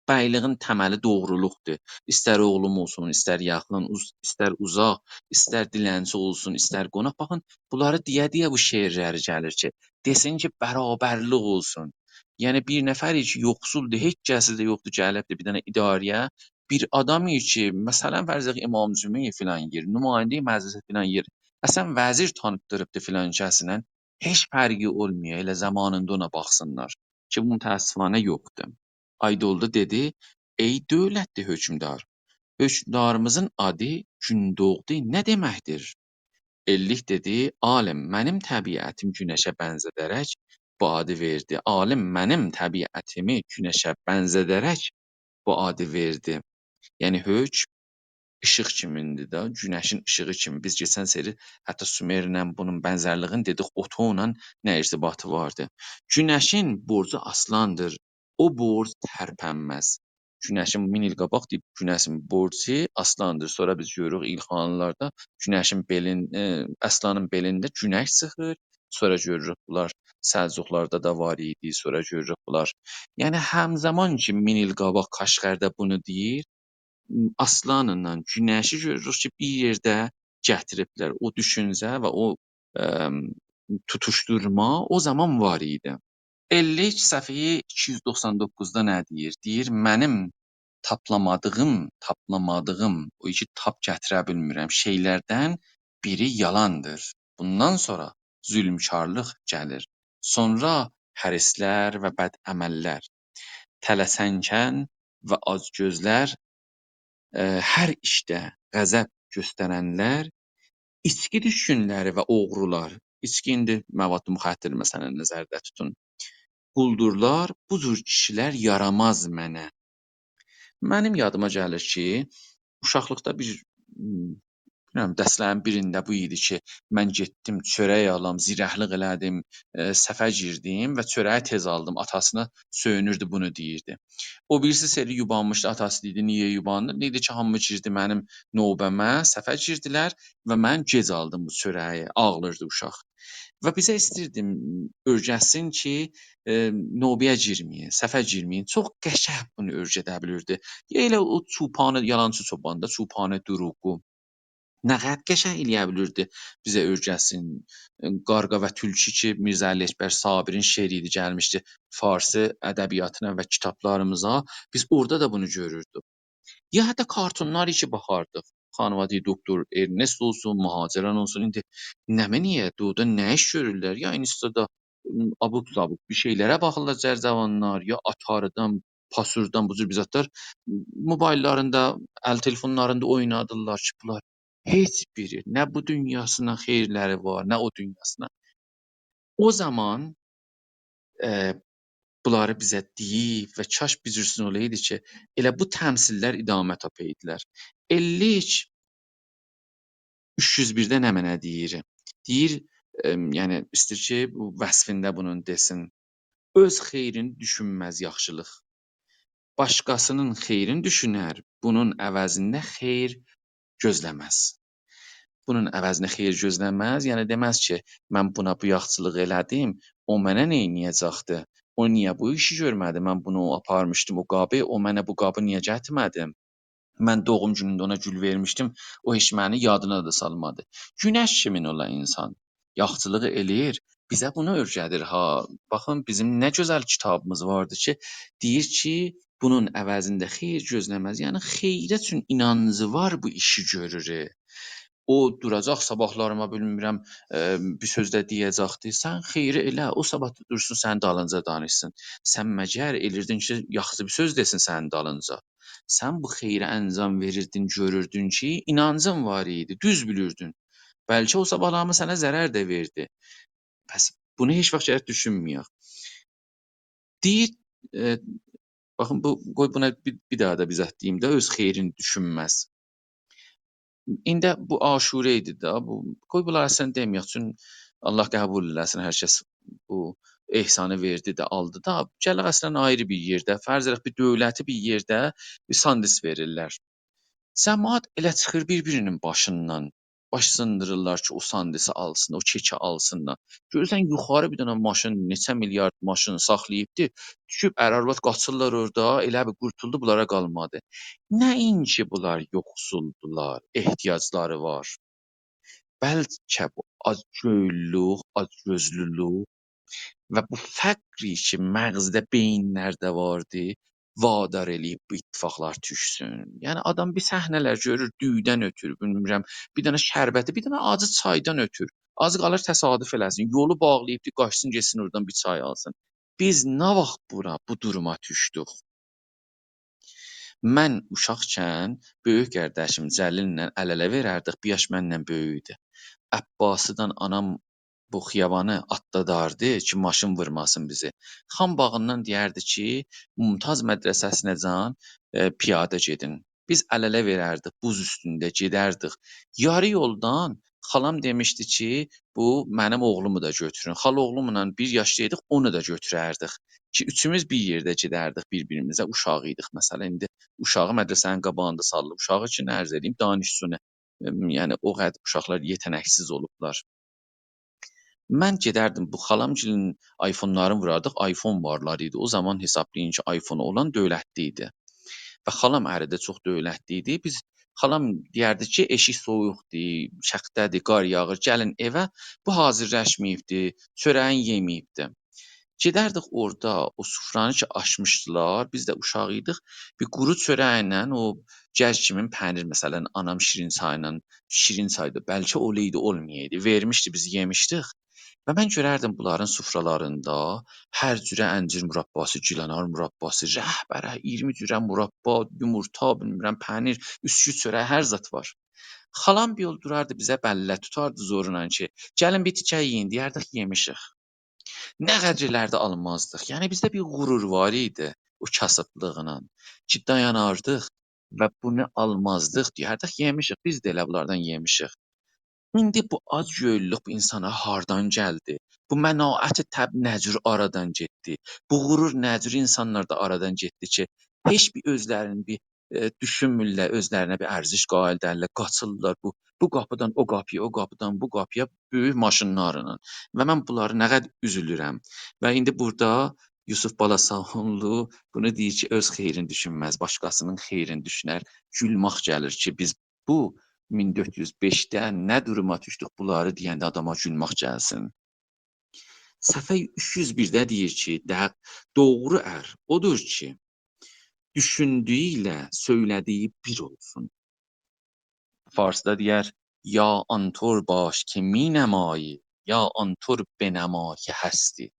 بیلیگین تملی دوغرولوقدور. ایستر اوغلوم اولسون، ایستر یاخین، اوز-، ایستر اوزاق، ایستر دیلنچی اولسون، ایستر قوناق. باخین، بونلاری دئیه-دئیه بو شعرلری گلیر کی، دئسین کی، برابرلیک اولسون. یعنی، بیر نفر کی، یوخسولدور، هئچ کسی ده یوخدور، گلیبدیر بیر دنه اداره‌یه، بیر آدام کی، مثلا، فرض ائدک، امام جمعه فلان یئر، نماینده‌ی مجلس فلان یئر، اصلا وزیر تانیتدیریبدی فلان کسینن، هئچ فرقی اولمویا، ائله زامانیندا اونا باخسینلار کی، بو متأسفانه یوخدور. آیدولدو دئدی: «ای دؤولتلی حؤکمدار، حؤکمداریمیزین آدی گون دوغدو نه دئمکدیر؟» اللیک دئدی: «عالم منیم طبیعتیم گونشه بنزه‌ده‌رک بو آدی وئردی. عالم منیم طبیعتیمی گونشه بنزه‌ده‌رک بو آدی وئردی.» یعنی حؤکم ایشیق کیمیندیر ده، گونشین ایشیغی کیمی. بیز کئچن سری حتی سومرله بونون بنزرلیگینی دئدیک، اوتوقلا نه ارتباطی واردی. گونشین بورجو آسلاندیر، او بورج ترپنمز. گونشین مین ایل قاباق دئییب، گونشین بورجو آسلاندیر. سونرا بیز گؤروروک ایلخانیلاردا گونشین بئلین، ائ، آسلانین بئلینده گونش چیخیر. سونرا گؤروروک بونلار سلجوقلاردا دا وار ایدی، سونرا گؤروروک بونلار. یعنی همزامان کی، مین ایل قاباق کاشغرده بونو دئییر، آسلانلا گونشی گؤروروک کی، بیر یئرده گتیریبلر. او دوشونجه و او، ائم، توتوشدورما او زامان وار ایدی. اللیک صفحه ایکی یوز دوخسان دوققوزدا نه دئییر؟ دئییر: «منیم تاپلامادیغیم، تاپلامادیغیم، او کی تاپ گتیره بیلمیرم، شئیلردن بیری یالاندیر. بوندان سونرا ظلمکارلیق گلیر. سونرا حریصلر و بدعمللر، تله‌سنگن و آج‌گؤزلر، ائ، هر ایشده غضب گؤسترنلر، ایچکی دوشکونلری و اوغرولار»، ایچکی ایندی مواد مخدر، مثلا، نظرده توتون، «قولدورلار، بو جور کیشیلر یاراماز منه.» منیم یادیما گلیر کی، اوشاقلیقدا بیر، م، بیلمیرم، درسلرین بیرینده بو ایدی کی، من گئتدیم، چؤرک آلام، زیرکلیک ائله‌دیم، ائ، صفه گیردیم و چؤره‌یی تئز آلدیم. آتاسینا سؤیونوردو، بونو دئییردی. او بیریسی سری یوبانمیشدی، آتاسی دئییردی، «نییه یوباندین؟» دئییردی کی، «هامی گیردی منیم نوبه‌مه، صفه گیردیلر و من گئج آلدیم بو چؤره‌یی.» آغلیردی اوشاق. و بیزه ایستیردی اؤیرتسین کی، ائ، نوبه‌یه گیرمه‌یین، صفه گیرمه‌یین. چوخ قشنگ بونو اؤیرده بیلیردی. یا ائله او چوپانی، یالانچی چوپان دا، چوپان دروغگو. نه قدر قشنگ ائله‌یه بیلیردی بیزه اؤیرتسین. قارغا و تولکو کی، میرزه علی اکبر صابرین شعری ایدی، گلمیشدی فارسی ادبیاتینا و کیتابلاریمیزا. بیز اورادا دا بونو گؤروردوک. یا حتی کارتونلار کی باخاردیق. خانواده‌ی دکتر ارنست اولسون، مهاجران اولسون. ایندی نمنه‌یه، دورودا نه ایش گؤرورلر؟ یا اینستادا، م، آبوق-سابوق بیر شئیلره باخیرلار جرجوانلار، یا آتاریدان، پاسوردان، بو جور بیر زادلار، م، موبایللاریندا، ال تلفونلاریندا اوینادیرلار کی، بونلار هئچ بیری، نه بو دونیاسینا خئییرلری وار، نه او دونیاسینا. او زامان، ائ، بونلاری بیزه دئییب و کاش بیر جورسون اولایدی کی، ائله بو تمثیل‌لر ادامه تاپایدیلار. اللیک اوچ یوز بیرده نمنه دئییر؟ دئییر، ائم، یعنی، ایسته‌ییر کی، بو وصفینده بونون دئسین. اؤز خئیرینی دوشونمز یاخشیلیق. باشقاسینین خئیرینی دوشونر، بونون عوضینده خئیر گؤزله‌مز. بونون عوضینه خئیر گؤزله‌مز، یعنی دئمز کی، من بونا بو یاخچیلیغی ائله‌دیم، او منه نئینیه‌جکدی؟ او نییه بو ایشی گؤرمه‌دی؟ من بونو آپارمیشدیم او قابی، او منه بو قابی نییه گتیرمه‌دی؟ من دوغوم گونونده اونا گول وئرمیشدیم، او هئچ منی یادینا دا سالمادی. گونش کیمین اولا اینسان. یاخچیلیغی ائله‌ییر، بیزه بونو اؤیره‌دیر ها. باخین، بیزیم نه گؤزل کیتابیمیز واردی کی، دئییر کی، بونون عوضینده خئیر گؤزله‌مز. یعنی، خئیره اوچون اینانجی وار، بو ایشی گؤرور. او دوراجاق صاباحلاریما، بیلمیرم، ائ، بیر سؤز ده دئیه‌جکدی. سن خئیری ائله، او صاباح دا دورسون سنین دالینجا دانیشسین. سن مگر ائلیردین کی، یاخشی بیر سؤز دئسین سنین دالینجا؟ سن بو خئیری انجام وئریردین، گؤروردون کی، اینانجین وار ایدی، دوز بیلیردین. بلکه او صاباحلاریما سنه ضرر ده وئردی. پس بونو هئچ واخت گرک دوشونمه‌یک. دئییر، ائ، باخین، بو، قوی بونا بیر، بیر داها دا بیر زاد دئییم ده، اؤز خئیرینی دوشونمز. ایندی بو عاشوره ایدی ده، بو، قوی بونلاری اصلاً دئمه‌یک، چون الله قبول ائله‌سین، هر کس بو احسانی وئردی ده، آلدی دا. گلک اصلاً آیری بیر یئرده، فرض ائدک بیر دؤولتی بیر یئرده بیر ساندویچ وئریرلر. جماعت ائله چیخیر بیر-بیرینین باشیندان، باش سیندیریرلار کی، او ساندویچی آلسین، او کئکی آلسینلار. گؤرورسن، یوخاری بیر دنه ماشین، نئچه میلیارد ماشین ساخلاییبدی، دوشوب ار-آرواد قاچیرلار اورادا، ائله بیل قورتولدو، بونلارا قالمادی. نه اینکی بونلار یوخسولدولار، احتیاجلاری وار. بلکه بو آج‌گؤیلولوک، آج‌گؤزلولوک و بو فقری کی، مغزده، بئیینلرده واردی، وادار ائله‌ییب بو اتفاقلار دوشسون. یعنی، آدام بیر صحنه‌لر گؤرور، دویودن اؤتور، بیلمیرم، بیر دنه شربتی، بیر دنه آجی چایدان اؤتور. آز قالیر تصادف ائله‌سین، یولو باغلاییبدی، قاچسین، گئتسین اورادان بیر چای آلسین. بیز نه واخت بورا، بو دوروما دوشدوک؟ من اوشاقکن بؤیوک قارداشیم جلیل‌له ال-اله وئرردیک، بیر یاش منن بؤیوک ایدی. عباسی‌دان آنام بو خیابانی آتلاداردی کی، ماشین وورماسین بیزی. خان باغیندان دئیردی کی، ممتاز مدرسه‌سینه‌جان، ائ، پیاده گئدین. بیز ال-اله وئرردیک، بوز اوستونده گئدردیک. یاری یولدان خالام دئمیشدی کی، بو منیم اوغلومو دا گؤتورون. خالااوغلوملا بیر یاشدا ایدیک، اونو دا گؤتورردیک کی، اوچوموز بیر یئرده گئدردیک بیر-بیریمیزه، اوشاق ایدیک. مثلاً، ایندی اوشاغی مدرسه‌نین قاباغیندا سالیب، اوشاغی کی، عرض ائله‌ییم، دانشجونو، ائم، یعنی، او قدر اوشاقلار یئته‌نکسیز اولوبلار. من گئدردیم، بو خالام‌گیلین آیفونلارینی ووراردیق، آیفون وارلاری ایدی. او زامان حسابلایین کی، آیفونو اولان دؤولتلی ایدی. و خالام اری ده چوخ دؤولتلی ایدی. بیز، خالام دئیردی کی، ائشیک سویوقدور، شاختادیر، قار یاغیر، گلین ائوه، بو حاضیرلاشماییبدی، چؤره‌یینی یئمه‌ییبدی. گئدردیک اورادا، او سفره‌نی کی آچمیشدیلار، بیز ده اوشاق ایدیک، بیر قورو چؤرکله، او گز کیمین پنیر، مثلاً، آنام شیرین چایلا، شیرین چایدی، بلکه اولایدی، اولمایایدی، وئرمیشدی، بیز یئمیشدیک. و من گؤرردیم بونلارین سفره‌لرینده هر جوره انجیر مرباسی، گیلانار مرباسی، ره‌به ره، اییرمی جوره مربا، یومورتا، بیلمیرم، پنیر، اوسکو چؤرک، هر زاد وار. خالام بیر یول دوراردی، بیزه بلله توتاردی زورلا کی، «گلین بیر تیکه یئیین.» دئیردیک، «یئمیشیک.» نه قدر ائلردی، آلمازدیق. یعنی، بیزده بیر غرور وار ایدی او کاسیبلیقلا کی، دایاناردیق. و بونو آلمازدیق دئییر. هردک یئمیشیک، بیز ده ائله بونلاردان یئمیشیک. ایندی بو آج‌گؤیلولوک بو اینسانا هاردان گلدی؟ بو مناعت طبع نه جور آرادان گئتدی؟ بو غرور نه جور اینسانلاردا آرادان گئتدی کی، هئچ بیر اؤزلرینی بیر، ائ، دوشونمورلر، اؤزلرینه بیر ارزش قائل دئییللر، قاچیرلار بو، بو قاپیدان او قاپییا، او قاپیدان بو قاپییا بؤیوک ماشینلارلا. و من بونلاری نه قدر اوزولورم. و ایندی بورادا یوسف بالاساغونلو بونو دئییر کی، اؤز خئیرین دوشونمز، باشقاسینین خئیرین دوشونر. گولمک گلیر کی، بیز بو مین دؤرد یوز بئشده نه دوروما دوشدوک، بونلاری دئینده آداما گولمک گلسین. صفحه اوچ یوز بیرده دئییر کی، ده، دوغرو ار اودور کی، دوشوندویو ایله سؤیله‌دیگی بیر اولسون. فارسدا دئیر: «یا آن طور باش که می‌نمایی، یا آن طور بنما که هستی.»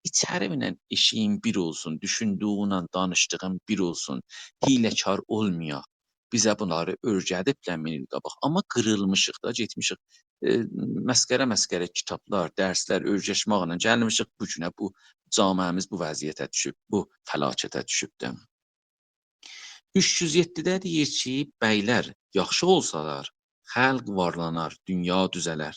ایچری‌نن ائشیگین بیر اولسون، دوشوندویونله دانیشدیغین بیر اولسون. حیله‌کار اولمایاق. بیزه بونلاری اؤیره‌دیبلر مین ایل قاباق. آمما قیریلمیشیق دا، گئتمیشیک. ائ، مسخره-مسخره کیتابلار، درسلر اؤیرشمکله گلمیشیک بو گونه، بو جامعه‌میز بو وضعیته دوشوب، بو فلاکته دوشوبدور. اوچ یوز یئددیده دئییر کی، بیلر یاخشی اولسالار، خلق وارلانار، دونیا دوزه‌لر.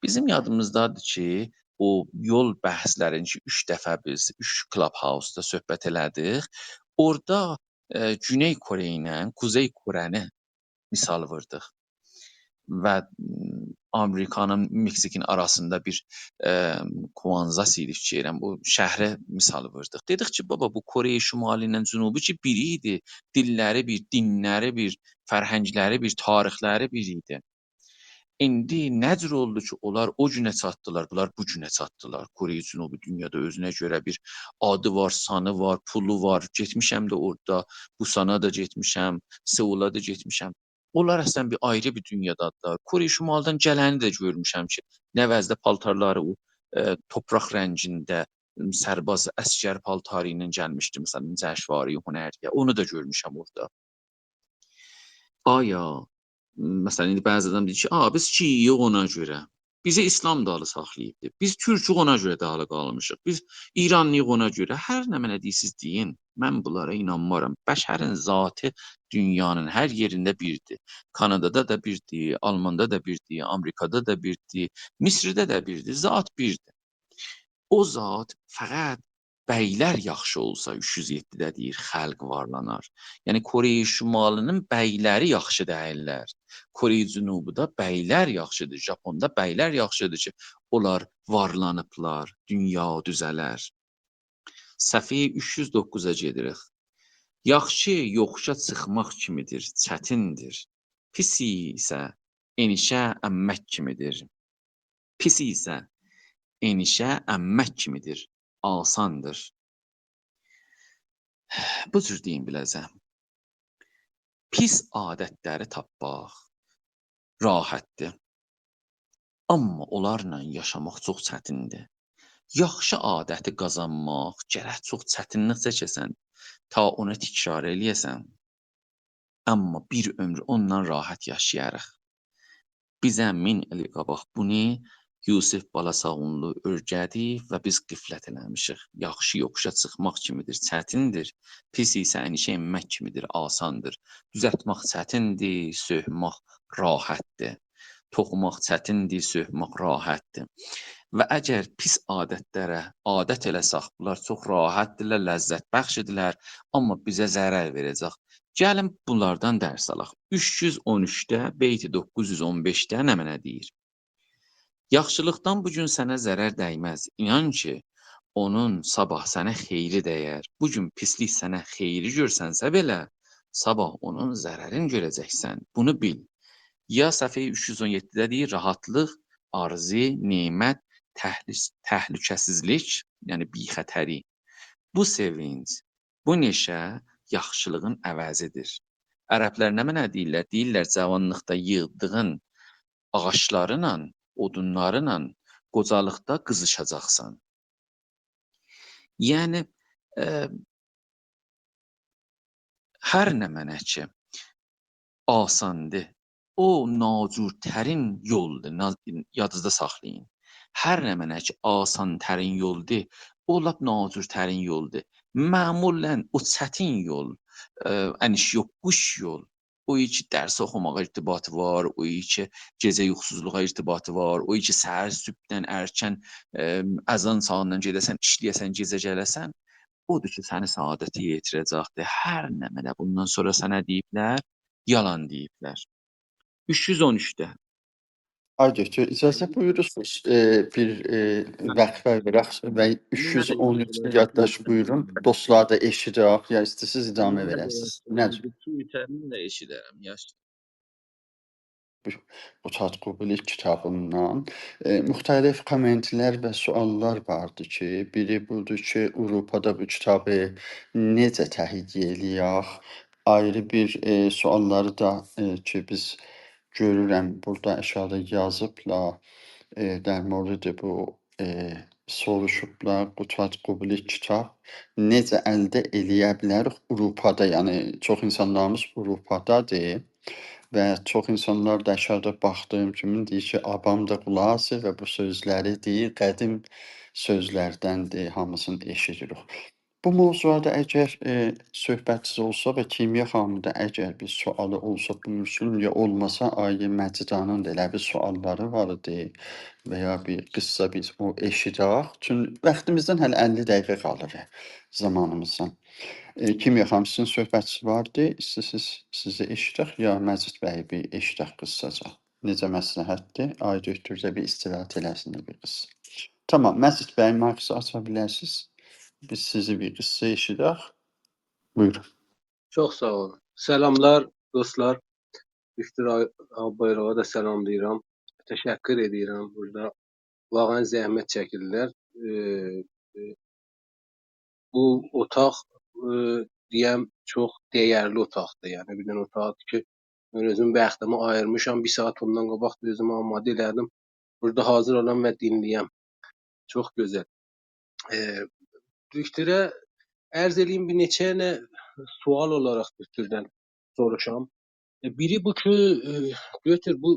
بیزیم یادیمیزدادیر کی، او یول بحثلرین کی، اوچ دفعه بیز اوچ Clubhouse-دا صحبت ائله‌دیک. اورادا، ائ، گونئی کره ایله قوزئی کره‌نی مثال ووردوق. و، م، آمریکانین، مکزیکین آراسیندا بیر، ائ، کوانزاس ایدی، فیکیر ائدیرم، او شهره مثال ووردوق. دئدیک کی، بابا، بو کره شمالی ایله جنوبی کی، بیر ایدی، دیللری بیر، دینلری بیر، فرهنگلری بیر، تاریخلری بیر ایدی. ایندی نه جور اولدو کی، اونلار او گونه چاتدیلار، بونلار بو گونه چاتدیلار. کره جنوبی دونیادا اؤزونه گؤره بیر آدی وار، سانی وار، پولو وار. گئتمیشم ده اورادا، بوسانا دا گئتمیشم، سئولا دا گئتمیشم. اونلار اصلاً بیر آیری بیر دونیادادیلار. کره شمالدان گلنی ده گؤرموشم کی، نه وضعده پالتارلاری او، ائ، توپراق رنگینده، م، سرباز عسگر پالتاری ایله گلمیشدی، مثلاً، جشنواره‌ی هنریه. اونو دا گؤرموشم اورادا. آیا، مثلاً، ایندی بعضی آدام دئییر کی، «آ، بیز شیعه‌ییک اونا گؤره. بیزی ایسلام دالی ساخلاییبدی. بیز تورکوک اونا گؤره دالی قالمیشیق. بیز ایرانلی‌ییق اونا گؤره.» هر نمنه دئییرسیز دئیین، من بونلارا اینانمارام. بشرین ذاتی دونیانین هر یئرینده بیردیر. کانادادا دا بیردیر، آلماندا دا بیردیر، آمریکادا دا بیردیر، مصرده ده بیردیر. ذات بیردیر. او ذات فقط بیلر یاخشی اولسا، اوچ یوز یئددیده دئییر، خلق وارلانار. یعنی، کره شمالی‌نین بیلری یاخشی دئییللر. کره جنوبیدا بیلر یاخشیدیر، ژاپوندا بیلر یاخشیدیر کی، اونلار وارلانیبلار، دونیا دوزه‌لر. صفحه اوچ یوز دوققوزا گئدیریک. یاخشی یوخوشا چیخماق کیمیدیر، چتیندیر. پیس ایسه انیشه انمک کیمیدیر. پیس ایسه انیشه انمک کیمیدیر، آساندیر. بو جور دئییم بیله‌زه. پیس عادتلری تاپماق راحتدیر. آمما اونلارلا یاشاماق چوخ چتیندیر. یاخشی عادتی قازانماق گرک چوخ چتینلیک چکه‌سن، تا اونو تکرار ائله‌یه‌سن. آمما بیر عؤمور اوننان راحت یاشایاریق. بیزه مین ایل قاباق بونو یوسف بالاساغونلو اؤیره‌دیب و بیز غفلت ائله‌میشیک. یاخشی یوخوشا چیخماق کیمیدیر، چتیندیر. پیس ایسه انیشه انمک کیمیدیر، آساندیر. دوزلتمک چتیندیر، سؤکمک راحتدیر. توخوماق چتیندیر، سؤکمک راحتدیر. و اگر پیس عادتلره عادت ائله‌سک، بونلار چوخ راحتدیرلر، لذت‌بخشدیرلر، آمما بیزه ضرر وئره‌جک. گلین بونلاردان درس آلاق. اوچ یوز اون اوچده، بیت دوققوز یوز اون بئشده نمنه دئییر؟ یاخشیلیقدان بو گون سنه ضرر دیمز. اینان کی، اونون صاباح سنه خیری دیر. بو گون پیسلیک سنه خیری گؤرسنسه بئله، صاباح اونون ضررینی گؤره‌جکسن. بونو بیل. یا صفحه اوچ یوز اون یئددیده دئییر، راحتلیق، آرزی، نعمت، تهلو-، تهلکه‌سیزلیک، یعنی بی‌خطری. بو سئوینج، بو نئشه یاخشیلیغین عوضیدیر. عربلر نمنه دئییرلر؟ دئییرلر، جاوانلیقدا ییغدیغین آغاجلارینان، اودونلارینان قوجالیقدا قیزیشاجاقسان. یعنی، ائ، هر نمنه کی، آساندی. او ناجورترین یولدور، نا-، یادینیزدا ساخلایین. هر نمنه کی، آسان‌ترین یولدور، او لاپ ناجورترین یولدور. معمولاً او چتین یول، ائ، انیش یوخ، قوش یول. او کی درس اوخوماغا ارتباطی وار، او کی گئجه یوخوسوزلوغا ارتباطی وار، او کی سحر صبحدن ارکن، ائ، اذان چاغیندان گئده‌سن، ایشله‌یه‌سن، گئجه گله‌سن، اودور کی سنی سعادته یئتیره‌جکدیر. هر نمنه بوندان سونرا سنه دئییبلر، یالان دئییبلر. اوچ یوز اون اوچده. آی دکتر، اجازه بویورورسونوز، ائ، بیر، ائ، وقفه وئرک و اوچ یوز اون اوچ یادداشت بویورون. دوستلار دا ائشیدک، یا ایسته‌سیز ادامه وئره‌سینیز. نه جور؟ بوتون ایترنن ده ائشیدرم، یاخشی. بو، بو قوتاد قوبیلیک کیتابیندان، ائ، مختلف کامنت‌لر و سؤال‌لار واردی کی، بیری بودور کی، آوروپادا بو کیتابی نئجه تهیه ائله‌یک؟ آیری بیر، ائ، سؤال‌لاری دا، ائ، کی، بیز گؤرورم، بورادا آشاغیدا یازیبلار، ائ، در مورد بو، ائ، سوروشوبلار، قوتاد قوبیلیک کیتاب نئجه الده ائله‌یه بیلریک آوروپادا؟ یعنی، چوخ اینسانلاریمیز آوروپادادیر و چوخ اینسانلار دا آشاغیدا باخدیغیم کیمی دئییر کی، آبام دا قولاق آسیر و بو سؤزلری دئییر، قدیم سؤزلردندیر، هامیسینی ائشیدیریک. بو موضوعدا اگر، ائ، صحبتینیز اولسا و کیمیا خانیمین دا اگر بیر سؤالی اولسا، بویورسون، یا اولماسا، آقای مجیدانین دا ائله بیر سؤال‌لاری وار ایدی و یا بیر قیسا بیز او ائشیدک. چون واختیمیزدان هله اللی دقیقه قالیر، زامانیمیزدان. ائ، کیمیا خانیم، سیزین صحبتینیز واردی، ایسته‌سیز سیزی ائشیدک، یا مجید بیی بیر ائشیدک قیساجا. نئجه مصلحتدیر؟ آقای دکتر ده بیر استراحت ائله‌سین ده بیر قیسا. تامام، مجید بیی، مایکینیزی آچا بیلرسینیز. بیز سیزی بیر قیسا ائشیدک. بویورون. چوخ ساغ اولون. سلاملار، دوستلار. دکتر آ-، آلبایرووا دا سلاملاییرام. تشکر ائدیرم. بورادا واقعاً زحمت چکیرلر. ائ، ائ، بو اوتاق، ائ، دئیم، چوخ دَیرلی اوتاقدیر. یعنی، بیر دنه اوتاقدیر کی، من اؤزوم واختیمی آییرمیشام، بیر ساعات اوندان قاباق اؤزومو آماده ائله‌دیم. بورادا حاضر اولام و دینله‌یم. چوخ گؤزل. ائ، دکتره عرض ائله‌ییم، بیر نئچه دنه سؤال اولاراق دکتردن سوروشام. ائ، بیری بو کی، ائ، دکتر، بو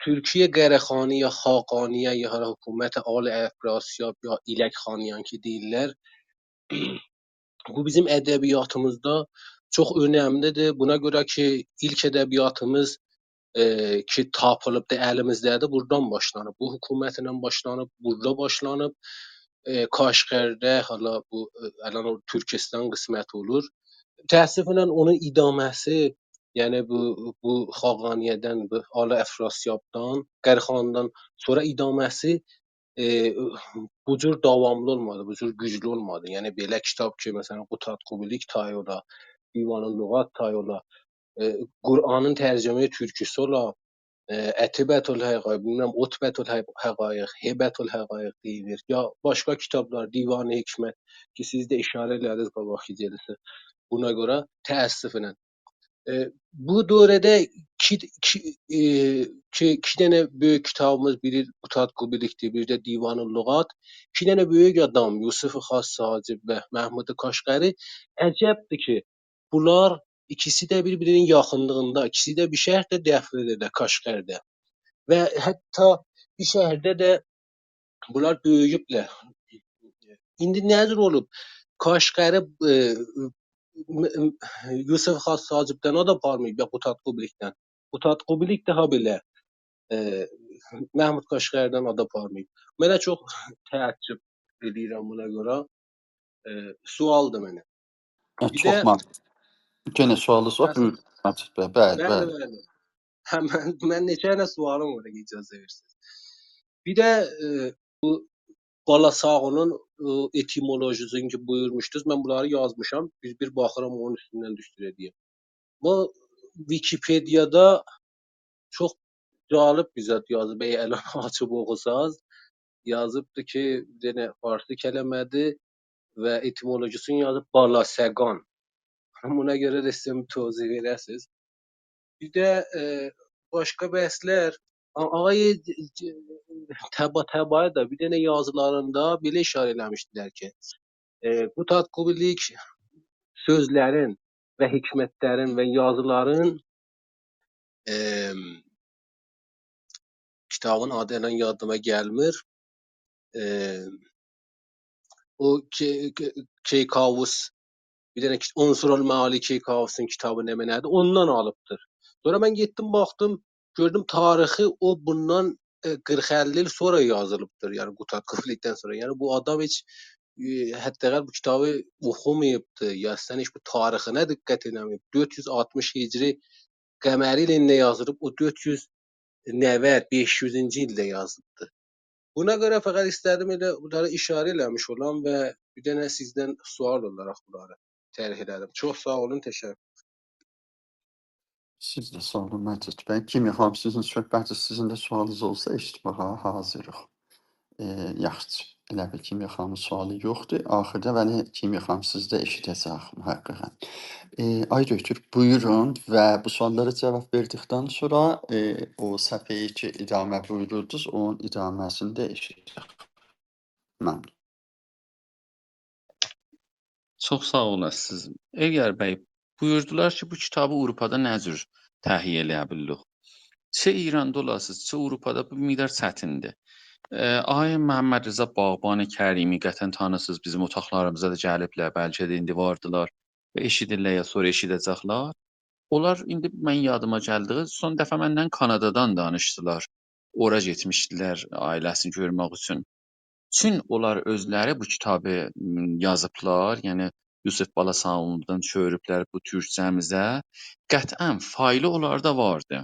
تورکیه قره‌خانی یا خاقانیه، یا حالا حکومت آل افراسیاب یا ایلک خانیان کی دئییرلر، بو بیزیم ادبیاتیمیزدا چوخ اؤنملی‌دیر. بونا گؤره کی، ایلک ادبیاتیمیز، ائ، کی تاپیلیبدیر، الیمیزده‌دیر، بورادان باشلانیب. بو حکومتله باشلانیب، بورادا باشلانیب. ائ، کاشغرده، حالا بو، ائ، الان او تورکیستان قسمت اولور. تأسفله اونون ادامه‌سی، یعنی بو، بو خاقانیه‌دن، بو آل افراسیابدان، قره‌خانیدان سونرا ادامه‌سی، ائ، بو جور داواملی اولمادی، بو جور گوجلو اولمادی. یعنی بئله کیتاب کی، مثلا، قوتاد قوبیلیک تای اولا، دیوان لغات تای اولا، ائ، قرآنین ترجمه‌ی تورکی‌سی اولا، ائ، عتبة الحقایق، بیلمیرم، عتبة الحقایق، هبة الحقایق دئییلیر. یا باشقا کیتابلار، دیوان حکمت، کی سیز ده اشاره ائله‌دینیز قاباقکی جلسه. بونا گؤره تأسفله. ائ، بو دوره‌ده ایکی، ایکی، ائ، کی، ایکی دنه بؤیوک کیتابیمیز، بیری قوتاد قوبیلیکدیر، بیری ده دیوان لغات. ایکی دنه بؤیوک آدام، یوسف خاص حاجب و محمود کاشغری. عجبدیر کی، بونلار ایکیسی ده بیر-بیرینین یاخینلیغیندا، ایکیسی ده بیر شهرده، دفنه‌ده، کاشغرده. و حتی بیر شهرده ده بونلار بؤیویوبلر. ایندی نه جور اولوب؟ کاشغری، ائ، م-، م-، یوسف خاص حاجبدن آد آپارماییب، یا قوتاد قوبیلیکدن. قوتاد قوبیلیک داها بئله، ائ، محمود کاشغری‌دن آد آپارماییب. منه چوخ تعجب ائله‌ییرم بونا گؤره. ائ، سؤالدیر منه. ائ، بیر چوخ ده مار-، یئنه سؤالینیز وار؟ مثلا، بویورون، مجید بی. بلی، بلی، بلی. بلی. هه، من، من نئچه دنه سؤالیم وار، اگه اجازه وئرسه‌نیز. بیر ده، ائ، بو بالا ساغونون، ائ، ائتیمولوژی‌سینی کی بویورموشدونوز، من بونلاری یازمیشام. بیر-بیر باخیرام، اونون اوستوندن دکتره دئییم. بو ویکی‌پئدیادا چوخ جالب بیر زاد یازیب، اگر الان آچیب اوخوساز، یازیبدی کی، بیر دنه فارسی کلمه‌دیر و ائتیمولوژی‌سینی یازیب بالاسگان. بونا گؤره ده ایسته‌ییرم توضیح وئره‌سینیز. بیر ده، ائ، باشقا بحثلر، آ-، آقای ج-، ج-، طباطبایی دا بیر دنه یازیلاریندا بئله اشاره ائله‌میشدیلر کی، ائ، قوتاد قوبیلیک سؤزلرین و حکمتلرین و یازیلارین، ائ، کیتابین آدی الان یادیما گلمیر. ائ، او کی-، کی-، کیکاووس بیر دنه کی-، عنصر المعالی کیکاووسون کیتابی نمنه‌دیر، اوندان آلیبدیر. سونرا من گئتدیم، باخدیم، گؤردوم تاریخی او بوندان، ائ، قیرخ اللی ایل سونرا یازیلیبدیر، یعنی قوتاد قفلیکدن سونرا. یعنی بو آدام هئچ، ائ، حداقل بو کیتابی اوخوماییبدی، یا اصلاً هئچ بو تاریخینه دقت ائله‌مه‌ییب. دؤرد یوز آلتمیش هجری قمری ایلینده یازیلیب، او دؤرد یوز نود، بئش یوزونجو ایلده یازیلیبدی. بونا گؤره فقط ایسته‌دیم ائله بونلارا ایشاره ائله‌میش اولام و بیر دنه سیزدن سؤال اولاراق بونلاری طرح ائله‌دیم. چوخ ساغ اولون، تشکر. سیز ده ساغ اولون، مجید بی. کیمیا خانیم، سیزین صحبتینیز، سیزین ده سؤالینیز اولسا، ائشیتمه‌یه حاضریق. ائ، یاخشی، ائله بیل کیمیا خانیمین سؤالی یوخدور آخیردا، ولی کیمیا خانیم، سیزی ده ائشیده‌جه‌ییک محققاً. ائ، آی دکتر، بویورون و بو سؤاللارا جواب وئردیکدن سونرا، ائ، او صفحه‌یی کی ادامه بویوروردونوز، اونون ادامه‌سینی ده ائشیدک. ممنون. چوخ ساغ اولاسیز. ائلیار بی، بویوردولار کی، بو کیتابی آوروپادا نه جور تهیه ائلیه بیلیریک؟ چه ایراندا اولاسیز، چه آوروپادا بو مقدار چتیندیر. ائ، آقای محمدرضا باغبان کریمی، قطعاً تانیسیز، بیزیم اوتاقلاریمیزا دا گلیبلر، بلکه ده ایندی واردیلار و ائشیدیرلر یا سونرا ائشیده‌جکلر. اونلار ایندی من یادیما گلدیگی، سون دفعه منن کانادادان دانیشدیلار. اورا گئتمیشدیلر عائله‌سینی گؤرمک اوچون. چون اونلار اؤزلری بو کیتابی، م، یازیبلار، یعنی یوسف بالاساغونلودان چئویریبلر بو تورکجه‌میزه. قطعاً فایلی اونلاردا واردی.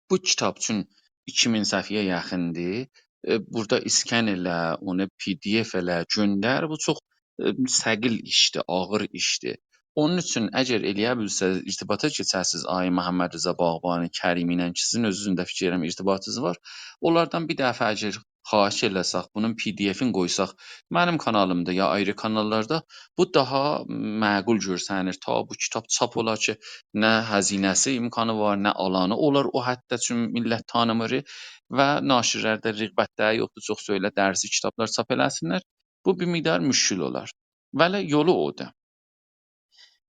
بو کیتاب چون ایکی مین صفحه‌یه یاخیندیر. ائ، بورادا اسکن ائله، اونو پی دی اف ائله، گؤندر. بو چوخ، ائ، ثقیل ایشدیر، آغیر ایشدیر. اونون اوچون اگر ائلیه بیلسز، ارتباطا کئچه‌سیز آقای محمدرضا باغبان کریمی ایله کی، سیزین اؤزونوزون ده فیکر ائلیرم ارتباطینیز وار. اونلاردان بیر دفعه اگر خواهش ائله‌سک، بونون پی دی افین قویساق منیم کانالیمدا یا آیری کاناللاردا، بو داها معقول گؤرسنیر. تا بو کیتاب چاپ اولا کی، نه هزینه‌سی، امکانی وار، نه آلانی اولار او حدده، چون میللت تانیمیر و ناشرلرده رغبت ده یوخدور، چوخ سؤیله درسی کیتابلار چاپ ائله‌سینلر. بو بیر مقدار مشکل اولار. ولی یولو اودور.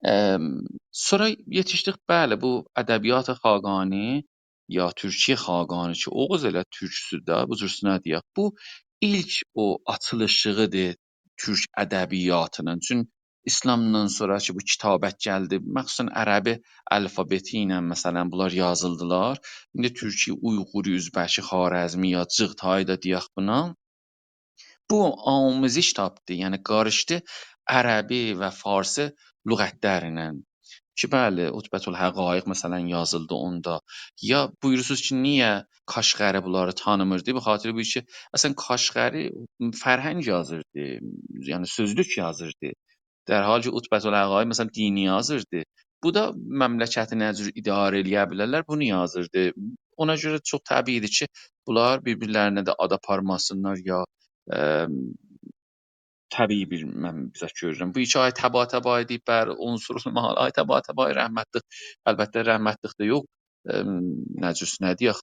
ام، سونرا یئتیشدیک، بلی، بو ادبیات خاقانی یا تورکی خاقانی کی، اوغوز ائله تورکسو ده، بو جورسونه دئیک. بو ایلک او آچیلیشیغیدیر تورک ادبیاتینین. چون اسلامدان سونرا کی، بو کتابت گلدی، مخصوصاً عربی الفابئتی ایله، مثلاً، بونلار یازیلدیلار. ایندی تورکی، اویغوری، اؤزبکی، خوارزمی یا جغتایی دا دئیک بونا. بو آموزش تاپدی، یعنی قاریشدی عربی و فارسی لغتلرله. کی، بلی، عتبة الحقایق، مثلاً، یازیلدی اوندا. یا بویورورسونوز کی، نییه کاشغری بونلاری تانیمیردی؟ به خاطر بو کی، اصلاً کاشغری فرهنگ یازیردی، یعنی سؤزلوک یازیردی. در حالی کی، عتبة الحقایق، مثلاً، دینی یازیردی. بو دا مملکتی نه جور اداره ائلیه بیلرلر، بونو یازیردی. اونا گؤره چوخ طبیعی‌دیر کی، بونلار بیر-بیرلرینه ده آد آپارماسینلار یا، ام، طبیعی بیر، من بیر زاد گؤرورم. بو ایکی آی طباطبایی دئییبلر، عنصر المعالی، آی طباطبایی رحمتلیک، البته، رحمتلیک ده یوخ، ام، نه جورسو، نه دئیک،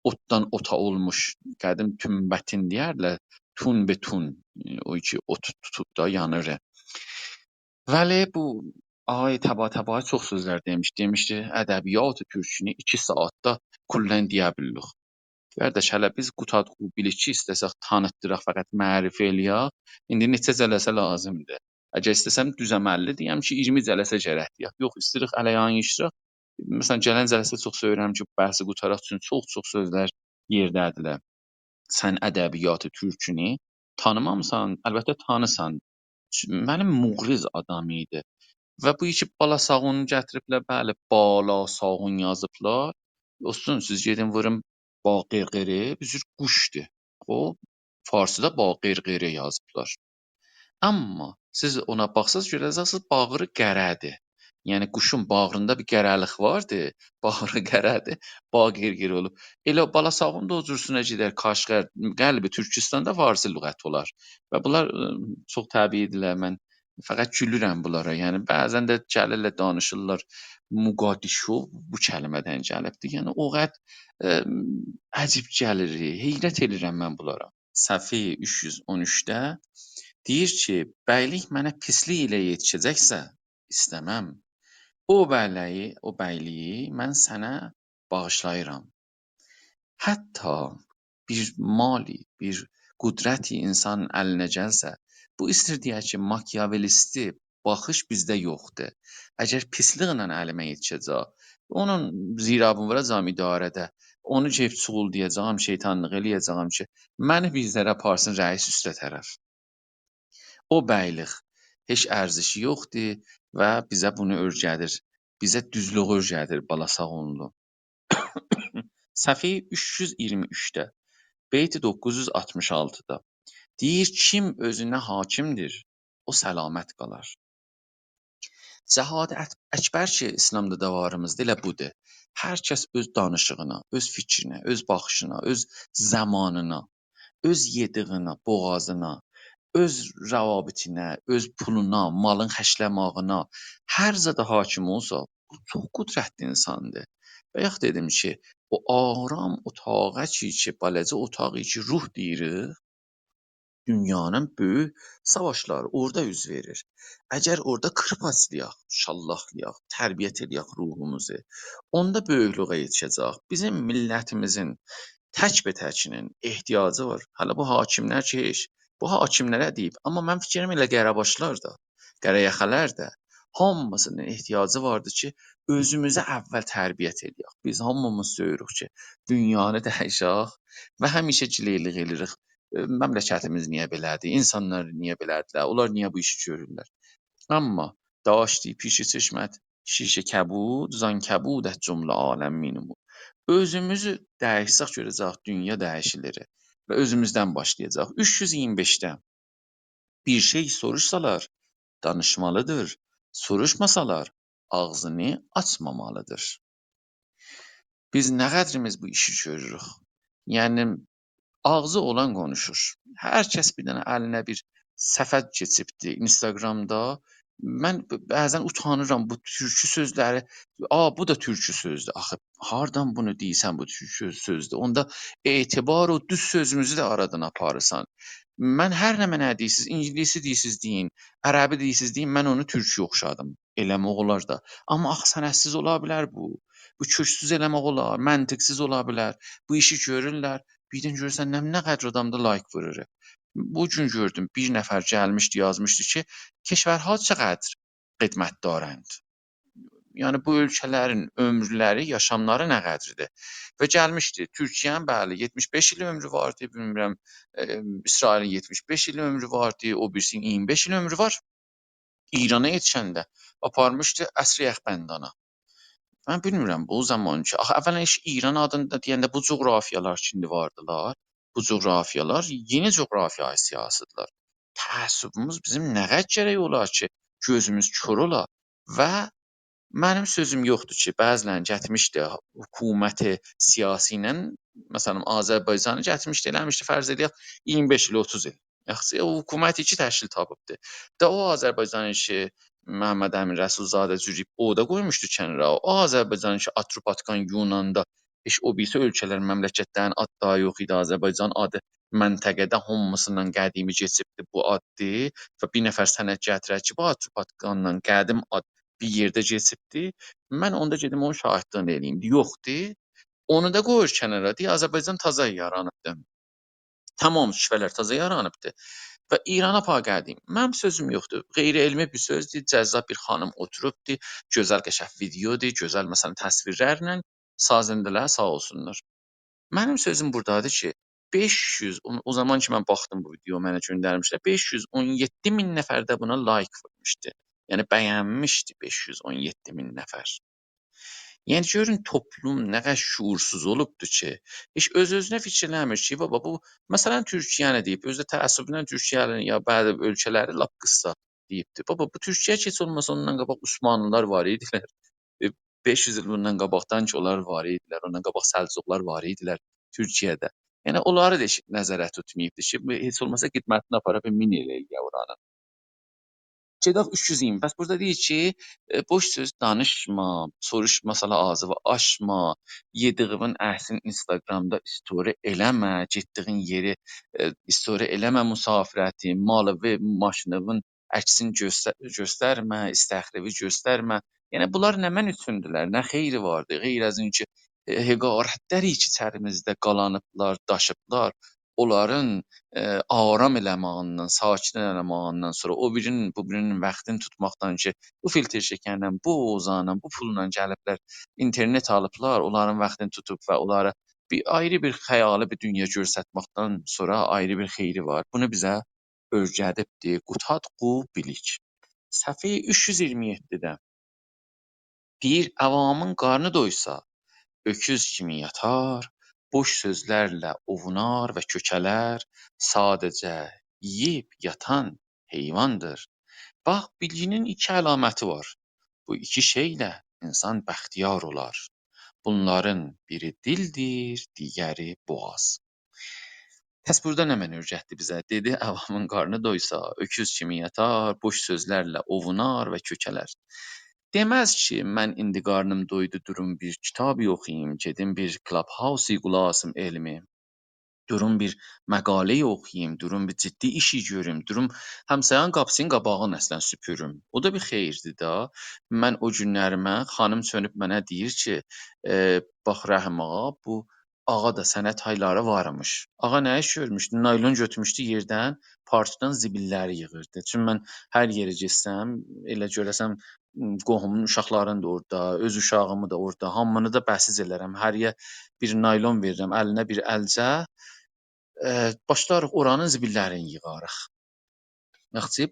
اوددان اوتا اولموش، قدیم تون به تون دئیردیلر، تون به تون، ائ، او کی، اود توتوب دا یانیر. ولی بو آقای طباطبایی چوخ سؤزلر دئمیش، دئمیشدی، ادبیات تورکونو ایکی ساعاتدا کلاً دئیه بیلیریک. قارداش، هله بیز قوتادغو بیلیک کی، ایسته‌سک تانیتدیراق، فقط معرفی ائلیک، ایندی نئچه جلسه لازیمدیر؟ اگر ایسته‌سم دوز عمللی دئیم کی، اییرمی جلسه گرک دئیک. یوخ، ایسته‌ییریک ال-آیاغین ییغیشدیراق. مثلاً، گلن جلسه چوخ سئویرم کی، بحثی قوتاراق، چون چوخ-چوخ سؤزلر یئرده‌دیرلر. سن ادبیات تورکونو تانیمامیسان؟ البته، تانیسان. چ-، منیم مغرض آدام ایدی. و بو ایکی بالاساغونو گتیریبلر، بلی، بالاساغون یازیبلار. دوستوم، سیز گئدین وورون باقیرقیری، بیر جور قوشدور. او، فارسیدا باقیرقیری یازیبلار. آمما سیز اونا باخساز، گؤره‌جکسینیز، باغری قره‌دیر. یعنی، قوشون باغریندا بیر قره‌لیک واردی، باغری قره‌دیر، باقیرقیر اولوب. ائله بالاساغون دا او جورسونه گئدر، کاشغر، غربی تورکوستاندا فارسی لغت اولار. و بونلار، ائ، چوخ طبیعی‌دیرلر، من فقط گولورم بونلارا. یعنی، بعضاً ده گلیرلر، دانیشیرلار، موقادیشو بو کلمه‌دن گلیبدیر. یعنی، او قدر، ائ، عجیب گلیر، حیرت ائلیرم من بونلارا. صفحه اوچ یوز اون اوچده دئییر کی، «بَیلیک منه پیسلیک ایله یئتیشه‌جکسه، ایسته‌مم. او بَیلیگی، او بَیلیگی من سنه باغیشلاییرام. حتی بیر مالی، بیر قدرتی انسانین الینه گلسه»، بو ایسته‌ییر دئیه کی، ماکیاولیستی باخیش بیزده یوخدور. اگر پیسلیکله الیمه یئتیشه‌جک، اونون زیرابینی ووراجاغام اداره‌ده، اونو گئدیب چوغولدایاجاغام، شیطانلیق ائله‌یه‌جه‌یم کی، منی بیر یئره آپارسین رئیس اوسته طرف. او بیلیک هئچ ارزشی یوخدور و بیزه بونو اؤیره‌دیر. بیزه دوزلوگو اؤیره‌دیر، بالا ساغ اولون. صفحه اوچ یوز اییرمی اوچده، بیت دوققوز یوز آلتمیش آلتیدا دئییر: «کیم اؤزونه حاکمدیر، او سلامت قالار.» جهاد اک-، اکبر کی، ایسلامدا دا واریمیزدیر، ائله بودور. هر کس اؤز دانیشیغینا، اؤز فیکرینه، اؤز باخیشینا، اؤز زامانینا، اؤز یئدیگینه، بوغازینا، اؤز روابطینه، اؤز پولونا، مالین خرجله‌ماغینا، هر زادا حاکم اولسا، بو چوخ قدرتلی اینساندیر. بایاق دئدیم کی، او آرام اوتاغا کی، کی، بالاجا اوتاق کی، روح دئییریک، دونیانین بؤیوک ساواشلاری اورادا اوز وئریر. اگر اورادا قیرپاجلایاق، شاللاقلایاق، تربیت ائله‌یک روحوموزو، اوندا بؤیوکلویه یئتیشه‌جک. بیزیم میللتیمیزین تک‌به‌تکینین احتیاجی وار. حالا بو حاکملر کی، هئچ، بو حاکملره دئییب، آمما من فیکریم ائله قره‌باشلار دا، قره‌یاخالار دا، هامیسینین احتیاجی واردیر کی، اؤزوموزو اول تربیت ائله‌یک. بیز هامیمیز سؤیوروک کی، دونیانی دییشک و همیشه گیلئیلیک ائله‌ییریک. ائ، مملکتیمیز نییه بئله‌دیر؟ اینسانلار نییه بئله‌دیرلر؟ اونلار نییه بو ایشی گؤرورلر؟ آمما «داشتی پیش چشمت شیشه کبود، زان کبودت جمله عالم می‌نمود.» اؤزوموزو دییشسک، گؤره‌جه‌ییک دونیا دییشیلیر و اؤزوموزدن باشلایاجاق. اوچ یوز اییرمی بئشده: «بیر شئی سوروشسالار، دانیشمالیدیر. سوروشماسالار، آغزینی آچمامالیدیر.» بیز نه قدریمیز بو ایشی گؤروروک؟ یعنی، آغزی اولان قونوشور. هر کس بیر دنه الینه بیر صفحه کئچیبدی اینستاگرامدا. من ب-، بعضا اوتانیرام بو تورکو سؤزلری. «آ، بو دا تورکو سؤزدور.» آخی، هاردان بونو دئییرسن، بو تورکو سؤزدور؟ اوندا اعتبار، او دوز سؤزوموزو ده آرادان آپاریرسان. من هر نمنه دئییرسیز، اینگیلیسی دئییرسیز دئیین، عربی دئییرسیز دئیین، من اونو تورکویه اوخشادیم. ائله‌مک اولار دا. آمما آخی سندسیز اولا بیلر بو؟ بو کؤکسوز ائله‌مک اولار؟ منطق‌سیز اولا بیلر؟ بو ایشی گؤرورلر. بیردن گؤرورسن، نه، نه قدر آدام دا لایک وورور. بو گون گؤردوم، بیر نفر گلمیشدی، یازمیشدی کی، «کشورها چقدر خدمت دارند؟» یعنی، بو اؤلکه‌لرین عؤمورلری، یاشاملاری نه قدردیر؟ و گلمیشدی، تورکیه‌نین، بلی، یئتمیش بئش ایل عؤمرو واردی، بیلمیرم، ائ، اسرائیلین یئتمیش بئش ایل عؤمرو واردی، او بیریسی‌نین اییرمی بئش ایل عؤمرو وار. ایرانا یئتیشنده آپارمیشدی عصر یخبندانا. من بیلمیرم، بو زامان کی، آخی، اولاً، هئچ ایران آدیندا دئینده بو جغرافیالار کی ایندی واردیلار، بو جغرافیالار یئنی جغرافیای سیاسی‌دیرلر. تعصبوموز بیزیم نه قدر گرک اولار کی، گؤزوموز کور اولا و منیم سؤزوم یوخدور کی، بعضی‌لرین گتمیشدی حکومت سیاسی ایله، مثلا، آذربایجانی گتمیشدی، ائله‌میشدی، فرض ائله‌یک، اییرمی بئش ایل، اوتوز ایل. یاخشی، او حکومت کی تشکیل تاپیبدی. دا او آذربایجانی کی، محمد امین رسول‌زاده جوروب، او دا قویموشدو کنارا. او آذربایجانی کی، آتروپاتکان یوناندا هئچ او بیریسی اؤلکه‌لر، مملکت‌لرین آدلاری یوخ ایدی. آذربایجان آدی منطقه‌ده هامیسیندان قدیمی کئچیبدی بو آددی و بیر نفر سند گتیرر کی، بو آتروپاتکاندان قدیم آد بیر یئرده کئچیبدی. من اوندا گئدیم اونون شاهدلیغینی ائله‌ییم. یوخدور. اونو دا قویور کنارا، دئییر، آذربایجان تازا یارانیبدی. تمام کشورلر تازا یارانیبدی. و ایران آپار قدیم. منیم سؤزوم یوخدور. غیر علمی بیر سؤزدور. جذاب بیر خانیم اوتوروبدور. گؤزل، قشنگ ویدئودور. گؤزل، مثلا، تصویرلرله. سازنده‌لر ساغ اولسونلار. منیم سؤزوم بورادادیر کی، بئش یوز، او، او زامان کی من باخدیم بو ویدئو منه گؤندرمیشلر، بئش یوز اون یئددی مین نفر ده بونا لایک وورموشدو. یعنی بینمیشدی بئش یوز اون یئددی مین نفر. یعنی گؤرون، توپلوم نه قدر شعورسوز اولوبدور کی، هئچ اؤز-اؤزونه فیکیر ائله‌میر کی، بابا، بو، مثلا، تورکیه‌نی دئییب، اؤزو ده تعصبونان تورکیه‌نی یا بعضی اؤلکه‌لری لاپ قیسسا دئییبدیر. بابا، بو تورکیه کی هئچ اولماسا اوندان قاباق عثمانلی‌لار وار ایدیلر. ائ، بئش یوز ایل بوندان قاباقدان کی اونلار وار ایدیلر، اوندان قاباق سلجوقلار وار ایدیلر تورکیه‌ده. یعنی اونلاری دا هئچ نظره توتماییبدیر کی، بو هئچ اولماسا خدمتینی آپارا بیر مین ایل ائله‌یه اورانین. گئدک اوچ یوز اییرمی. بس بورادا دئییر کی، ائ، بوش سؤز دانیشما، سوروشماسالار آغزینی آچما، یئدیگینین عکسین اینستاگرامدا استوری ائله‌مه، گئتدیگین یئری، ائ، استوری ائله‌مه، مسافرتی، مالیوی، ماشینیوین عکسینی گؤستر-، گؤسترمه، استخریوی گؤسترمه. یعنی، بونلار نمنه اوچوندولر، نه خیری واردی؟ غیر از این کی، ائ، حقارتلری کی ایچریمیزده قالانیبلار، داشیبلار، اونلارین، ائ، آرام ائله‌مه‌ییندن، ساکت ائله‌مه‌ییندن سونرا، او بیرینین، بو بیرینین واختینی توتماقدان کی، بو فیلتر شکنله، بو اوزانلا، بو پوللا گلیبلر، اینترنت آلیبلار، اونلارین واختینی توتوب و اونلارا بیر آیری بیر خیالی بیر دونیا گؤرستمکدن سونرا آیری بیر خیری وار. بونو بیزه اؤیره‌دیبدی قوتاد قو بیلیک. صفحه اوچ یوز ایگیرمی یئددیده. دئییر، عوامین قارنی دویسا، اؤکوز کیمی یاتار، بوش سؤزلرله اووونار و کؤکه‌لر، ساده‌جه یئییب یاتان حیواندیر. باخ، بیلگینین ایکی علامتی وار. بو ایکی شئیله اینسان بختیار اولار. بونلارین بیری دیلدیر، دیگری بوغاز. پس بورادا نمنه اؤیرتدی بیزه؟ دئدی، عوامین قارنی دویسا، اؤکوز کیمی یاتار، بوش سؤزلرله اووونار و کؤکه‌لر. دئمز کی، من ایندی قارنیم دویدو، دوروم بیر کیتابی اوخویوم، گئدیم بیر Clubhouse-ی قولاق آسیم علمی. دوروم بیر مقاله‌یی اوخویوم، دوروم بیر جدی ایشی گؤروم، دوروم همسایه‌نین قاپیسینین قاباغینی اصلاً سوپوروم. او دا بیر خیردیر دا. من او گونلریمه خانیم چؤنوب منه دئییر کی، ائ، باخ رحیم آقا، بو آقا دا سنه تایلاری وارمیش. آقا نه ایش گؤرموشدو؟ نایلون گؤتورموشدو یئردن، پارکدان زیبیللری ییغیردی. چونکی من هر یئره گئتسم، ائله گؤره‌سن، م، قوهومون اوشاقلارینی دا اورادا، اؤز اوشاغیمی دا اورادا، هامینی دا بسیج ائلرم. هریه بیر نایلون وئریرم، الینه بیر الجه، ائ، باشلایاریق اورانین زیبیللرینی ییغاریق. یاخشی،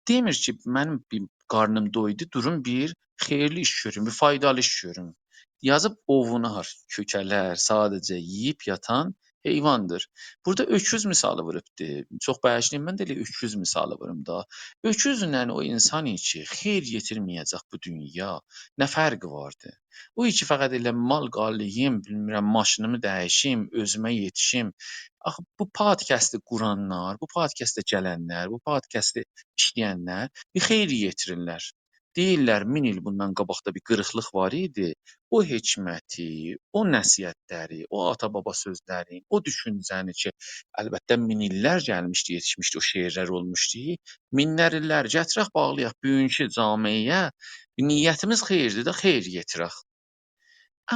دئمیر کی، منیم بیر قارنیم دویدو، دوروم بیر خیرلی ایش گؤروم، بیر فایدالی ایش گؤروم. یازیب اووونار، کؤکه‌لر، ساده‌جه یئییب یاتان حیواندیر. بورادا اؤکوز مثالی ووروبدو. چوخ باغیشلایین، من ده ائله اؤکوز مثالی ووروم دا. اؤکوزله او اینسان کی، خیر یئتیرمه‌یه‌جک بو دونیایا، نه فرقی واردی؟ او کی، فقط ائله مال قالاییم، بیلمیرم، ماشینیمی دییشیم، اؤزومه یئتیشیم. آخی بو پادکستی قورانلار، بو پادکسته گلنلر، بو پادکستی ایشله‌ینلر بیر خیر یئتیریرلر. دئییرلر، مین ایل بوندان قاباقدا بیر قیریقلیق وار ایدی. او حکمتی، او نصیحتلری، او آتا-بابا سؤزلری، او دوشونجه‌نی کی، البته، مین ایللر گلمیشدی، یئتیشمیشدی، او شعرلر اولموشدو. مینلر ایللر گتیرک، باغلایاق بوگونکو جامعه‌یه. نیتیمیز خیردیر ده، خیر یئتیرک.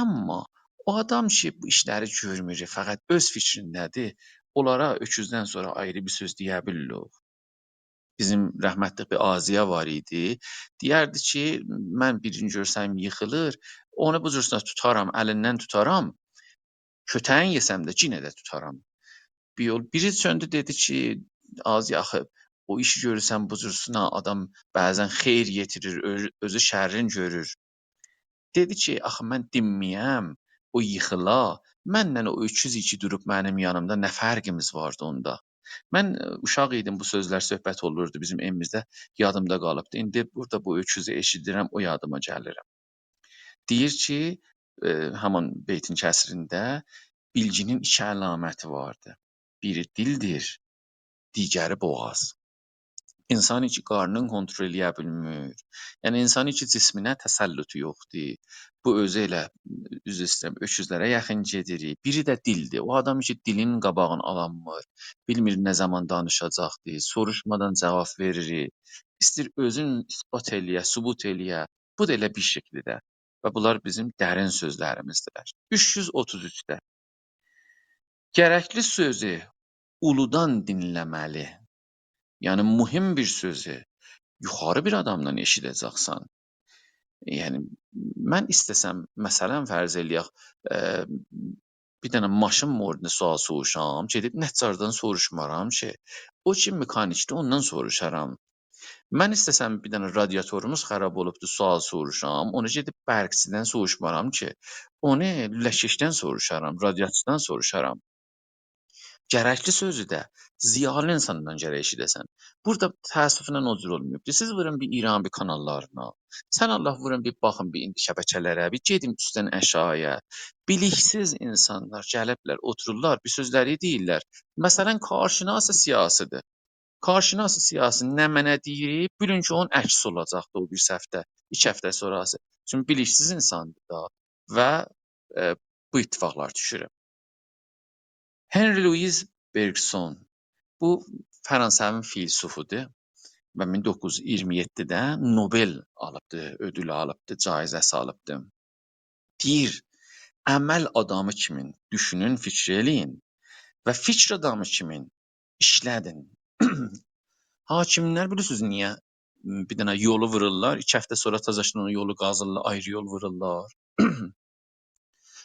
آمما او آدام کی، بو ایشلری گؤرمور، فقط اؤز فیکرینده‌دیر، اونلارا اؤکوزدن سونرا آیری بیر سؤز دئیه بیلیریک؟ بیزیم رحمتلی بیر آزیا وار ایدی. دئیردی کی، من بیرینی گؤرسم ییخیلیر، اونو بو جورسونه توتارام، الیندن توتارام. کؤتگین یئسم ده یئنه ده توتارام. بیر یول بیری چؤندو، دئدی کی، آزیا، آخی او ایشی گؤرورسن بو جورسونه، آدام بعضا خیر یئتیریر، اؤ-، اؤزو شرّین گؤرور. دئدی کی، آخی من دینمه‌یم، او ییخیلا، منله او اؤکوز کی دوروب منیم یانیمدا نه فرقیمیز واردی اوندا؟ من، ائ، اوشاق ایدیم، بو سؤزلر صحبت اولوردو بیزیم ائویمیزده، یادیمدا قالیبدی. ایندی بورادا بو اؤکوزو ائشیدیرم، او یادیما گلیر. دئییر کی، ائ، همان بیتین کسرینده بیلگینین ایکی علامتی واردی. بیری دیلدیر، دیگری بوغاز. اینسان کی، قارنینی کنترل ائله‌یه بیلمیر، یعنی اینسان کی، جسمینه تسلطو یوخدور، بو اؤزو ائله، عذر ایسته‌ییرم، اؤکوزلره یاخین گئدیر. بیری ده دیلدیر. او آدام کی، دیلین قاباغینی آلانمیر، بیلمیر نه زامان دانیشاجاقدیر، سوروشمادان جواب وئریر، ایسته‌ییر اؤزون اثبات ائله‌یه، ثبوت ائله‌یه. بو دا ائله بیر شکلی ده. و بونلار بیزیم درین سؤزلریمیزدیرلر. اوچ یوز اوتوز اوچده. گرکلی سؤزو اولودان دینله‌مه‌لی. یعنی، مهم بیر سؤزو یوخاری بیر آدامدان ائشیده‌جکسن. یعنی، من ایسته‌سم، مثلا، فرض ائله‌یک، ائ، بیر دنه ماشین موردینده سؤال سوروشام، گئدیب نجاردان سوروشمارام کی، او کی مکانیکدیر، اوندان سوروشارام. من ایسته‌سم بیر دنه رادیاتوروموز خراب اولوبدور، سؤال سوروشام، اونو گئدیب برقچیدن سوروشمارام کی، اونو لوله‌کشدن سوروشارام، رادیاتوردان سوروشارام. گرکلی سؤزو ده ضیالی اینساندان گرک ائشیده‌سن. بورادا تأسفله او جور اولماییبدی. سیز وورون بیر ایران بیر کاناللارینا. سن الله وورون بیر باخین بیر ایندی شبکه‌لره، بیر گئدین اوستدن آشاغییا. بیلیکسیز اینسانلار گلیبلر، اوتورورلار، بیر سؤزلری دئییرلر. مثلا، کارشناس سیاسی‌دیر. کارشناس سیاسی نمنه دئییر، بیلین کی، اونون عکسی اولاجاقدی او بیر هفته، ایکی هفته سونراسی. چونکی بیلیکسیز اینساندیر دا و، ائ، بو اتفاقلار دوشور. هنری لوئیس برگسون، بو فرانسوی فیلسوفودور و مین دوققوز یوز ایگیرمی یئددیده نوبل آلیبدی، اؤدولو آلیبدی، جایزه‌سی آلیبدی. دئییر، عمل آدامی کیمین دوشونون، فیکیر ائله‌یین. و فیکر آدامی کیمین ایشله‌دین. حاکملر بیلیرسینیز نییه بیر دنه یولو وورورلار، ایکی هفته سونرا تازاشدان او یولو قازیرلار، آیری یول وورورلار.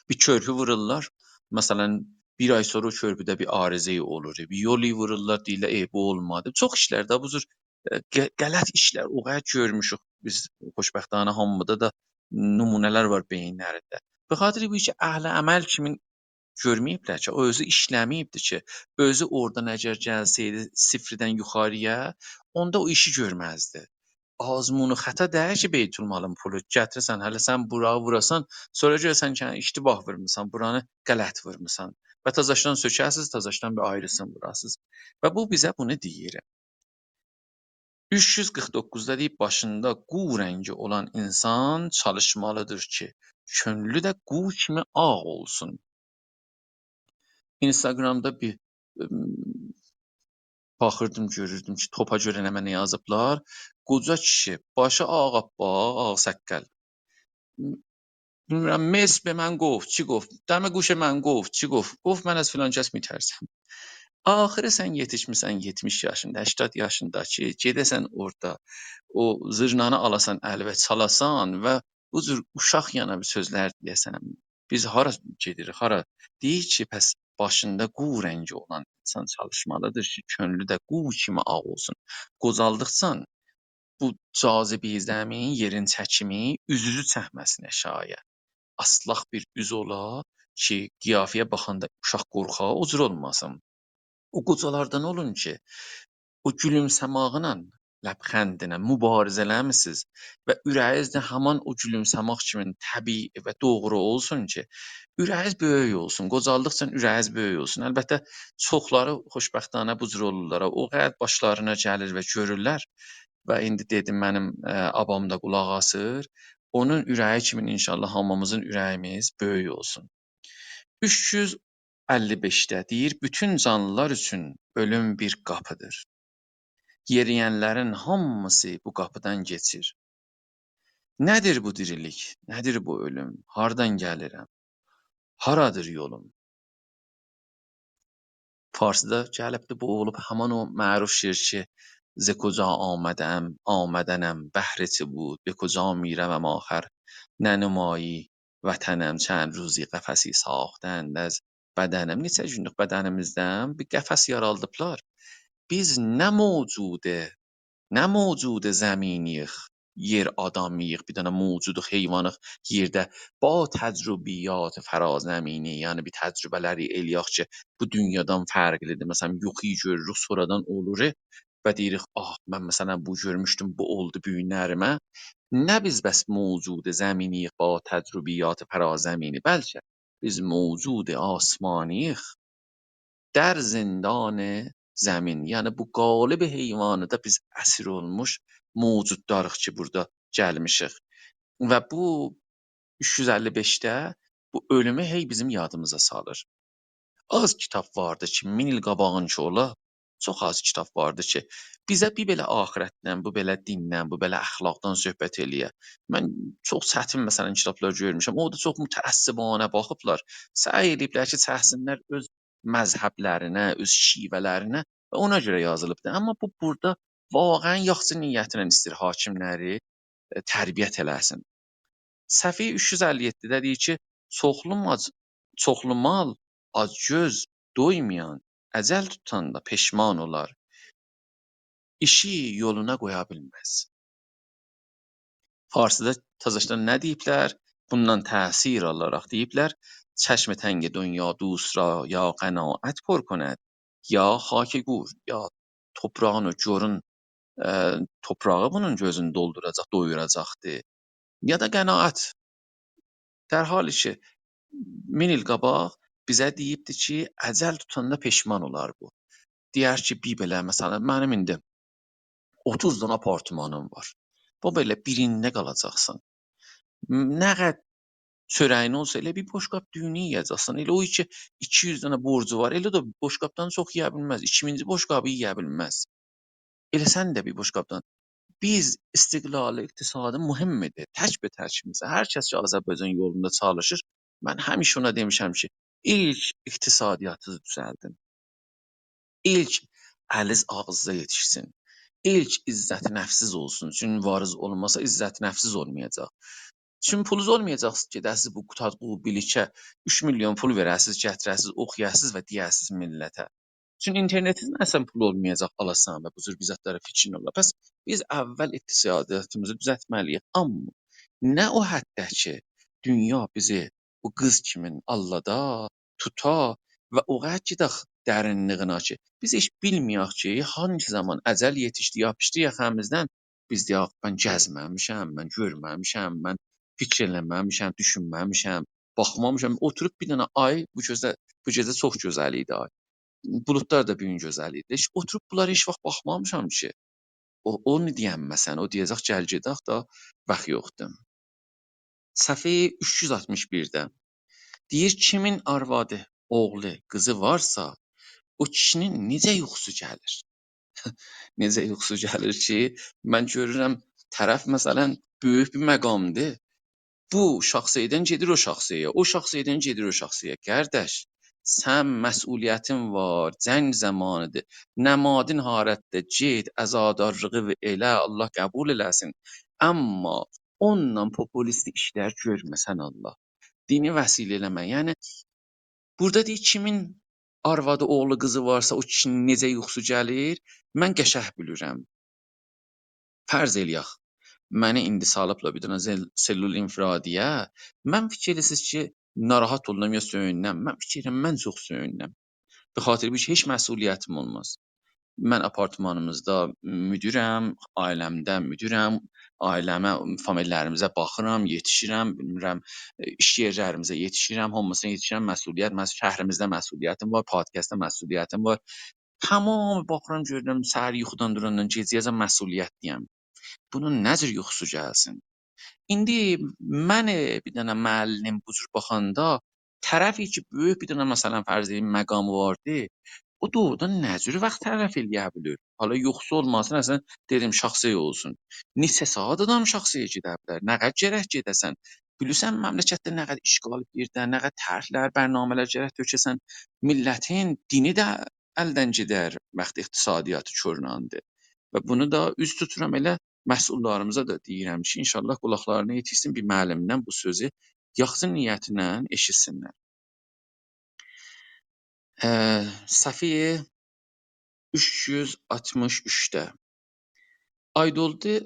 بیر کؤرپو وورورلار، مثلا، بیر آی سونرا او کؤرپوده بیر عارضه اولور، بیر یول وورورلار، دئییرلر، «ای، بو اولمادی.» چوخ ایشلر ده بو جور، ائ، غ-، غلط ایشلر او قدر گؤرموشوک بیز، خوشبختانه هامیدا دا نمونه‌لر وار بئیینلرینده. به خاطر بو کی، اهل عمل کیمین گؤرمه‌ییبلر کی، او اؤزو ایشله‌مه‌ییبدی کی، اؤزو اورادان اگر گلسه‌یدی صفردن یوخاری‌یا، اوندا او ایشی گؤرمزدی. آزمون و خطا دئییل کی، بیت‌المالین پولو گتیره‌سن، هله سن بورا ووراسان، سونرا گؤره‌سن کی، هه، اشتباه وورموسان، بورانی غلط وورموسان. و تازاشدان سؤکه‌سیز، تازاشدان بیر آیریسینی ووراسیز. و بو بیزه بونو دئییر. اوچ یوز قیرخ دوققوزدا دئییب، باشیندا قو رنگی اولان اینسان چالیشمالیدیر کی، کؤنلو ده قو کیمی آغ اولسون. اینستاگرامدا بیر، ام، باخیردیم، گؤروردوم کی، توپا گؤره نمنه یازیبلار. قوجا کیشی، باشی آغ‌آپپاق، آغ‌ساققال. بیلمیرم، مس به من گفت، چی گفت؟ دم گوش من گفت، چی گفت؟ گفت: «من از فلان کس می‌ترسم.» آخیری سن یئتیشمیسن یئتمیش یاشیندا، هشتاد یاشیندا کی، گئده‌سن اورادا، او زیرنانی آلاسان الیوه، چالاسان و بو جور اوشاق یانا بیر سؤزلر دئیه‌سن. بیز هارا گئدیریک، هارا؟ دئییر کی، پس باشیندا قو رنگی اولان اینسان چالیشمالیدیر کی، کؤنلو ده قو کیمی آغ اولسون. قوجالدیقجا بو جاذبه‌ی زمین، یئرین چکیمی اوزونوزو چکمه‌سین آشاغی‌یا. آسلاق بیر اوز اولا کی، قیافه‌یه باخاندا اوشاق قورخا، او جور اولماسین. او قوجالاردان اولون کی، او گولومسه‌ماغینان، لبخندینن موباریزه ائله‌میسینیز و اوره‌یینیز ده همان او گولومسه‌مک کیمی طبیعی و دوغرو اولسون کی، اوره‌یینیز بؤیوک اولسون، قوجالدیقجا اوره‌یینیز بؤیوک اولسون. البته، چوخلاری خوشبختانه بو جور اولورلار. او قدر باشلارینا گلیر و گؤرورلر و ایندی دئدیم، منیم، ائ، آبام دا قولاق آسیر. اونون اوره‌یی کیمی انشاءالله هامیمیزین اوره‌ییمیز بؤیوک اولسون. اوچ یوز اللی بئشده دئییر: «بوتون جانلیلار اوچون اؤلوم بیر قاپیدیر. یئریینلرین هامیسی بو قاپیدان کئچیر.» نه‌دیر بو دیریلیک؟ نه‌دیر بو اؤلوم؟ هاردان گلیرم؟ هارادیر یولوم؟ فارسیدا گلیبدی، بو اولوب همان او معروف شعر کی، «ز کجا آمدم، آمدنم بهر چه بود، به کجا می‌روم آخر، ننمایی وطنم، چند روزی قفسی ساختند از بدنم.» نئچه گونلوک بدنیمیزدن بیر قفس یارادیبلار. بیز نه موجود، نه موجود زمینی‌ییک، یئر آدامی‌ییق، بیر دنه موجودوق، حیوانیق یئرده، با تجربیات فرازمینی، یعنی بیر تجربه‌لری ائله‌یک کی، بو دونیادان فرقلیدیر. مثلا، یوخو گؤروروک، سونرادان اولور و دئییریک: «آه، من، مثلا، بو گؤرموشدوم، بو اولدو بو گونلریمه.» نه بیز بس موجود زمینی‌ییک با تجربیات فرازمینی، بلکه بیز موجود آسمانی‌ییک در زندان زمین. یعنی بو قالب حیوانی‌دا بیز اسیر اولموش موجودلاریق کی، بورادا گلمیشیک. و بو اوچ یوز اللی بئشده بو اؤلومو هئی بیزیم یادیمیزا سالیر. آز کیتاب واردی کی، مین ایل قاباغینکی اولا، چوخ آز کیتاب واردی کی، بیزه بیر بئله آخرتدن، بو بئله دیندن، بو بئله اخلاقدان صحبت ائله‌یه. من چوخ چتین، مثلا، کیتابلار گؤرموشم. او دا چوخ متعصبانه باخیبلار. سعی ائله‌ییبلر کی، چکسینلر اؤز مذهبلرینه، اؤز شیوه‌لرینه و اونا گؤره یازیلیبدیر. آمما بو، بورادا واقعا یاخشی نیتینن ایسته‌ییر حاکملری، ائ، تربیت ائله‌سین. صفحه اوچ یوز اللی یئددیده دئییر کی، «چوخلو ماج-، چوخلو مال، آج‌گؤز، دویمایان، اجل توتاندا پشمان اولار. ایشی یولونا قویا بیلمز.» فارسیدا تازاشدان نه دئییبلر؟ بوندان تأثیر آلاراق دئییبلر: «چشم تنگ دنیا دوست را یا قناعت پر کند، یا خاک گور، یا توپراغین و گورون، ائ، توپراغی بونون گؤزونو دولدوراجاق، دویوراجاقدیر، یا دا قناعت.» در حالی کی، مین ایل قاباق بیزه دئییبدی کی، اجل توتاندا پشمان اولار بو. دئیر کی، بیر بئله، مثلا، منیم ایندی اوتوز دنه آپارتمانیم وار. بو بئله بیرینده قالاجاقسان. م-، نه قدر چؤره‌یین اولسا، ائله بیر بوشقاب دویونو یئیه‌جکسن. ائله او کی، ایکی یوز دنه بورجو وار، ائله ده بوشقابدان چوخ یئیه بیلمز، ایکینجی بوشقابی یئیه بیلمز. ائله سن ده بیر بوشقابدان. بیز استقلال اقتصادی مهمدیر. تک به تکیمیزه. هر کس کی، آذربایجان یولوندا چالیشیر، من همیشه اونا دئمیشم کی، ایلک اقتصادیاتینیزی دوزلدین. ایلک الیز آغزیزا یئتیشسین. ایلک عزت نفسیز اولسون. چونکی وارینیز اولماسا، عزت نفسیز اولمایاجاق. چون پولونوز اولمایاجاق، گئده‌سیز بو قوتادغو، بو بیلیکه اوچ میلیون پول وئره‌سیز، گتیره‌سیز، اوخویاسیز و دئیه‌سیز میللته. چون اینترنتینیزین اصلاً پولو اولمایاجاق آلاسان و بو جور بیر زادلارا فیکرین اولا. پس بیز اول اقتصادیاتیمیزی دوزلتمه‌لی‌ییک. آمما نه او حدده کی، دونیا بیزی بو قیز کیمین آللادا، توتا و او قدر گئدک درینلیگینه کی، بیز هئچ بیلمه‌یک کی، هانگی زامان اجل یئتیشدی، یاپیشدی یاخامیزدان، بیز دئیک، «من گزمه‌میشم، من گؤرمه‌میشم، من فیکیر ائله‌مه‌میشم، دوشونمه‌میشم، باخمامیشام.» اوتوروب بیر دنه آی، بو گؤزه-، بو گئجه چوخ گؤزل ایدی آی. بولودلار دا بو گون گؤزل ایدی. هئچ اوتوروب بونلارا هئچ واخت باخمامیشام کی. او، اونو دئینمه‌سن، او دئیه‌جک، «گل گئدک دا، واخت یوخدور.» صفحه اوچ یوز آلتمیش بیرده. دئییر، کیمین آروادی، اوغلو، قیزی وارسا، او کیشی‌نین نئجه یوخوسو گلیر؟ نئجه یوخوسو گلیر کی، من گؤرورم، طرف، مثلاً، بؤیوک بیر مقامدیر. بو شاخسئیه‌دن گئدیر او شاخسئیه‌یه، او شاخسئیه‌دن گئدیر او شاخسئیه‌یه. قارداش، سن مسئولیتین وار، جنگ زامانیدیر. نمادین حالتده گئت، عزادارلیغی ائله، الله قبول ائله‌سین. آمما اونونلا پوپولیستی ایشلر گؤرمه‌سن الله. دینی وسیله ائله‌مه. یعنی، بورادا دئییر، کیمین آروادی، اوغلو، قیزی وارسا، او کیشی‌نین نئجه یوخوسو گلیر، من قشنگ بیلیرم. فرض ائله‌یک، منی ایندی سالیبلار بیر دنه سل-، سلول انفرادی‌یه، من فیکیر ائلیرسینیز کی، ناراحت اولونام یا سؤیونونم؟ من فیکیر ائلیرم، من چوخ سؤیونونم. به خاطر بو کی، هئچ مسئولیتیم اولماز. من آپارتمانیمیزدا مدیرم، عائله‌مده مدیرم، عائله‌مه، فامیللریمیزه باخیرام، یئتیشیرم، بیلمیرم، ائ، ایش یئرلریمیزه یئتیشیرم، هامیسینا یئتیشیرم، مسئولیت، مس-، شهریمیزده مسئولیتیم وار، پادکستده مسئولیتیم وار. تمام باخیرام، گؤرورم، سحر یوخودان دوراندان گئجه‌یه‌جن مسئولیتلی‌یم. بونون نه جور یوخوسو گلسین؟ ایندی من، ائ، بیر دنه معلم بو جور باخاندا، طرفی کی، بؤیوک بیر دنه، مثلاً، فرض ائدین، مقامی واردی، او دوغرودان نه جور واخت تلف ائله‌یه بیلیر؟ حالا یوخوسو اولماسین، اصلاً، دئدیم، شاخسئیه اولسون. نئچه ساعات آدام شاخسئیه گئده بیلر؟ نه قدر گرک گئده‌سن؟ بیلیرسن، مملکتده نه قدر اشغال ائدیرلر، نه قدر طرحلر، برنامه‌لر گرک تؤکه‌سن. میللتین دینی ده الدن گئدر، وقتی اقتصادیاتی کورلاندی. و بونو دا اوز توتورام، ائله مسئوللاریمیزا دا دئییرم کی، ان‌شاءالله قولاقلارینا یئتیشسین، بیر معلمدن بو سؤزو یاخشی نیتله ائشیتسینلر. ائ، صفحه اوچ یوز آلتمیش اوچده. آیدولدو، ائ،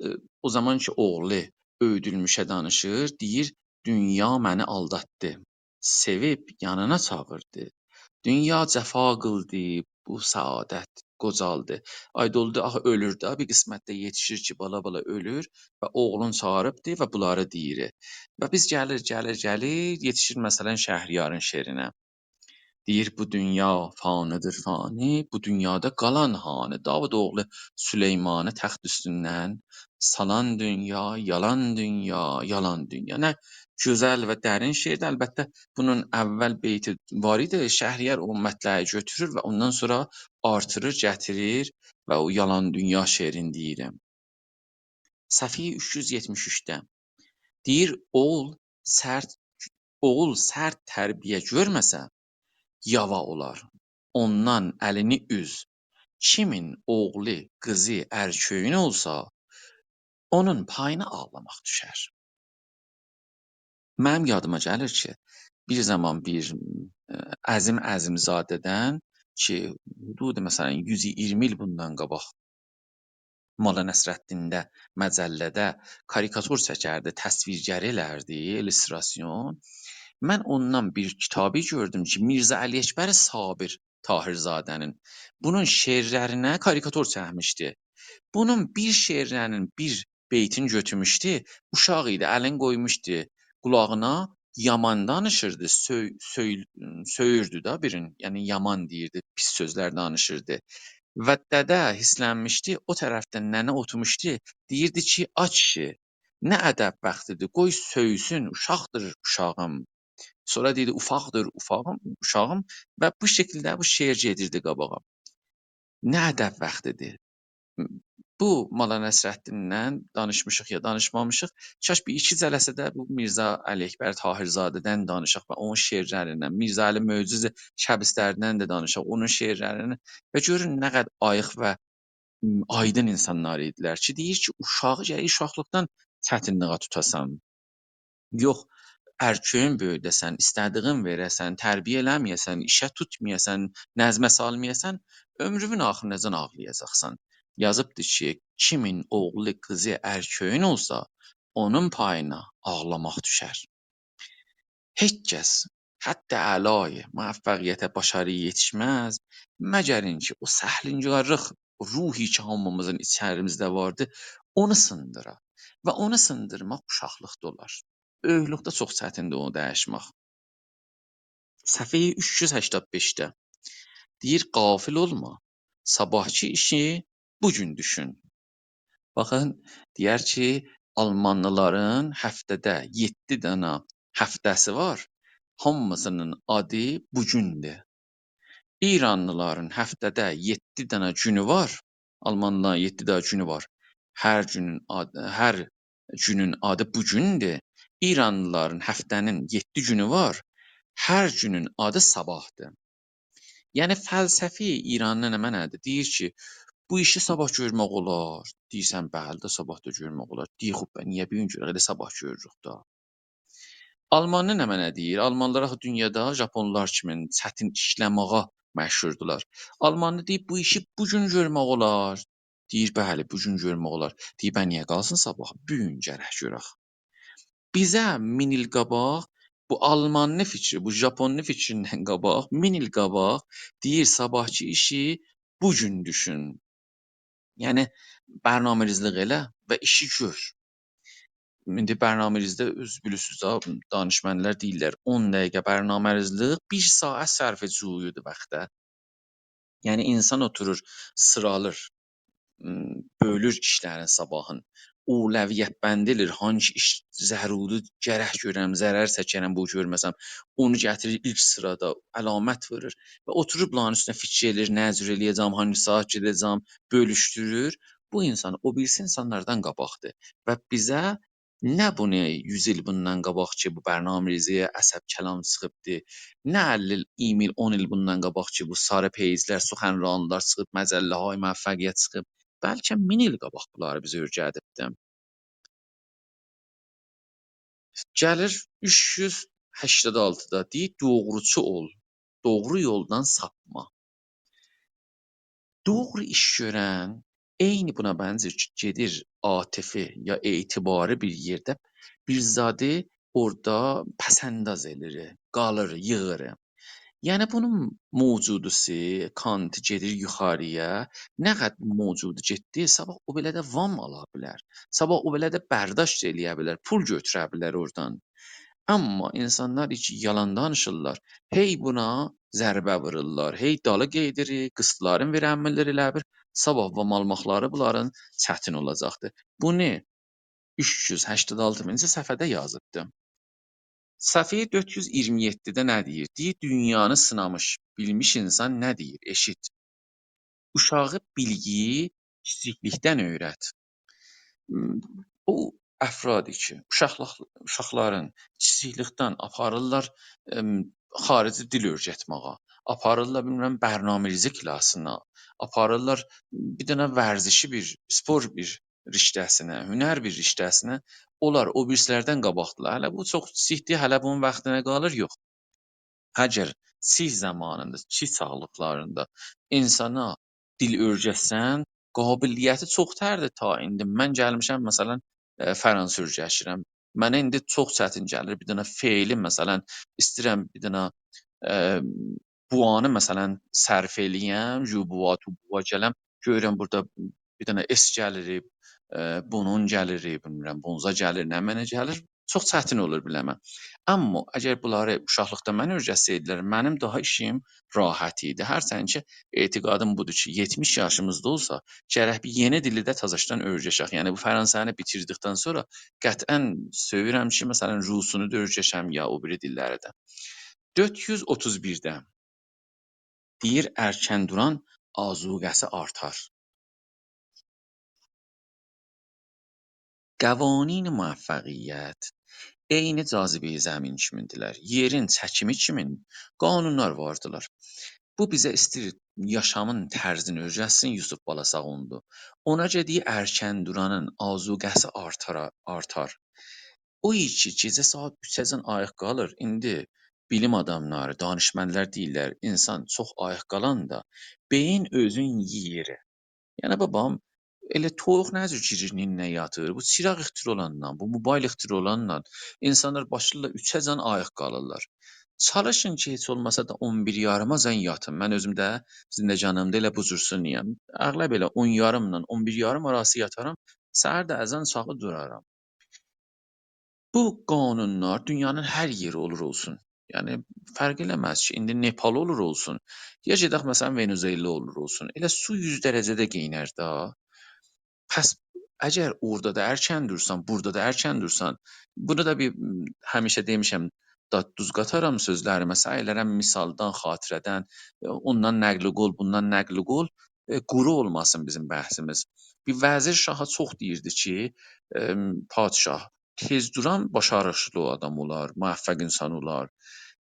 او زامان کی، اوغلو اؤیودولموشه دانیشیر، دئییر، «دونیا منی آلداتدی. سئویب یانینا چاغیردی. دونیا جفا قیلدی، بو سعادت قوجالدی.» آیدولدو آخی اؤلور ده، بیر قسمتده یئتیشیر کی، بالا-بالا اؤلور و اوغلون چاغیریبدی و بونلاری دئییر. و بیز گلیر، گلیر، گلیر، یئتیشیر، مثلاً، شهریارین شعرینه. دئییر، «بو دونیا فانی‌دیر، فانی، بو دونیادا قالان هانی؟ داوود اوغلو سلیمانی تخت اوستوندن سالان دونیا، یالان دونیا، یالان دونیا.» نه گؤزل و درین شعردیر. البته، بونون اول بیتی وار ایدی. شهریار او مطلعی گؤتورور و اوندان سونرا آرتیریر، گتیریر و او یالان دونیا شعرینی دئییر. صفحه اوچ یوز یئتمیش اوچده. دئییر، اوغول سرت، اوغول سرت تربیه گؤرمه‌سه، یاوا اولار. اوندان الینی اوز. کیمین اوغلو، قیزی ارکویون اولسا، اونون پایینا آغلاماق دوشر. منیم یادیما گلیر کی، بیر زامان بیر، ائ، عظیم عظیم‌زاده‌دن کی، حدود، مثلاً، یوز ایگیرمی ایل بوندان قاباق ملا نصرالدینده مجله‌ده کاریکاتور چکردی، تصویرگری ائلردی، ایلوستراسیون. من اوندان بیر کیتابی گؤردوم کی، میرزا علی‌اکبر صابر طاهرزاده‌نین، بونون شعرلرینه کاریکاتور چکمیشدی. بونون بیر شعرینین بیر بیتین گؤتورموشدو، اوشاق ایدی، الین قویموشدو قولاغینا، یامان دانیشیردی، سؤی-، سؤی-، سؤیوردو دا بیرین، یعنی یامان دئییردی، پیس سؤزلر دانیشیردی. و دده هیرسلنمیشدی، او طرفده ننه اوتورموشدو، دئییردی کی، «آ کیشی، نه ادب واختیدیر، قوی سؤیسون، اوشاقدیر اوشاغیم.» سونرا دئییردی، «اوفاقدیر اوفاغیم، اوشاغیم.» و بو شکیلده بو شعر گئدیردی قاباغا. نه ادب واختیدیر. بو ملا نصرالدیندن دانیشمیشیق یا دانیشمامیشیق. کاش بیر ایکی جلسه ده بو میرزا علی‌اکبر طاهرزاده‌دن دانیشاق و اونون شعرلریندن، میرزا علی معجز شبستری‌دن ده دانیشاق، اونون شعرلریندن و گؤرون نه قدر آییق و، م، آیدین اینسانلار ایدیلر کی، دئییر کی، اوشاغی گرک اوشاقلیقدان چتینلیگه توتاسان. یوخ، ارکویون بؤیوده‌سن، ایسته‌دیگین وئره‌سن، تربیه ائله‌مه‌یه‌سن، ایشه توتمایاسان، نظمه سالمایاسان، عؤمرونون آخیریناجان آغلایاجاقسان. یازیبدیر کی، کیمین اوغلو، قیزی ارکویون اولسا، اونون پایینا آغلاماق دوشر. هئچ کس حد اعلای موفقیته، باشارییا یئتیشمز، مگر اینکه او سهلنگارلیق روحی کی، هامیمیزین ایچریمیزده واردی، اونو سیندیرا. و اونو سیندیرماق اوشاقلیقدا اولار. بؤیوکلوکده چوخ چتیندیر اونو دییشمک. صفحه اوچ یوز هشتاد بئشده دئییر: «غافل اولما، صاباحکی ایشی بو گون دوشون.» باخین، دئیر کی، آلمانلیلارین هفته‌ده یئددی دنه هفته‌سی وار. هامیسینین آدی بو گوندور. ایرانلیلارین هفته‌ده یئددی دنه گونو وار. آلمانلیلارین یئددی دنه گونو وار. هر گونون آدی، هر گونون آدی بو گوندور. ایرانلیلارین هفته‌نین یئددی گونو وار. هر گونون آدی صاباحدیر. یعنی، فلسفه‌ی ایرانلی نمنه‌دیر؟ دئییر کی، بو ایشی صاباح گؤرمک اولار. دئییرسن، بلی ده، صاباح دا گؤرمک اولار. دئییر، خوب، به، نییه بو گون گؤرک؟ ائله صاباح گؤروروک دا. آلمانلی نمنه دئییر؟ آلمانلیلار آخی دونیادا ژاپونلار کیمی چتین ایشله‌مه‌یه مشهوردولار. آلمانلی دئییر، بو ایشی بو گون گؤرمک اولار. دئییر، بلی، بو گون گؤرمک اولار. دئییر، به نییه قالسین صاباح؟ بو گون گرک گؤرک. بیزه مین ایل قاباق، بو آلمانلی فیکری، بو ژاپونلو فیکریندن قاباق، مین ایل قاباق دئییر، صاباحکی ایشی بو گون دوشون. یعنی، برنامه‌ریزلیک ائله و ایشی گؤر. ایندی برنامه‌ریزده، اؤز بیلیرسینیز ده، دانشمندلر دئییرلر، اون دقیقه برنامه‌ریزلیک بیر ساعت صرف جویودور واختا. یعنی، اینسان اوتورور، سیرالیر، م، بؤلور ایشلرین صاباحین، اولویت‌بندی ائله‌ییر، هانسی ایش ضروری، گرک گؤرم، ضرر چکرم بو گؤرمه‌سم، اونو گتیریر ایلک سیرادا، علامت وورور و اوتوروب بونلارین اوستونه فیکیر ائله‌ییر، نه جور ائله‌یه‌جم، هانسی ساعت گئده‌جم، بؤلوشدورور. بو اینسان او بیریسی اینسانلاردان قاباقدیر و بیزه نه بونو یوز ایل بوندان قاباق کی، بو برنامه‌ریزی‌یه عصب کلام چیخیبدی، نه اللی ایل، اییرمی ایل، اون ایل بوندان قاباق کی، بو ساری پیج‌لر، سخنرانی‌لار چیخیب، مجله‌های موفقیت چیخیب، بلکه مین ایل قاباق بونلاری بیزه اؤیره‌دیبدی. گلیر اوچ یوز هشتاد آلتیدا، دئییر، «دوغروچو اول، دوغرو یولدان ساپما.» دوغرو ایش گؤرن عینی بونا بنزیر کی، گئدیر عاطفی یا اعتباری بیر یئرده بیر زادی اورادا پس‌انداز ائله‌ییر، قالیر، ییغیر. یعنی، بونون موجودوسو، کانتی گئدیر یوخاری‌یا، نه قدر موجودو گئتدی، صاباح او بئله ده وام آلا بیلر، صاباح او بئله ده برداشت ائله‌یه بیلر، پول گؤتوره بیلر اورادان. آمما اینسانلار کی، یالان دانیشیرلار، هئی بونا ضربه وورورلار، هئی دالی گئدیر، قسطلارین وئرنمیرلر ائله بیل، صاباح وام آلماقلاری بونلارین چتین اولاجاقدیر. بونو اوچ یوز هشتاد آلتینجی صفحه‌ده یازیبدی. صفحه دؤرد یوز اییرمی یئددیده نه دئییر؟ دئییر، «دونیانی سینامیش، بیلمیش اینسان نه دئییر؟ ائشیت. اوشاغی بیلگی‌یی کیچیکلیکدن اؤیرت.» م، او افرادی کی، اوشاقلیق، اوشاقلارین کیچیکلیکدن آپاریرلار، ام، خارجی دیل اؤیرتمه‌یه، آپاریرلار، بیلمیرم، برنامه‌ریزی کلاسینا، آپاریرلار بیر دنه ورزشی بیر، اسپورت بیر رشته‌سینه، هنر بیر رشته‌سینه، اونلار او بیریسی‌لردن قاباقدیلار. هله بو چوخ کیچیکدیر، هله بونون واختینا قالیر، یوخ. اگر کیچیک زامانیندا، کیچیک چاغلیقلاریندا اینسانا دیل اؤیرتسن، قابلیتی چوخ‌تردیر تا ایندی. من گلمیشم، مثلا، ائ، فرانسه اؤیرشیرم. منه ایندی چوخ چتین گلیر بیر دنه فعلی، مثلا، ایسته‌ییرم بیر دنه، ائ، بووانی، مثلا، صرف ائله‌یم، «ژو بووا، تو بووا» گلم، گؤرورم بورادا بیر دنه «اس» گلیر، ائ، «بونون» گلیر، بیلمیرم، «بونزا» گلیر، نمنه گلیر. چوخ چتین اولور بیله‌مه. آمما اگر بونلاری اوشاقلیقدا منه اؤیرتسه‌یدیلر، منیم داها ایشیم راحت ایدی. هرچند کی، اعتقادیم بودور کی، یئتمیش یاشیمیزدا اولسا، گرک بیر یئنی دیلی ده تازاشدان اؤیرشک. یعنی، بو فرانسه‌نی بیتیردیکدن سونرا قطعا سئویرم کی، مثلا، روسونو دا اؤیرشم یا او بیری دیللری ده. دؤرد یوز اوتوز بیرده دئییر، «ارکن دوران آذوقه‌سی آرتار.» قوانین موفقیت عین جاذبه‌ی زمین کیمیندیلر. یئرین چکیمی کیمین قانونلار واردیلار. بو بیزه ایسته‌ییر یاشامین طرزینی اؤیرتسین یوسف بالاساغونلو. اونا گؤره دئییر، ارکن دورانین آذوقه‌سی آرتار، آرتار. او کی گئجه ساعات اوچه‌جن آییق قالیر، ایندی بیلیم آداملاری، دانشمندلر دئییرلر، اینسان چوخ آییق قالاندا بئیین اؤزون یئییر. یعنی، بابام، ائله تویوق نه جور گیریر نینینه یاتیر، بو چیراغ اختراع اولاندان، بو موبایل اختراع اولاندان اینسانلار باشلاییرلار اوچه‌جن آییق قالیرلار. چالیشین کی، هئچ اولماسا دا اون بیر یاریماجان یاتین. من اؤزوم ده زندگانلیغیمدا ائله بو جور سونیام. اغلب ائله اون یاریملا اون بیر یاریم آراسی یاتارام، سحر ده اذان چاغی دورارام. بو قانونلار دونیانین هر یئری اولور اولسون. یعنی، فرق ائله‌مز کی، ایندی نئپال اولور اولسون، یا گئدک، مثلا، ونزوئلا اولور اولسون. ائله سو یوز درجه‌ده قئینر دا. پس اگر اورادا دا ارکن دورسان، بورادا دا ارکن دورسان، بونو دا بیر، م، همیشه دئمیشم، داد دوز قاتارام سؤزلریمه، سعی ائلرم مثالدان، خاطره‌دن، ائ، اوندان نقل قول، بوندان نقل قول، ائ، قورو اولماسین بیزیم بحثیمیز. بیر وزیر شاها چوخ دئییردی کی، ائ، پادشاه، تئز دوران باشاریقلی آدام اولار، موفق اینسان اولار.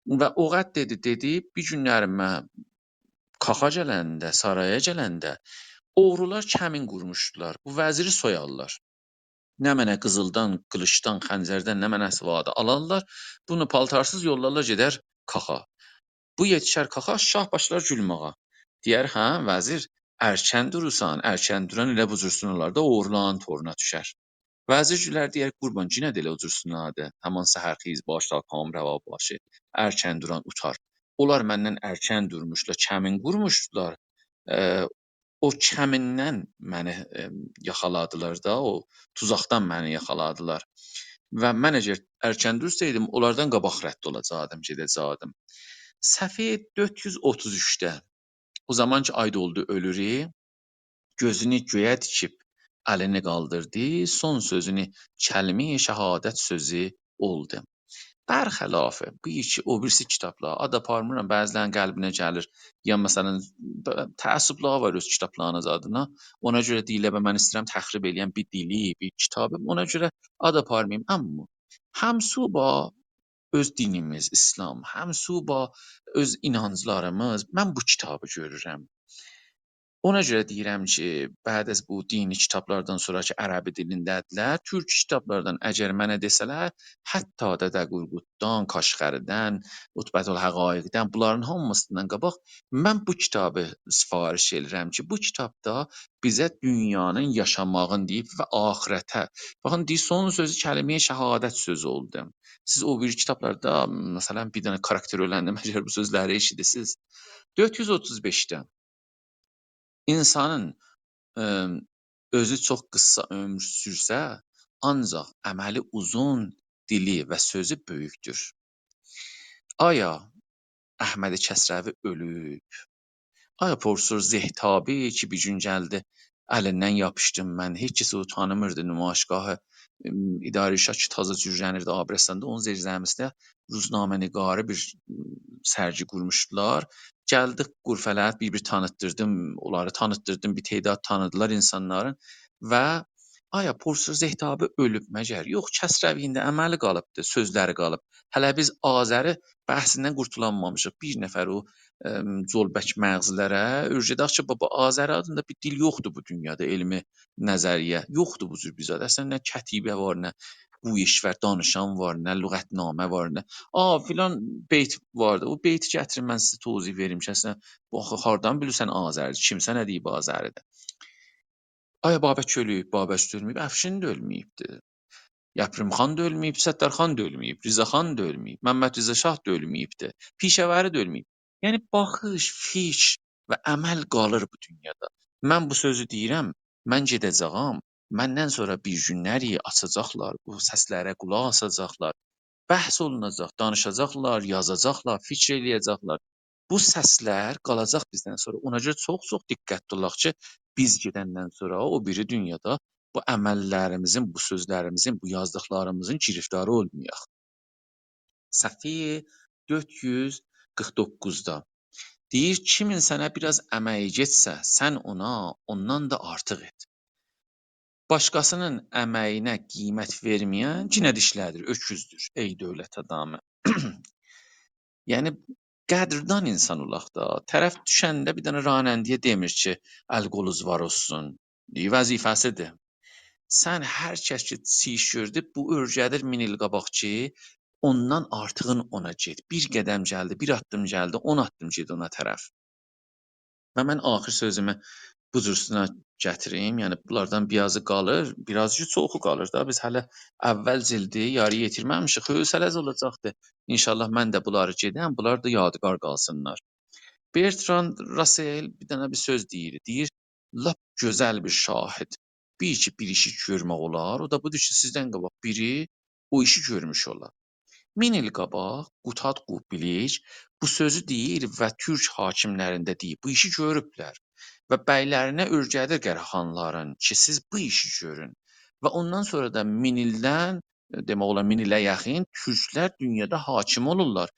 و او قدر دئدی، دئدی، بیر گونلری من کاخا گلنده، سارایا گلنده اوغرولار کمین قورموشدولار. بو وزیری سویارلار. نمنه قیزیلدان، قیلیجدان، خنجردن، نمنه‌سی واردی آلارلار. بونو پالتارسیز یوللارلار گئدر کاخا. بو یئتیشر کاخا، شاه باشلار گولمه‌یه. دئیر، هه، وزیر، ارکن دورورسان، ارکن دوران ائله بو جور سونالاردا اوغرولارین تورونا دوشر. وزیر گولر، دئیر، قوربان، یئنه ده ائله او جور سونادی. همان سحرخیز باش تا کام روا باشی، ارکن دوران اوتار. اونلار مندن ارکن دورموشدولار، کمین قورموشدولار. ائ، او کمیندن منی، ائ، یاخالادیلار دا، او توزاقدان منی یاخالادیلار. و من اگر ارکن دورسایدیم، اونلاردان قاباق رد اولاجاقدیم، گئده‌جکدیم. صفحه دؤرد یوز اوتوز اوچده، او زامان کی، آیدولدو اؤلور، گؤزونو گؤیه تیکیب الینی قالدیردی، سون سؤزونو کلمه‌ی شهادت سؤزو اولدو. برخلاف بو کی، او بیریسی کیتابلار، آد آپارمیرام، بعضی‌لرین قلبینه گلیر، یا مثلا، ب-، تعصبلاری وار اؤز کیتابلاری‌نین آدینا، اونا گؤره دئییرلر، به، من ایسته‌ییرم تخریب ائله‌یم بیر دیلی، بیر کیتابی، اونا گؤره آد آپارماییم. اما همسو با اؤز دینیمیز، ایسلام، همسو با اؤز اینانجلاریمیز، من بو کیتابی گؤرورم. اونا گؤره دئییرم کی، بعد از بو دینی کیتابلاردان سونرا کی، عربی دیلینده‌دیرلر، تورک کیتابلاردان اگر منه دئسه‌لر، حتی دده قورقوددان، کاشغری‌دن، عتبةالحقایقدن، بونلارین هامیسیندان قاباق من بو کیتابی سفارش ائدیرم کی، بو کیتابدا بیزه دونیانین، یاشاماغین دئییب و آخرته. باخین، دئییر، سون سؤزو کلمه‌ی شهادت سؤزو اولدو. سیز او بیری کیتابلاردا، مثلا، بیر دنه کاراکتر اؤلنده مگر بو سؤزلری ائشیدیرسینیز؟ دؤرد یوز اوتوز بئشده. اینسانین، ائ، اؤزو چوخ قیسا عؤمور سورسه، آنجاق عملی اوزون، دیلی و سؤزو بؤیوکدور. آیا احمد کسروی اؤلوب؟ آیا پروفسور زهتابی کی، بیر گون گلدی، الیندن یاپیشدیم من، هئچ کس اونو تانیمیردی، نمایشگاه، ائم، اداره ارشاد کی تازا جورلنیردی آبرستاندا، اونون زیرزمینینده روزنامه‌نگاری بیر، ائم، سرگی قورموشدولار. گلدیک، غرفه‌لری بیر-بیر تانیتدیردیم، اونلاری تانیتدیردیم، بیر تعداد تانیدیلار اینسانلارین. و آیا پروفسور زهتابی اؤلوب مگر؟ یوخ، کسروی‌نین ده عملی قالیبدی، سؤزلری قالیب. هله بیز آذری بحثیندن قورتولانمامیشیق. بیر نفر او، ائم، جلبک مغزلره اؤیره‌دک کی، بابا، آذری آدیندا بیر دیل یوخدور بو دونیادا، علمی نظریه. یوخدور بو جور بیر زاد. اصلا نه کتیبه وار، نه گویشور، دانیشان وار، نه لغت‌نامه وار، نه، آ، فلان بیت واردی. او بیتی گتیرین، من سیزه توضیح وئریم کی، اصلا، باخ، هاردان بیلیرسن آذری، کیم سنه دئییب آذری‌دیر؟ آیا بابک اؤلوب؟ بابک اؤلمه‌ییب، افشین ده اؤلمه‌ییبدی. یپرم خان دا اؤلمه‌ییب، ستارخان دا اؤلمه‌ییب، رضا خان دا اؤلمه‌ییب، ممد رضا شاه دا اؤلمه‌ییبدی، پیشه‌وری ده اؤلمه‌ییب. یعنی، باخیش، فیکیر و عمل قالیر بو دونیادا. من بو سؤزو دئییرم، من گئده‌جه‌یم، مندن سونرا بیر گونلری آچاجاقلار، بو سسلره قولاق آساجاقلار، بحث اولوناجاق، دانیشاجاقلار، یازاجاقلار، فیکیر ائله‌یه‌جکلر. بو سسلر قالاجاق بیزدن سونرا. اونا گؤره چوخ-چوخ دقتلی اولاق کی، بیز گئدندن سونرا او بیری دونیادا بو عمللریمیزین، بو سؤزلریمیزین، بو یازدیقلاریمیزین گرفتاری اولمایاق. صفحه دؤرد یوز قیرخ دوققوزدا دئییر، کیمین سنه بیر آز امگی گئتسه، سن اونا اوندان دا آرتیق ائت. باشقاسی‌نین امه‌یینه قیمت وئرمه‌ین یئنه ده ایشله‌دیر، اؤکوزدور، ای دؤولت آدامی. یعنی، قدردان اینسان اولاق دا. طرف دوشنده بیر دنه راننده‌یه دئمیر کی، ال قولوز وار اولسون. دئییر، وظیفه‌سی‌دیر. سن هر کس کی، چیخیش گؤردو، بو اؤرگدیر مین ایل قاباق کی، اوندان آرتیغین اونا گئت. بیر قدم گلدی، بیر آددیم گلدی، اون آددیم گئت اونا طرف. و من آخیر سؤزومو بو جور سیزه گتیریم. یعنی، بونلاردان بیرازی قالیر، بیرازی چوخو قالیر دا. بیز هله اول جلدی یاری یئتیرمه‌میشیک. حوصله‌ز اولاجاقدیر. انشاءالله من ده بونلاری گئدم، بونلار دا یادگار قالسینلار. برتراند راسل بیر دنه بیر سؤز دئییر. دئییر، لاپ گؤزل بیر شاهد. بیر کی، بیر ایشی گؤرمک اولار، او دا بودور کی، سیزدن قاباق بیری او ایشی گؤرموش اولا. مین ایل قاباق قوتاد قوبیلیک بو سؤزو دئییر و تورک حاکملرینده دئییر، بو ایشی گؤروبلر. و بیلرینه اؤرگدیر قاراخانلارین کی، سیز بو ایشی گؤرون. و اوندان سونرا دا مین ایلدن، دئمک اولار، مین ایله یاخین تورکلر دونیادا حاکم اولورلار.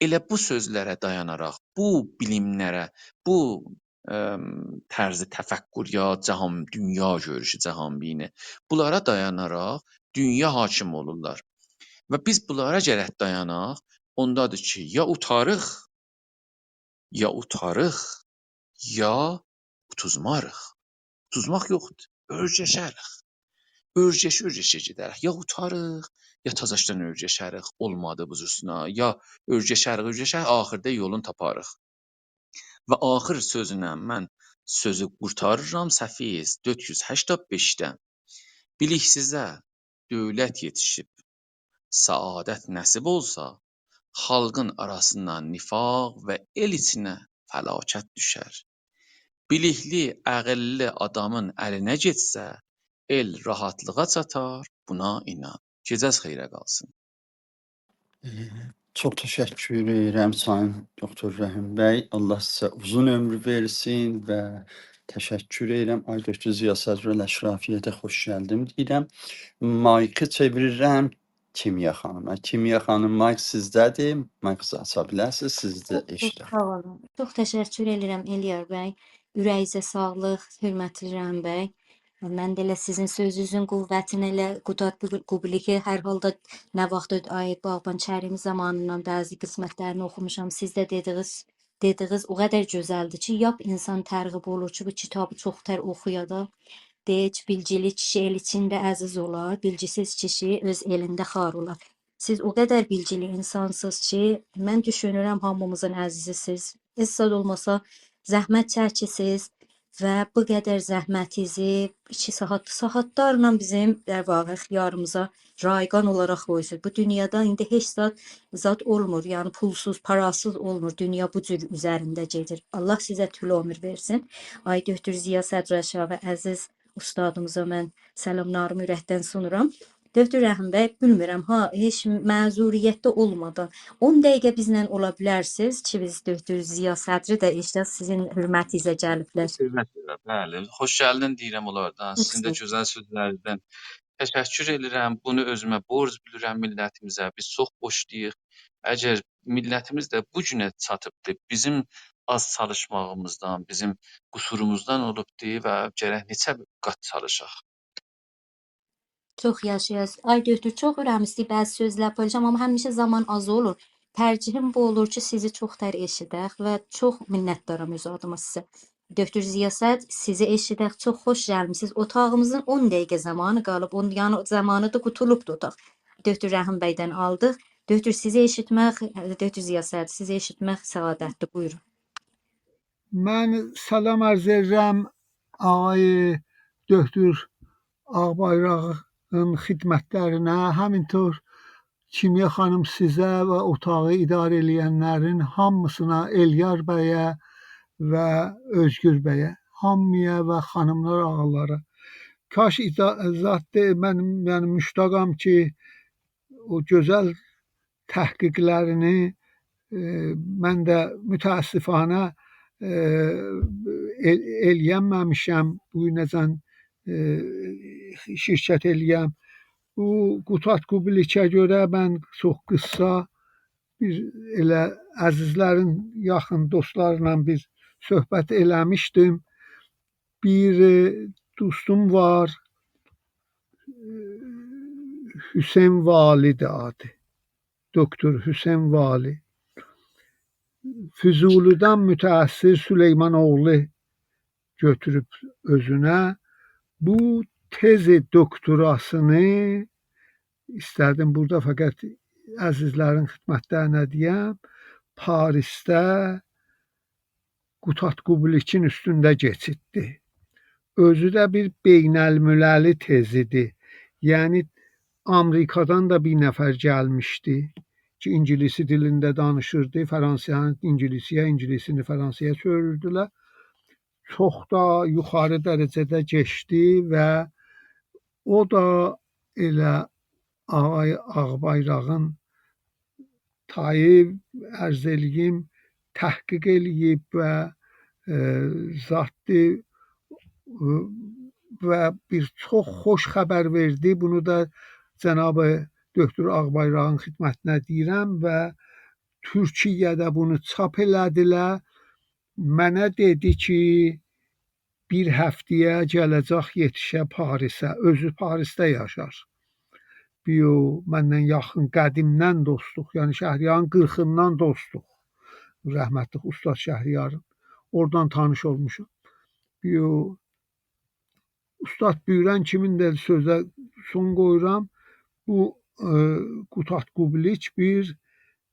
ائله بو سؤزلره دایاناراق، بو بیلیملره، بو ام، طرز تفکر یا جهان، دونیا گؤروشو، جهان‌بینی. بونلارا دایاناراق دونیا حاکم اولورلار. و بیز بونلارا گرک دایاناق، اوندادیر کی، یا اوتاریق، یا اوتاریق، یا اوتوزماریق. اوتوزماق یوخدور، اؤرگشریک. اؤرگشه-اؤرگشه گئدریک. یا اوتاریق، یا تازاشدان اؤرگشریک، اولمادی بو جورسونه. یا اؤرگشریک، اؤرگشریک، آخیردا یولون تاپاریق. و آخیر سؤزونن من سؤزو قورتاریرام، صفحه دؤرد یوز هشتاد بئشده. بیلیکسیزه دؤولت یئتیشیب، سعادت نصیب اولسا، خالقین آراسیندان نفاق و ائل ایچینه فلاکت دوشر. بیلیکلی، عاغیللی آدامین الینه گئتسه، ائل راحاتلیغا چاتار، بونا اینان. گئجه‌ز خئیره قالسین. ائ، چوخ تشکر ائدیرم، سایین دوکتور رحیم بی. الله سیزه اوزون عؤمور وئرسین و تشکر ائدیرم. آقای دوکتور ضیا صدرالاشرافی‌یه ده خوش گلدین دئییرم. مایکی چئویریرم کیمیا خانیما. کیمیا خانیم، مایک سیزده‌دیر. مایکینیزی آچا بیلرسینیز، سیزی ده چوخ، چوخ ائشیدک. ساغ اولون. چوخ تشکر ائدیرم، ائلیار بی. اوره‌یینیزه ساغلیق، حؤرمتلی رحیم بی. من ده ائله سیزین سؤزونوزون قوتینی، ائله قوتاد قوبیلیکی هر حالدا نه واخت آقای باغبان کریمی زامانیندان بعضی قسمتلرینی اوخوموشام. سیز ده دئدیگینیز، دئدیگینیز او قدر گؤزلدیر کی، لاپ اینسان ترغیب اولور کی، بو کیتابی چوخ‌تر اوخویا دا. دئییر کی، بیلگیلی کیشی ائل ایچینده عزیز اولار، بیلگی‌سیز کیشی اؤز ائلینده خوار اولار. سیز او قدر بیلگیلی اینسانسینیز کی، من دوشونورم، هامیمیزین عزیزی‌سیز. هئچ زاد اولماسا، زحمت چکیسیز و بو قدر زحمتینیزی ایکی ساعات، ساعاتلارلا بیزیم، در واقع، اختیاریمیزا رایگان اولاراق قویورسونوز. بو دونیادا ایندی هئچ زاد، زاد اولمور، یعنی پولسوز، پاراسیز اولمور. دونیا بو جور اوزرینده گئدیر. الله سیزه طول عؤمور وئرسین. آقای دوکتور ضیا صدرالاشراف عزیز اوستادیمیزا من سلاملاریمی اورکدن سونورام. دوکتور رحیم بی، بیلمیرم ها، هئچ معذوریتده اولمادان اون دقیقه بیزله اولا بیلرسینیز کی، بیز دوکتور ضیا صدری ده ائشیدک، سیزین حؤرمتینیزه گلیبلر. حؤرمت ائدیرم، بلی. خوش گلدین دئییرم اونلاردان. سیزین ده ساغ اولون. گؤزل سؤزلریندن تشکر ائدیرم. بونو اؤزومه بورج بیلیرم میللتیمیزه. بیز چوخ بورجلویوق. اگر میللتیمیز ده بو گونه چاتیبدیر، بیزیم آز چالیشماغیمیزدان، بیزیم قصوروموزدان اولوبدور و گرک نئچه قات چالیشاق. چوخ یاشایاسیز. آقای دوکتور، چوخ اوره‌ییم ایسته‌ییر بعضی سؤزلر پایلاشام، آمما همیشه زامان آز اولور. ترجیحیم بو اولور کی، سیزی چوخ‌تر ائشیدک و چوخ منتدارام اؤز آدیما سیزه. دوکتور ضیا صدر، سیزی ائشیدک، چوخ خوش گلمیسینیز. اوتاغیمیزین اون دقیقه زامانی قالیب، اون، یعنی زامانی دا قوتولوبدو اوتاق. دوکتور رحیم بیدن آلدیق. دوکتور، سیزی ائشیتمک، دوکتور ضیا صدر، سیزی ائشیتمک سعادتدیر. بویورون. من سلام عرض ائدیرم آقای دوکتور آغ‌بایراغین خدمتلرینه، همین‌طور کیمیا خانیم سیزه و اوتاغی اداره ائله‌ینلرین هامیسینا، ائلیار بیه و اؤزگور بیه، هامییا و خانیملار، آقالارا. کاش اجا-، زاددیر، من، یعنی، مشتاقام کی، او گؤزل تحقیقلرینی، ائ، من ده متأسفانه، ائ، ائل-، ائلیه‌نمه‌میشم بو گونه‌جن، ائ، شرکت ائلیه‌م. بو قوتاد قوبیلیکه گؤره من چوخ قیسا بیر ائله عزیزلرین، یاخین دوستلارلا بیر صحبت ائله‌میشدیم. بیر، ائ، دوستوم وار، حسین والی‌دیر آدی. دکتر حسین والی. فضولی‌دن متأثر سلیمان اوغلو گؤتوروب اؤزونه. بو تز دکتراسینی ایسته‌دیم بورادا فقط عزیزلرین خدمتلرینه دئیم، پاریسده قوتادغو بیلیکین اوستونده کئچیردی. اؤزو ده بیر بین‌المللی تزی‌دیر. یعنی، آمریکادان دا بیر نفر گلمیشدی کی، اینگیلیسی دیلینده دانیشیردی. فرانسه‌نین اینگیلیسی‌یه، اینگیلیسینی فرانسه‌یه چئویریردیلر. چوخ دا یوخاری درجه‌ده کئچدی و او دا ائله آقای آغ‌بایراغین تایی، عرض ائله‌ییم، تحقیق ائله‌ییب و، ائ، زاددیر، ائ، و بیر چوخ خوش خبر وئردی. بونو دا جناب دکتر آغ‌بایراغین خدمتینه دئییرم و تورکیه‌ده بونو چاپ ائله‌دیلر. منه دئدی کی، بیر هفته‌یه گله‌جک یئتیشه پاریسه. اؤزو پاریسده یاشار. بیو، منن یاخین، قدیمدن دوستوق. یعنی شهریارین قیرخیندان دوستوق. رحمتلیک اوستاد شهریارین. اورادان تانیش اولموشام. بیو، اوستاد بویوران کیمین ده سؤزه سون قویورام. بو، ائ، قوتادغو بیلیک بیر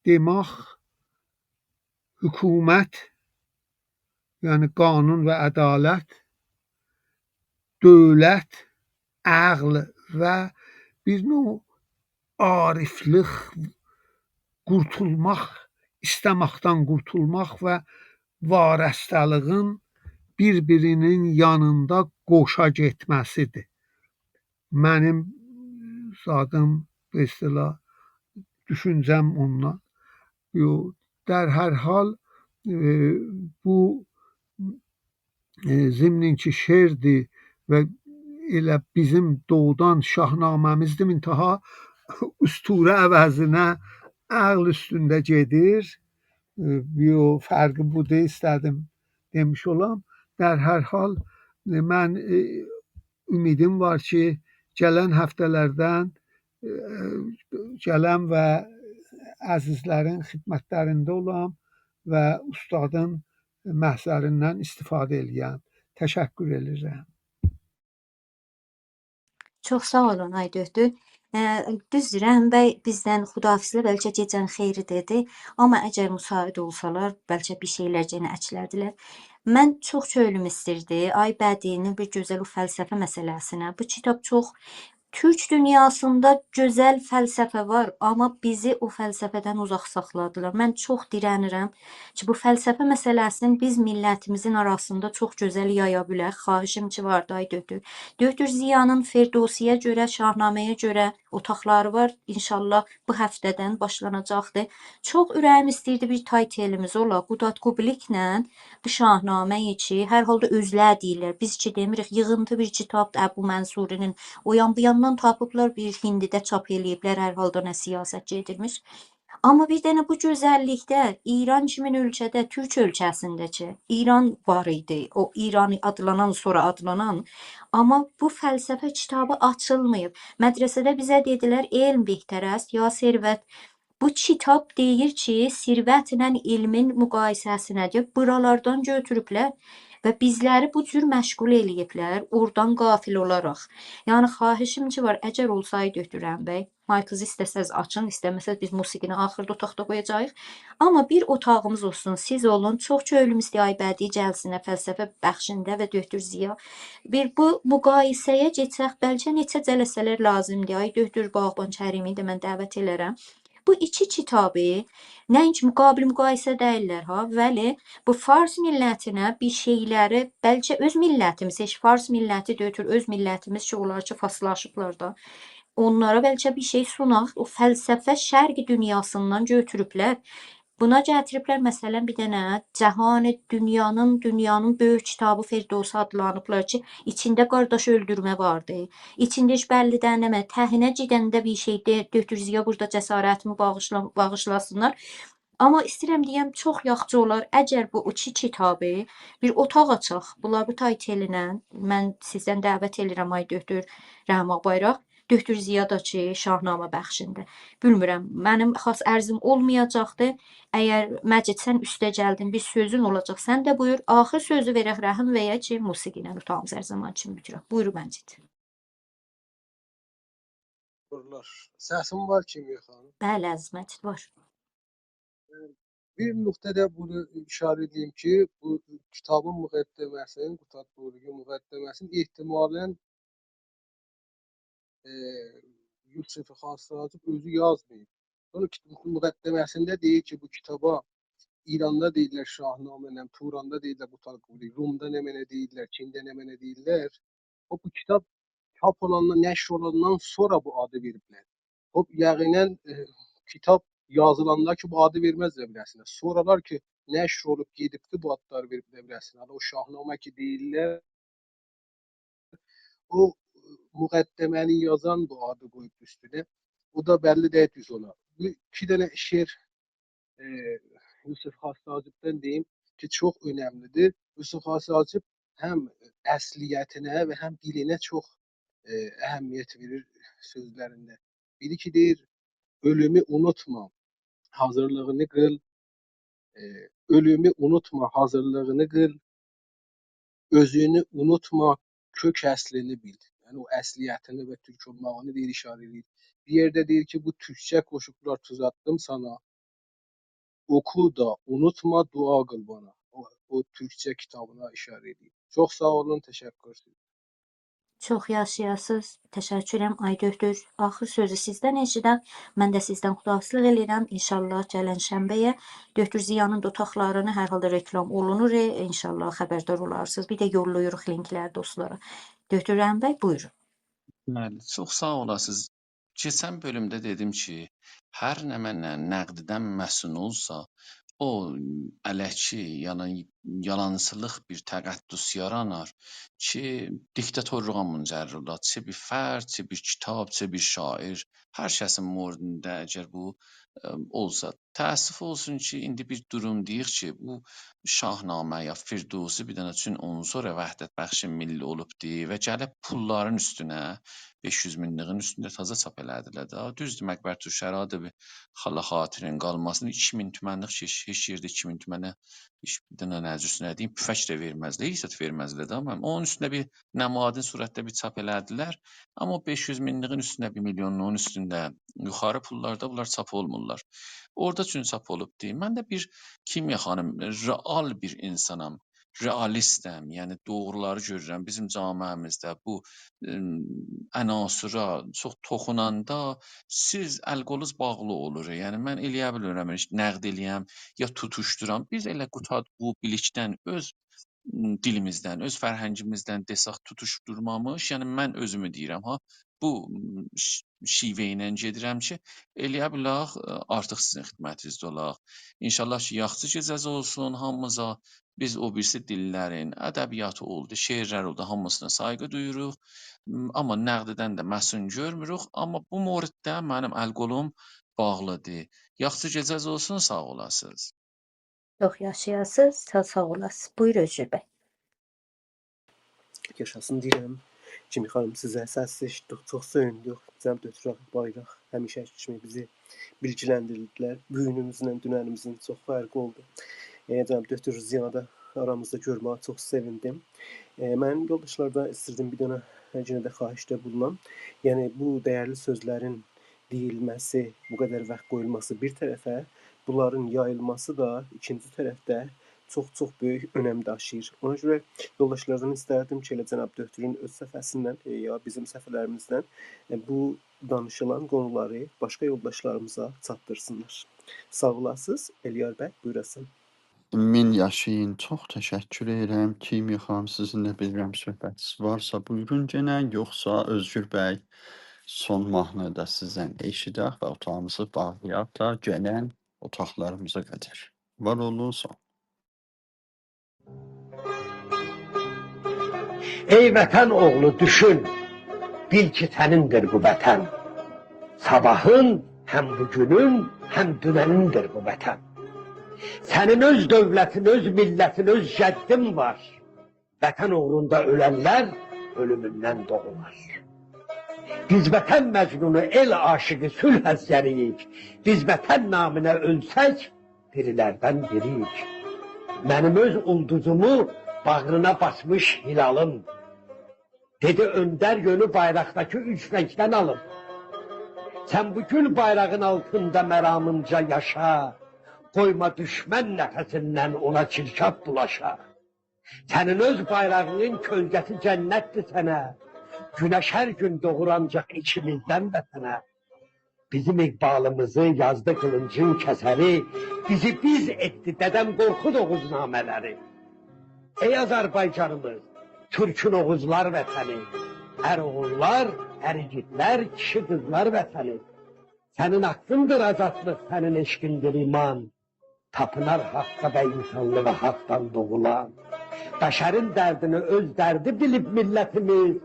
دماغ، حکومت، یعنی قانون و عدالت، دؤولت، عقل و بیر نوع عارفلیک، قورتولماق، ایسته‌مکدن قورتولماق و وارسته‌لیگین بیر-بیرینین یانیندا قوشا گئتمه‌سی‌دیر. منیم زادیم، به اصطلاح، دوشونجه‌م اوندان. یو، در هر حال، ائ، بو، ائ، ضمن اینکه شعردیر و ائله بیزیم دوغودان شاهنامه‌میزدیر، منتها اسطوره عوضینه عقل اوستونده گئدیر. ائ، یو، فرقی بودور، ایسته‌دیم دئمیش اولام. در هر حال، ائ، من، ائ، امیدیم وار کی، گلن هفته‌لردن، ائ، گلم و عزیزلرین خدمتلرینده اولام و اوستادین محضریندن استفاده ائله‌یم. تشکر ائدیرم. چوخ ساغ اولون، آی دؤکتور. اه، دوزدور، رحیم بی بیزدن خداحافظله، بلکه گئجه‌نین خئیری دئدی. آمما اگر مساعد اولسالار، بلکه بیر شئیلر یئنه اکلردیلر. من چوخ کؤنلوم ایستیردی، آی بدیعی‌نین بیر گؤزل او فلسفه مسئله‌سینه. بو کیتاب چوخ، تورک دونیاسیندا گؤزل فلسفه وار، آمما بیزی او فلسفه‌دن اوزاق ساخلادیلار. من چوخ دیره‌نیرم کی، بو فلسفه مسئله‌سینی بیز میللتیمیزین آراسیندا چوخ گؤزل یایا بیلک. خواهیشیم کی واردی، آی دؤکتور. دؤکتور ضیانین فردوسی‌یه گؤره، شاهنامه‌یه گؤره اوتاقلاری وار. انشاءالله بو هفته‌دن باشلاناجاقدیر. چوخ اوره‌ییم ایستیردی بیر تایتلیمیز اولا، قودادغو بیلیکله بو شاهنامه‌یی کی، هر حالدا اؤزلری دئییرلر، بیز کی دئمیریک، ییغینتی بیر کیتابدیر ابو منصوری‌نین. او یان بو یاندان تاپیبلار، بیر هندیده چاپ ائله‌ییبلر، هر حالدا نه سیاست گئدیرمیش. آمما بیر دنه بو گؤزللیکده ایران کیمین اؤلکه‌ده، تورک اؤلکه‌سینده کی، ایران وار ایدی. او ایرانی آدلانان، سونرا آدلانان. آمما بو فلسفه کیتابی آچیلماییب. مدرسه‌ده بیزه دئدیلر، «علم بهتر است یا ثروت؟» بو کیتاب دئییر کی، ثروتله علمین مقایسه‌سینه‌دیر. بورالاردان گؤتوروبلر و بیزلری بو جور مشغول ائله‌ییبلر، اورادان غافل اولاراق. یعنی، خواهیشیم کی وار، اگر اولسا، آی دؤکتور رحیم بی، مایکینیزی ایسته‌سز آچین، ایسته‌مه‌سز بیز موسیقینی آخیردا اوتاقدا قویاجاغیق. آمما بیر اوتاغیمیز اولسون، سیز اولون. چوخ کؤنلوم ایسته‌ییر آی بدیعی گلسینه فلسفه بخشینده و دؤکتور ضیا. بیر بو مقایسه‌یه کئچک، بلکه نئچه جلسه‌لر لازیمدیر. آی دؤکتور باغبان کریمی ده من دعوت ائلرم. بو ایکی کیتابی نه‌اینکی مقابل مقایسه دئییللر ها، ولی بو فارس میللتینه بیر شئیلری، بلکه اؤز میللتیمیز، هئچ فارس میللتی دئییل، اؤز میللتیمیز کی، اونلار کی فارسلاشیبلار دا، اونلارا بلکه بیر شئی سوناق، او فلسفه شرق دونیاسیندان گؤتوروبلر. بونا گتیریبلر، مثلا، بیر دنه جهان، دونیانین، دونیانین بؤیوک کیتابی فردوسی آدلانیبلار کی، ایچینده قارداش اؤلدورمه واردی. ایچینده هئچ بللی دئییل نمنه، تهینه گئدنده بیر شئی دئ-، دؤکتور ضیا بورادا جسارتیمی باغیشلا-، باغیشلاسینلار. آمما ایسته‌ییرم دئیم، چوخ یاخشی اولار، اگر بو ایکی کیتابی بیر اوتاق آچاق، بونلاری بو تایتلینن، من سیزدن دعوت ائله‌ییرم، آی دؤکتور رحیم آغ‌بایراق، دؤکتور ضیادا کی، شاهنامه بخشینده. بیلمیرم، منیم خاص عرضیم اولمایاجاقدی. اگر مجید، سن اوسته گلدین، بیر سؤزون اولاجاق، سن ده بویور. آخیر سؤزو وئرک رحیم بیه کی، موسیقی ایله اوتاغیمیزی هر زامان کیمی بیتیرک. بویور، مجید. سسیم وار، کیمیا خانیم؟ بلی، عزیز مجید، وار. بیر نقطه ده بونو ایشاره ائدیم کی، بو کیتابین مقدمه‌سینین، قوتادغو قویروغو مقدمه‌سینین احتمالاً، ائ، یوسف خاص‌حاجب اؤزو یازماییب. سونرا کی-، مقدمه‌سینده دئییر کی، بو کیتابا ایراندا دئییرلر شاهنامه، نه، توراندا دئییرلر قوتادغو قویروغو، رومدا نمنه دئییرلر، چینده نمنه دئییرلر. او، بو کیتاب چاپ اولاندا، نشر اولاندان سونرا بو آدی وئریبلر. او، یقیناً، ائ، کیتاب یازیلاندا کی، بو آدی وئرمزلر بیله‌سینه. سونرالار کی، نشر اولوب گئدیبدی، بو آدلاری وئریبلر بیله‌سینه. هله او شاهنامه کی دئییرلر، او مقدمه‌نی یازان بو آدی قویوب اوستونه. او دا بللی دئییل دوز اولا. بو ایکی دنه شعر، ائ، یوسف خاص‌حاجبدن دئییم کی، چوخ اؤنملی‌دیر. یوسف خاص‌حاجب هم اصلیتینه و هم دیلینه چوخ، ائ، اهمیت وئریر سؤزلرینده. بیری کی دئییر: «اؤلومو اونوتما، حاضیرلیغینی قیل، ائ، اؤلومو اونوتما، حاضیرلیغینی قیل، اؤزونو اونوتما، کؤک اصلینی بیل.» یعنی او اصلیتینی و تورک اولماغینی دئییر، ایشاره ائدیر. بیر یئرده دئییر کی، بو تورکجه قوشوقلار توزاتدیم سانا، اوخو دا، اونوتما، دعا قیل بانا. او، او تورکجه کیتابینا ایشاره ائدیر. چوخ ساغ اولون، تشکر سیزدن. چوخ یاشایاسینیز. تشکرم، آی دؤکتور. آخیر سؤزو سیزدن ائشیدک. من ده سیزدن خداحافظلیق ائله‌ییرم. انشاءالله گلن شنبه‌یه دؤکتور ضیانین دوتاقلارینی، هر حالدا رکلام اولونور، انشاءالله خبردار اولارسینیز. بیر ده یوللاییریق لینکلری دوستلارا. دؤکتور رحیم بی، بویورون. بلی، چوخ ساغ اولاسینیز. کئچن بؤلومده دئدیم کی، هر نمنه نقددن مصون اولسا، او الکی، یعنی یالانچیلیق بیر تقدس یارانار کی، دیکتاتورلوغا منجر اولار. چه بیر فرد، چه بیر کیتاب، چه بیر شاعر، هر کسین موردینده اگر بو، ائ، اولسا. تأسف اولسون کی، ایندی بیر دوروم دئییر کی، بو شاهنامه یا فردوسی بیر دنه چون اونون سونرا وحدت بخش ملی اولوبدی و گلیب پوللارین اوستونه، بئش یوز مینلیگین اوستونده تازا چاپ ائله‌دیلر ده. دوزدور، مقبرةالشهرادی بیر حالا خاطرین قالماسین، ایکی مین تومنلیک کی، هئچ، هئچ یئرده ایکی مین تومنه هئچ بیر دنه نجوسونه دئییم، پفک ده وئرمزلر، هئچ زاد وئرمزلر ده. آمما اونون اوستونده بیر نمادین صورتده بیر چاپ ائله‌دیلر. آمما او بئش یوز مینلیگین اوستونده، بیر میلیونلوغون اوستونده یوخاری پوللاردا بونلار چاپ اولمورلار. اورادا چون چاپ اولوبدور. من ده بیر، کیمیا خانیم، رئال بیر اینسانام، رئالیستم، یعنی دوغرولاری گؤرورم. بیزیم جامعه‌میزده بو، ائم، عناصره چوخ توخوناندا سیز ال-قولونوز باغلی اولور. یعنی من ائله‌یه بیلمیرم، هئچ نقد ائله‌یم یا توتوشدورام. بیز ائله قوتادغو، بیلیکدن، اؤز دیلیمیزدن، اؤز فرهنگیمیزدن دئسک توتوشدورمامیش، یعنی من اؤزومو دئییرم ها، بو ش-، شیوه ایله گئدیرم کی، ائله‌یه بیلک، ائ، آرتیق سیزین خدمتینیزده اولاق. انشاءالله کی، یاخشی گئجه‌ز اولسون هامینیزا. بیز او بیریسی دیللرین، ادبیاتی اولدو، شعرلر اولدو، هامیسینا سایغی دویوروق. م، آمما نقددن ده مصون گؤرموروک. آمما بو موردده منیم ال-قولوم باغلی‌دیر. یاخشی گئجه‌ز اولسون، ساغ اولاسینیز. چوخ یاشایاسینیز، چوخ ساغ اولاسینیز. بویور، اؤزگور بی. یاشاسین دئییرم. کیمیا خانیم، سیزه سس‌داشدیق، چوخ سئویندیک. جناب دکتر بایراق همیشه‌کی کیمی بیزی بیلگیلندیردیلر. بوگونوموزله دوننیمیزین چوخ فرقی اولدو. ائ، جناب دکتر ضیانی دا آرامیزدا گؤرمه‌یه چوخ سئویندیم. ائ، من یولداشلاردان ایستیردیم بیر دنه، یئنه ده خواهشده بولونام. یعنی، بو دیرلی سؤزلرین دئییلمه‌سی، بو قدر واخت قویولماسی بیر طرفه، بونلارین یاییلماسی دا ایکینجی طرفده چوخ-چوخ بؤیوک اؤنم داشیییر. اونا گؤره یولداشلاردان ایستردیم کی، ائله جناب دکترون اؤز صفحه‌سیندن، ائ، یا بیزیم صفحه‌لریمیزدن، ائ، بو دانیشیلان قونولاری باشقا یولداشلاریمیزا چاتدیرسینلار. ساغ اولاسینیز، الیار بی، بویوراسان. مین یاشایین، چوخ تشکر ائدیرم. کیمیا خانیم، سیزین ده بیلیرم صحبتینیز وارسا، بویورون گئنه، یوخسا اؤزگور بی، سون ماهنی دا سیزدن ائشیدک و اوتاغیمیزی باغلایاق دا گلن اوتاقلاریمیزا قدر. وار اولون، ساغ اولون. ای وطن اوغلو، دوشون، بیل کی، سنیندیر بو وطن. صاباحین، هم بوگونون، هم دوننیندیر بو وطن. سنین اؤز دؤولتین، اؤز میللتین، اؤز جدّین وار. وطن اوغروندا اؤلنلر اؤلوموندن دوغولار. بیز وطن مجنونو، ائل عاشیقی، صلح عسگری‌ییک. بیز وطن نامینه اؤلسک، دیری‌لردن بیری‌ییک. منیم اؤز اولدوزومو باغرینا باسمیش هلالیم دئدی: «اؤندر، یؤنو بایراقداکی اوچ رنگدن آلیم. سن بو گول بایراغین آلتیندا مرامینجا یاشا. قویما دوشمن نفسیندن اونا چیرکاف بولاشا. سنین اؤز بایراغینین کؤلگه‌سی جنتدیر سنه. گونش هر گون دوغور آنجاق ایکیمیزدن وطنه. بیزیم اقبالیمیزی یازدی قیلینجین کسری، بیزی بیز ائتدی دده‌م قورخود اوغوزنامه‌لری. ای آذربایجانیمیز، تورکون اوغوزلار وطنی، ار اوغوللار، ار ایگیدلر، کیشی قیزلار وطنی. سنین حاققیندیر آزادلیق، سنین عشقیندیر ایمان. تاپینار حاققا و اینسانلیغا حاقدان دوغولان. بشرین دردینی اؤز دردی بیلیب میللتیمیز،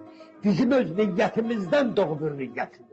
بیزیم اؤز نیتیمیزدن دوغوب حریتیمیز.»